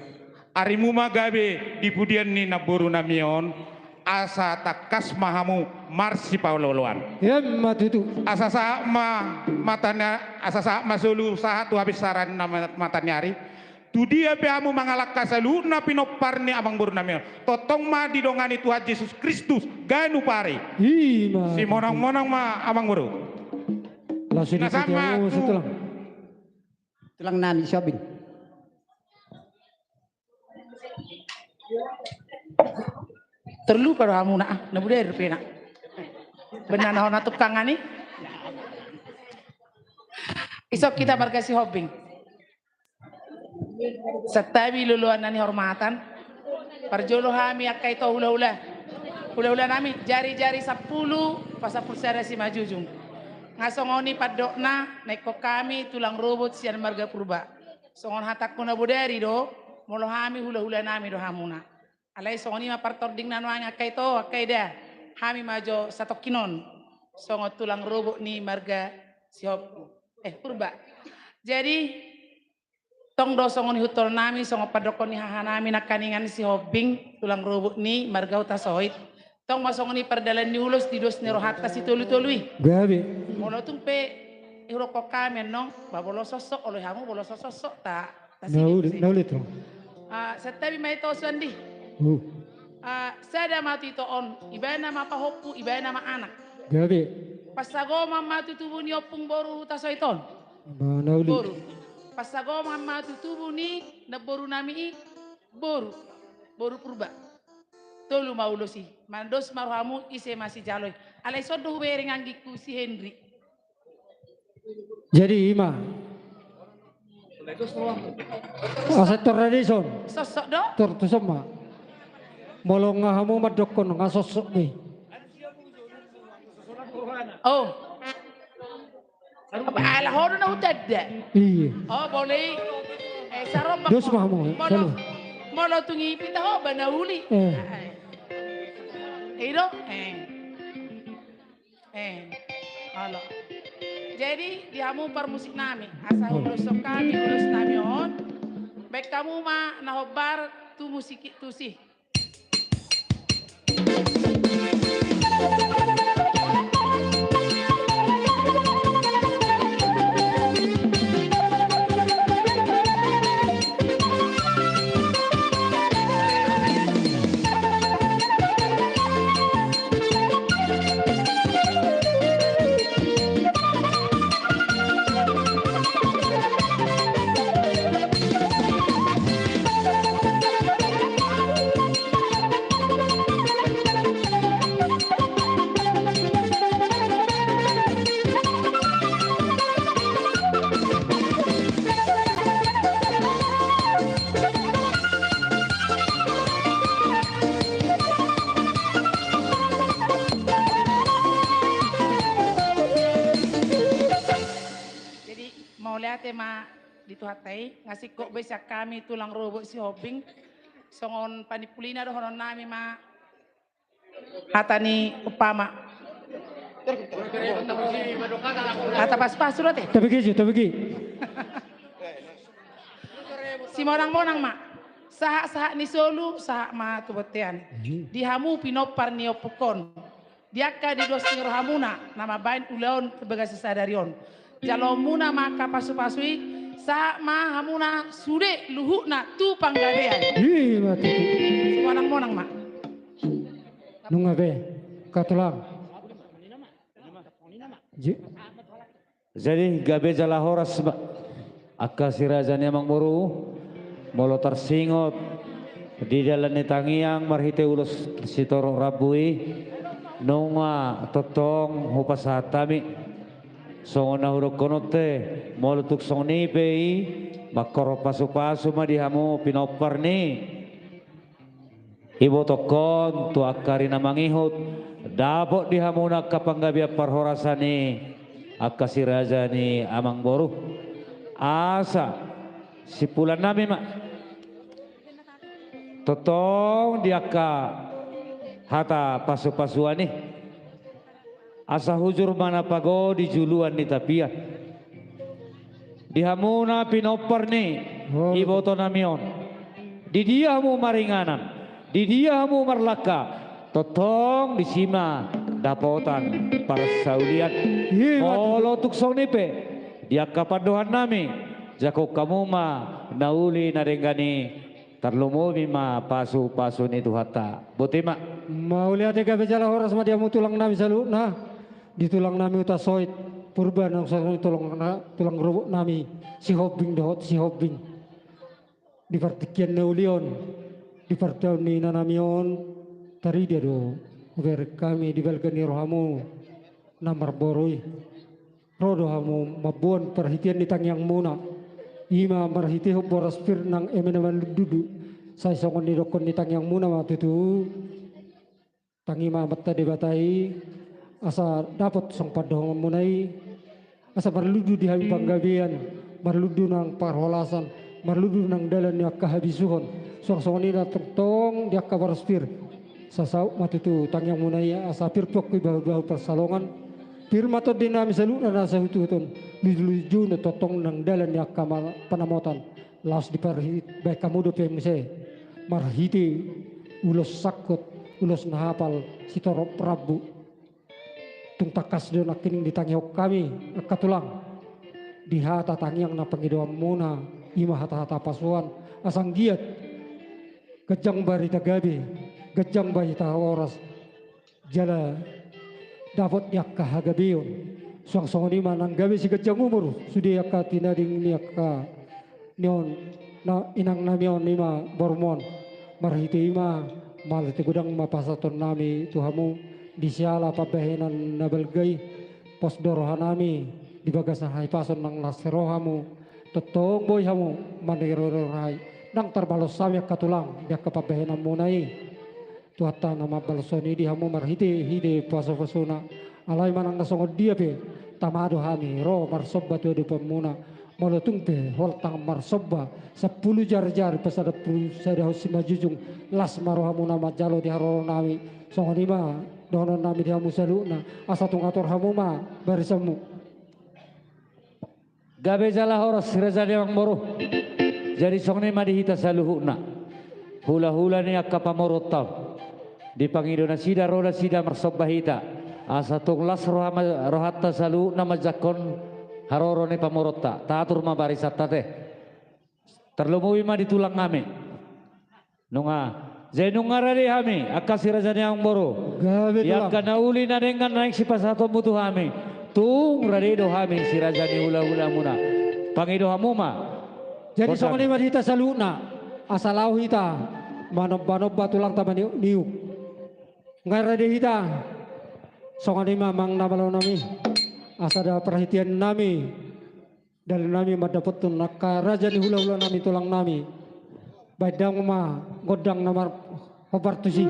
Arimu ma gabe di pudian ni namboru nami on, asa tangkas ma hamu marsipaolooloan. Emma tutu. Asa sahat ma mata ni, asa sahat ma solu sahat tu habinsaran ni ma-, mata ni ari. Tu dia pe hamu mangalangka saluhutna pinompar ni amangboru nami on, tongtong ma didongani Tuhan Jesus Kristus ganup ari. I ma. Simonang-monang ma amangboru. Langsung ikuti hamu, tulang. Tulang nami Sihombing. Terlupa do hamuna, ah, na budaya rupena. Bennana hona tukang ani. Isok hita marga Sihombing. Santabi loloan na nihormatan. Parjolo hami angka ito hulahula. Hulahula nami, jari-jari sampulu, pasampulu sada simanjujung. Nga songon i pandokna, na ingkon hami tulang rorobot sian marga Purba. Songon hatangku na bodari do, molo hami hulahula nami do hamuna. Alai songon i ma partording na nuaeng angka ito, angka eda. Hami ma jo satongkin on. Songon tulang rorobot ni marga Sihob-, eh, Purba. Jadi, tong do songon ihuthon nami, songon pandokkon ni haha nami nangkaningan Sihombing, tulang rorobot ni marga Hutasoit. Tong ma songon i pardalan ni ulos di dos ni rohanta sitolu-tolu i. Gabe. Molo tung pe ihurokkon hami annon, ba molo sossok, olo hamu molo sossok, ta, ta. Na uli, na uli tu. Ah, santabi ma ito suan di. Uh. Ah, sada ma tu ito on, ibana ma pahompu, ibana ma anak. Gabe. Pansagoman ma tu tubu ni ompung boru Hutasoit on. Ba na uli. Boru. Pansagoman ma tu tubu ni namboru nami i, boru. Boru Purba. Tolu ma ulos i. Mandos ma rohamu, ise ma sijalo i. Alai songon do hubereng anggingku si Henry. Jadi i ma. Asa tor na dison. Sossok do? Tor tuson ma. Molo nga hamu mandokkon nga sossok be. Oh. Ala ho do na hutanda. Iya. Oh, boleh. Eh, sarombak. Dos ma hamu. Molo, molo tung i pinta ho ba na uli. Eh. I do? Eh. Eh. Olo. Jadi di hamu parmusik nami, asa huloshon hami ulos nami on. Baen hamu ma na hombar tu musik i, tusi. Jadi, mauliate ma di Tuhanta i, nga singkop be sian hami tulang rorobot Sihombing, songon panimpulina dohononnami ma hata ni umpama. Hata pasupasu do ate. Tabege jo, tabege. Simonangmonang ma. Sahatsahat ni solu, sahat ma tu bontean. Hmm. Di hamu pinompar ni ompungkon. Di angka di dos ni rohamuna, na mambahen ulaon tu bagasan sadari on. Jaloonmuna ma angka pasupasu i, sahat ma hamuna sude luhutna tu panggabean. Ima tutu. Simonangmonang ma. Nunga be, angka tulang. Ji- Jadi, gabe jala horas ma angka si raja ni amangboru, molo tarsingot di dalan ni tangiang marhite ulos sitorop rambu i, nunga tongtong hupasahat hami. Songon na hudokkon on te, molo tung songon i pe i, mangkorhon pasupasu ma di hamu pinompar ni ibotongkon tu angka ari na mangihut, dapot di hamuna angka panggabean parhorasan i angka si raja ni amangboru. Asa simpulannami ma tongtong di angka hata pasupasuan i. Asa hujur ma na pago di juluan ni tapian. Di hamuna pinompar ni ibotonami on. Di dia hamu maringanan, di dia hamu marlangka, tongtong disi ma dapotan parsaulian. Ima tutu. Molo tung songon i pe, di angka pandohannami, jangkon hamu ma na uli na denggan i. Tarlumobi ma pasupasu ni Tuhanta. Boti ma. Mauliate, gabe jala horas ma di hamu tulangnami saluhutna. Di tulangnami Hutasoit Purba, nang songon i tulang na-, tulang rorobotnami Sihombing dohot Sihombing. Di partingkian na uli on, di partaon ni inanami on, tarida do hubereng hami di balga ni rohamu na marboru i. Ro do hamu mamboan parhitean ni tangiangmuna. Ima marhitehon boras pir nang eme na marlundudu. Sai songon nidokkon ni tangiangmuna ma tutu. Tangi ma Amanta Debata i, asa dapot songon pandohanmuna i, asa marlundu di hami panggabean, marlundu nang parholasan, marlundu nang dalan ni angka habisuhon, suang songon i na tongtong di angka boras pir. Sasaut ma tutu tangiangmuna i, asa pir pongki bahulbahul pansalongan, pir ma tondinami saluhutna na sahuthut on, lujuluju na tongtong nang dalan ni angka ma-, panamotan, laos diparhi-, bahen hamu dope muse, marhite ulos sangkot, ulos na hapal, sitorop rambu. Tung tangkas do nangkining ditangihon hami, angka tulang. Di hata tangiang na pangidoanmuna, ima hata-hata pasuan, asa anggiat ganjang barita gabe, ganjang barita horas, jala dapot di angka hagabeon. Suang songon i ma nang gabe siganjang umur sude angka tinading ni angka ni on, na inangnami on ima borumon. Marhite i ma, mauliate godang ma pasahatonnami tu hamu, di siala pambahenan na balga i, pos do rohanami di bagasan hahipason nang las rohamu, tongtong boi hamu maniroi roha i. Ndang tarbalos hami angka tulang di angka pambahenanmuna i. Tuhanta na mambalos songon i di hamu marhite, hite pasupasuna. Alai manang na songon dia pe, tama do hami ro marsomba tu adopanmuna. Molo tung pe holtang marsomba, sampulu jarjar, pasadapulu sadahon simanjujung, las ma rohamuna manjalo di haroronami. Songon i ma dohononnami di hamu saluhutna, asa tung ator hamu ma barisanmu. Gabe jala horas, raja ni amangboru. Jadi songon i ma di hita saluhutna, hulahula ni angka pamoruonta on. Dipangido nasida ro nasida marsomba hita, asa tung las roha ma-, rohanta saluhutna manjangkon haroro ni pamoruonta. Tatur ma barisanta te. Tarlumobi ma di tulang hami. Nunga, jadi nunga rade hami, angka si raja ni amangboru. Gabe tulang. Di angka na uli na denggan naeng sipasahatonmu tu hami. Tung rade do hami si raja ni hulahulamuna. Pangido hamu ma. Jadi songon i ma di hita saluhutna. Asa laho hita manombanomba tulangta maniukniuk. Nunga rade hita. Songon i ma amang na malo nami. Asa da parhitean nami. Dalan nami mandapothon angka raja ni hulahula nami tulang nami. Baen damang ma gondang na marhombar tusi.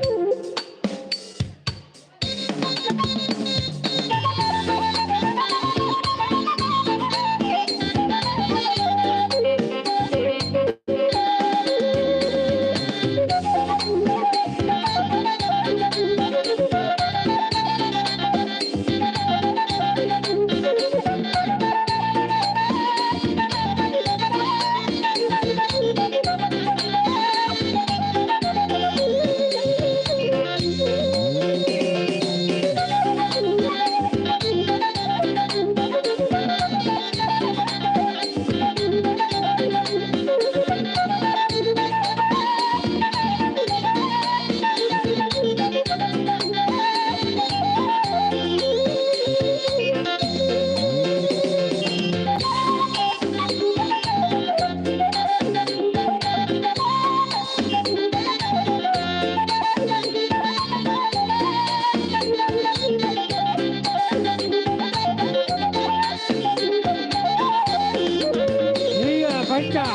Iya, baca.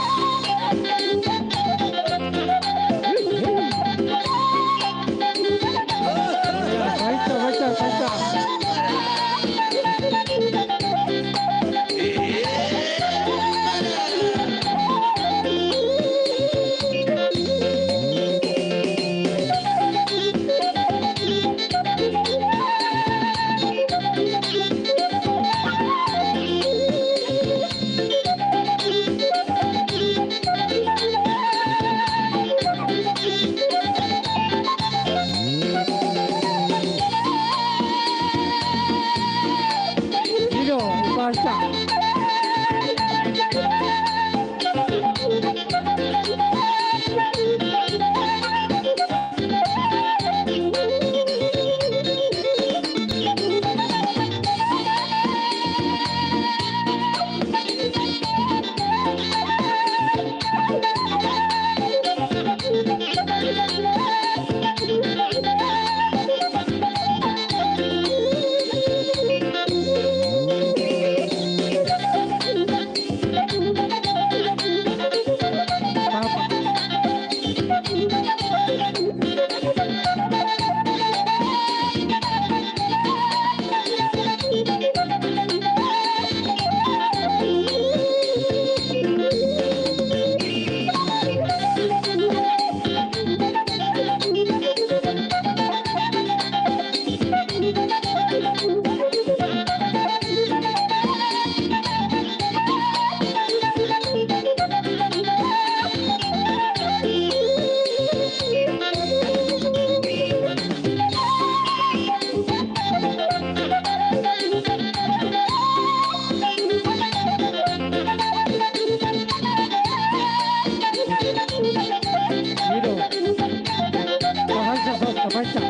Baca, baca, baca.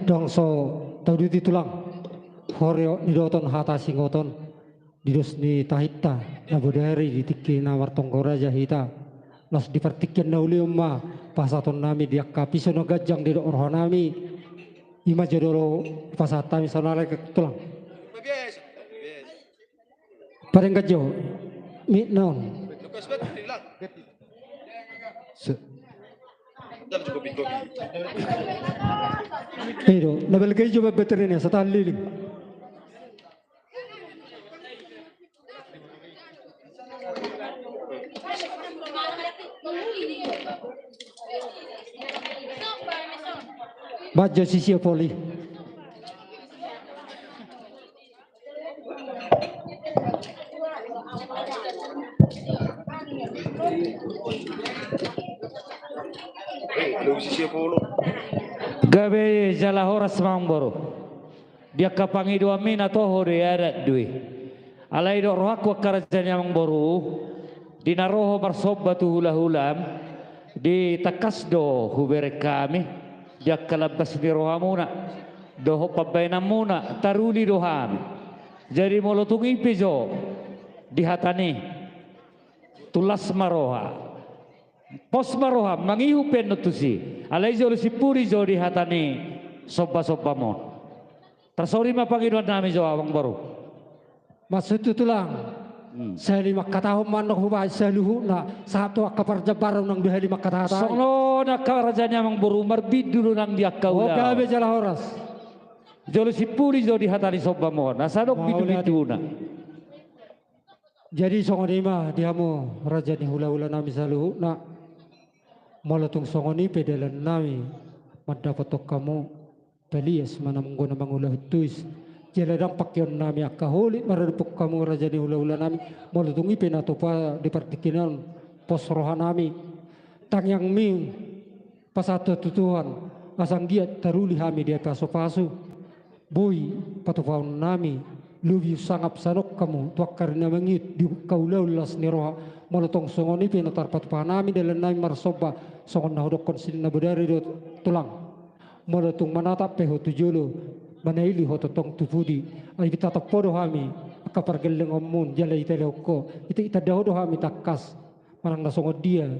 Dang so tauduti tulang, horeot ni doton hata singoton, di dos ni tahinta na bodari di tingki na martonggo raja hita. Laos di partingkian na uli on ma pasahatonnami di angka piso na ganjang didok rohanami. I ma jolo dipasahat hami saonari, tulang. Padenggan jo mic na on. I do, na balga i jo baterai na satahan liling. Baen jo sisi poli. Gabe jala horas ma amangboru. Di angka pangidoanmi na toho do i, adat do i. Alai didok rohangku angka raja ni amangboru, di na ro ho marsomba tu hulahulam, di tangkas do hubereng hami di angka lambas ni rohamuna dohot pambahenanmuna, taruli do hami. Jadi molo tung i pe jo di hata ni, tu las ma roha, pos ma roha, mangihut pe annon tusi. Alai jolo simpuli jo di hata ni sombasombam on. Tarsongon i ma pangidoannami jo, amangboru. Maksud tu tulang, hmm, sahali mangkatahon ma annon hubaen saluhutna, sahat tu angka parjambaran nang dua hali mangkatahon. Songon on angka raja ni amangboru, marbindu do nang di angka ulaon. Gabe jala horas. Jolo simpuli jo di hata ni sombam on, asa adong bindubinduna. Jadi songon i ma di hamu raja ni hulahulanami saluhutna. Molo tung songon i pe dalannami mandapothon hamu, palias ma na mangula mangulahon tois. Jala dang pangkeonnami angka holit maradophon hamu raja ni hulahulanami. Molo tung i pe na tupa di partingkian on, pos rohanami. Tangiangmi pasahathon tu Tuhan, asa anggiat taruli hami di pasupasu. Boi patupaonnami, lobi sangap sanok hamu tu angka ari na mangihut di angka ulaon las ni roha. Molo tong songon i pe na tarpatupa hami dalannami marsomba, songon na hudokkon sian na bodari do, tulang. Molo tung manatap pe ho tu jolo, manaili ho tongtong tu pudi, ai tatap ho do hami angka pargellengonmuna, jala italehon ho, ita, itanda ho do hami tangkas manang na songon dia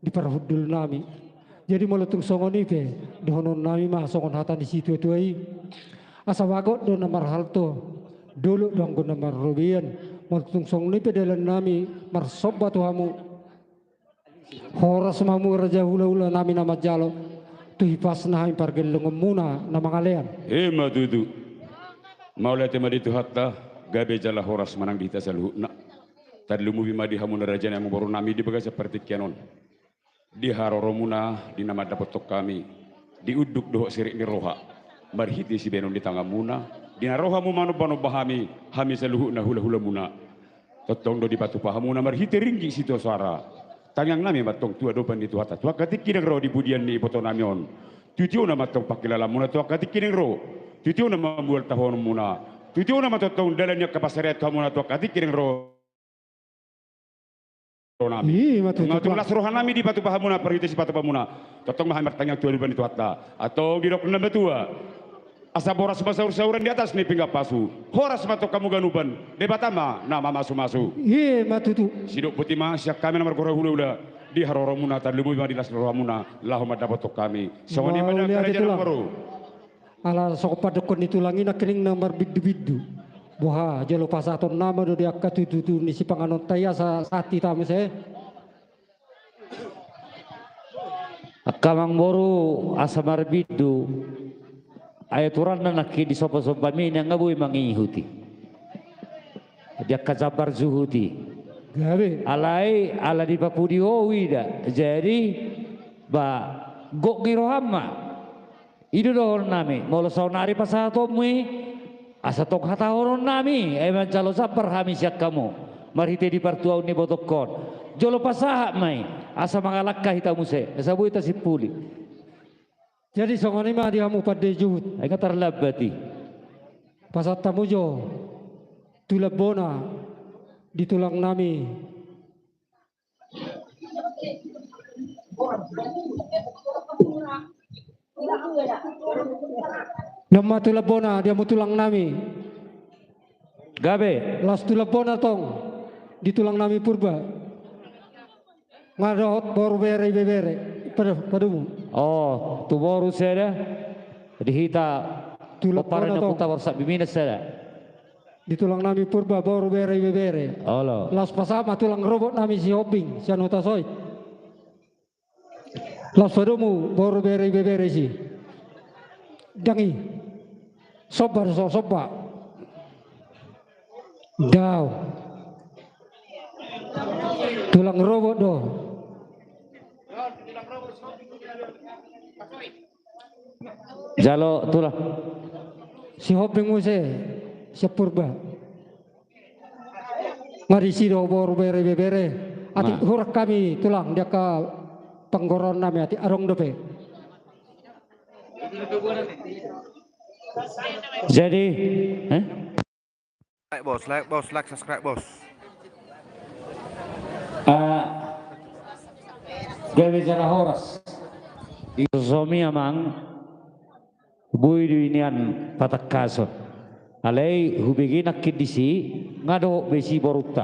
di parhundulnami. Jadi molo tung songon i pe, dohononnami ma songon hata ni situatua i: Asa bagot do na marhalto, dolok do anggo na marrobean. Molo tung songon i pe dalannami marsomba tu hamu, horas ma hamu raja hulahulanami na manjalo, tu hipasna hami pargellengonmuna na mangalean. I ma tutu. Mauliate ma di Tuhanta, gabe jala horas ma nang di hita saluhutna. Tarlumobi ma di hamuna raja ni amangborunami di bagasan partingkian on. Di haroromuna di na mandapothon hami di unduk dohot sirik ni roha, marhite sibahenon ni tanganmuna, di na ro hamu manombanomba hami, hami saluhutna hulahulamuna. Tongtong do dipatupa hamuna marhite ringgit sitio soara. Tangiangnami ma antong tu adopan ni Tuhanta tu angka tingki naeng ro di pudian ni ibotonami on. Tutiona ma antong pangkilalaanmuna tu angka tingki naeng ro. Tutiona ma mual tahuonmuna. Tutiona ma tongtong dalan ni angka pansarian tu hamuna tu angka tingki naeng ro. Nami. I ma tutu. Nunga tung las rohanami dipatupa hamuna marhite sipatupamuna. Tongtong ma hami martangiang tu adopan ni Tuhanta. Antong didok na matua: Asa boras ma saursaur di atas ni pinggan pasu, horas ma antong hamu ganupan, Debata ma na mamasumasu. I ma tutu. Sidok boti ma sian hami na margora hulahula, di haroromuna, tarlumobi ma di las rohamuna laho mandapothon hami. Songon i ma da, mauliate, raja ni amangboru. Ala songon pandokkon ni tulang i nangkining na marbindubindu. Boha, jolo pasahatonnami do di angka tututu ni sipanganonta i, asa sahat hita muse. Angka amangboru, asa marbindu, ai aturanna nangkin di sombasombam i nunga boi mangihut i di angka jambar juhut i. Gabe. Alai ala dipapudi ho huida, jadi ba gok ni roham ma. I do dohononnami, molo saonari pasahatonmu i, asa tong hatahononnami, ai manjalo jambar hami sian hamu marhite di partuaon ni ibotongkon. Jolo pasahat ma i, asa mangalangka hita muse, asa boi tasimpuli. Jadi songon i ma di hamu pande juhut. Ai nga tarlambat i. Pasahat hamu jo tu lambona di tulangnami. Nama tulang bona dia mu tulang nami. Gabe. Las tulang bona tong di tulang nami Purba. Nga dohot boru bere ibebere. Padu, padumu. Oh, tu boru sada. Di hita tulang bona tong. Kuta Borsak Bimina sada. Di tulang nami Purba boru bere ibebere. Olo. Las pasama tulang robot nami si Hombing, si Anuta Soi. Las padumu boru bere ibebere si. Dangi. Somba do so, somba. Dao. Tulang robot do. Jalo tulang. Si Hombing muse, si Purba. Nga disi do boru bere ibebere. Atik hurang hami tulang di angka panggorahon nami atik adong dope. Jadi, eh? Like bos, like bos, like subscribe bos. Ah, gabe jala horas. Isomi amang. Boi do i nian patangkason. Alai hubege nangkin disi, nga dohot be si borunta.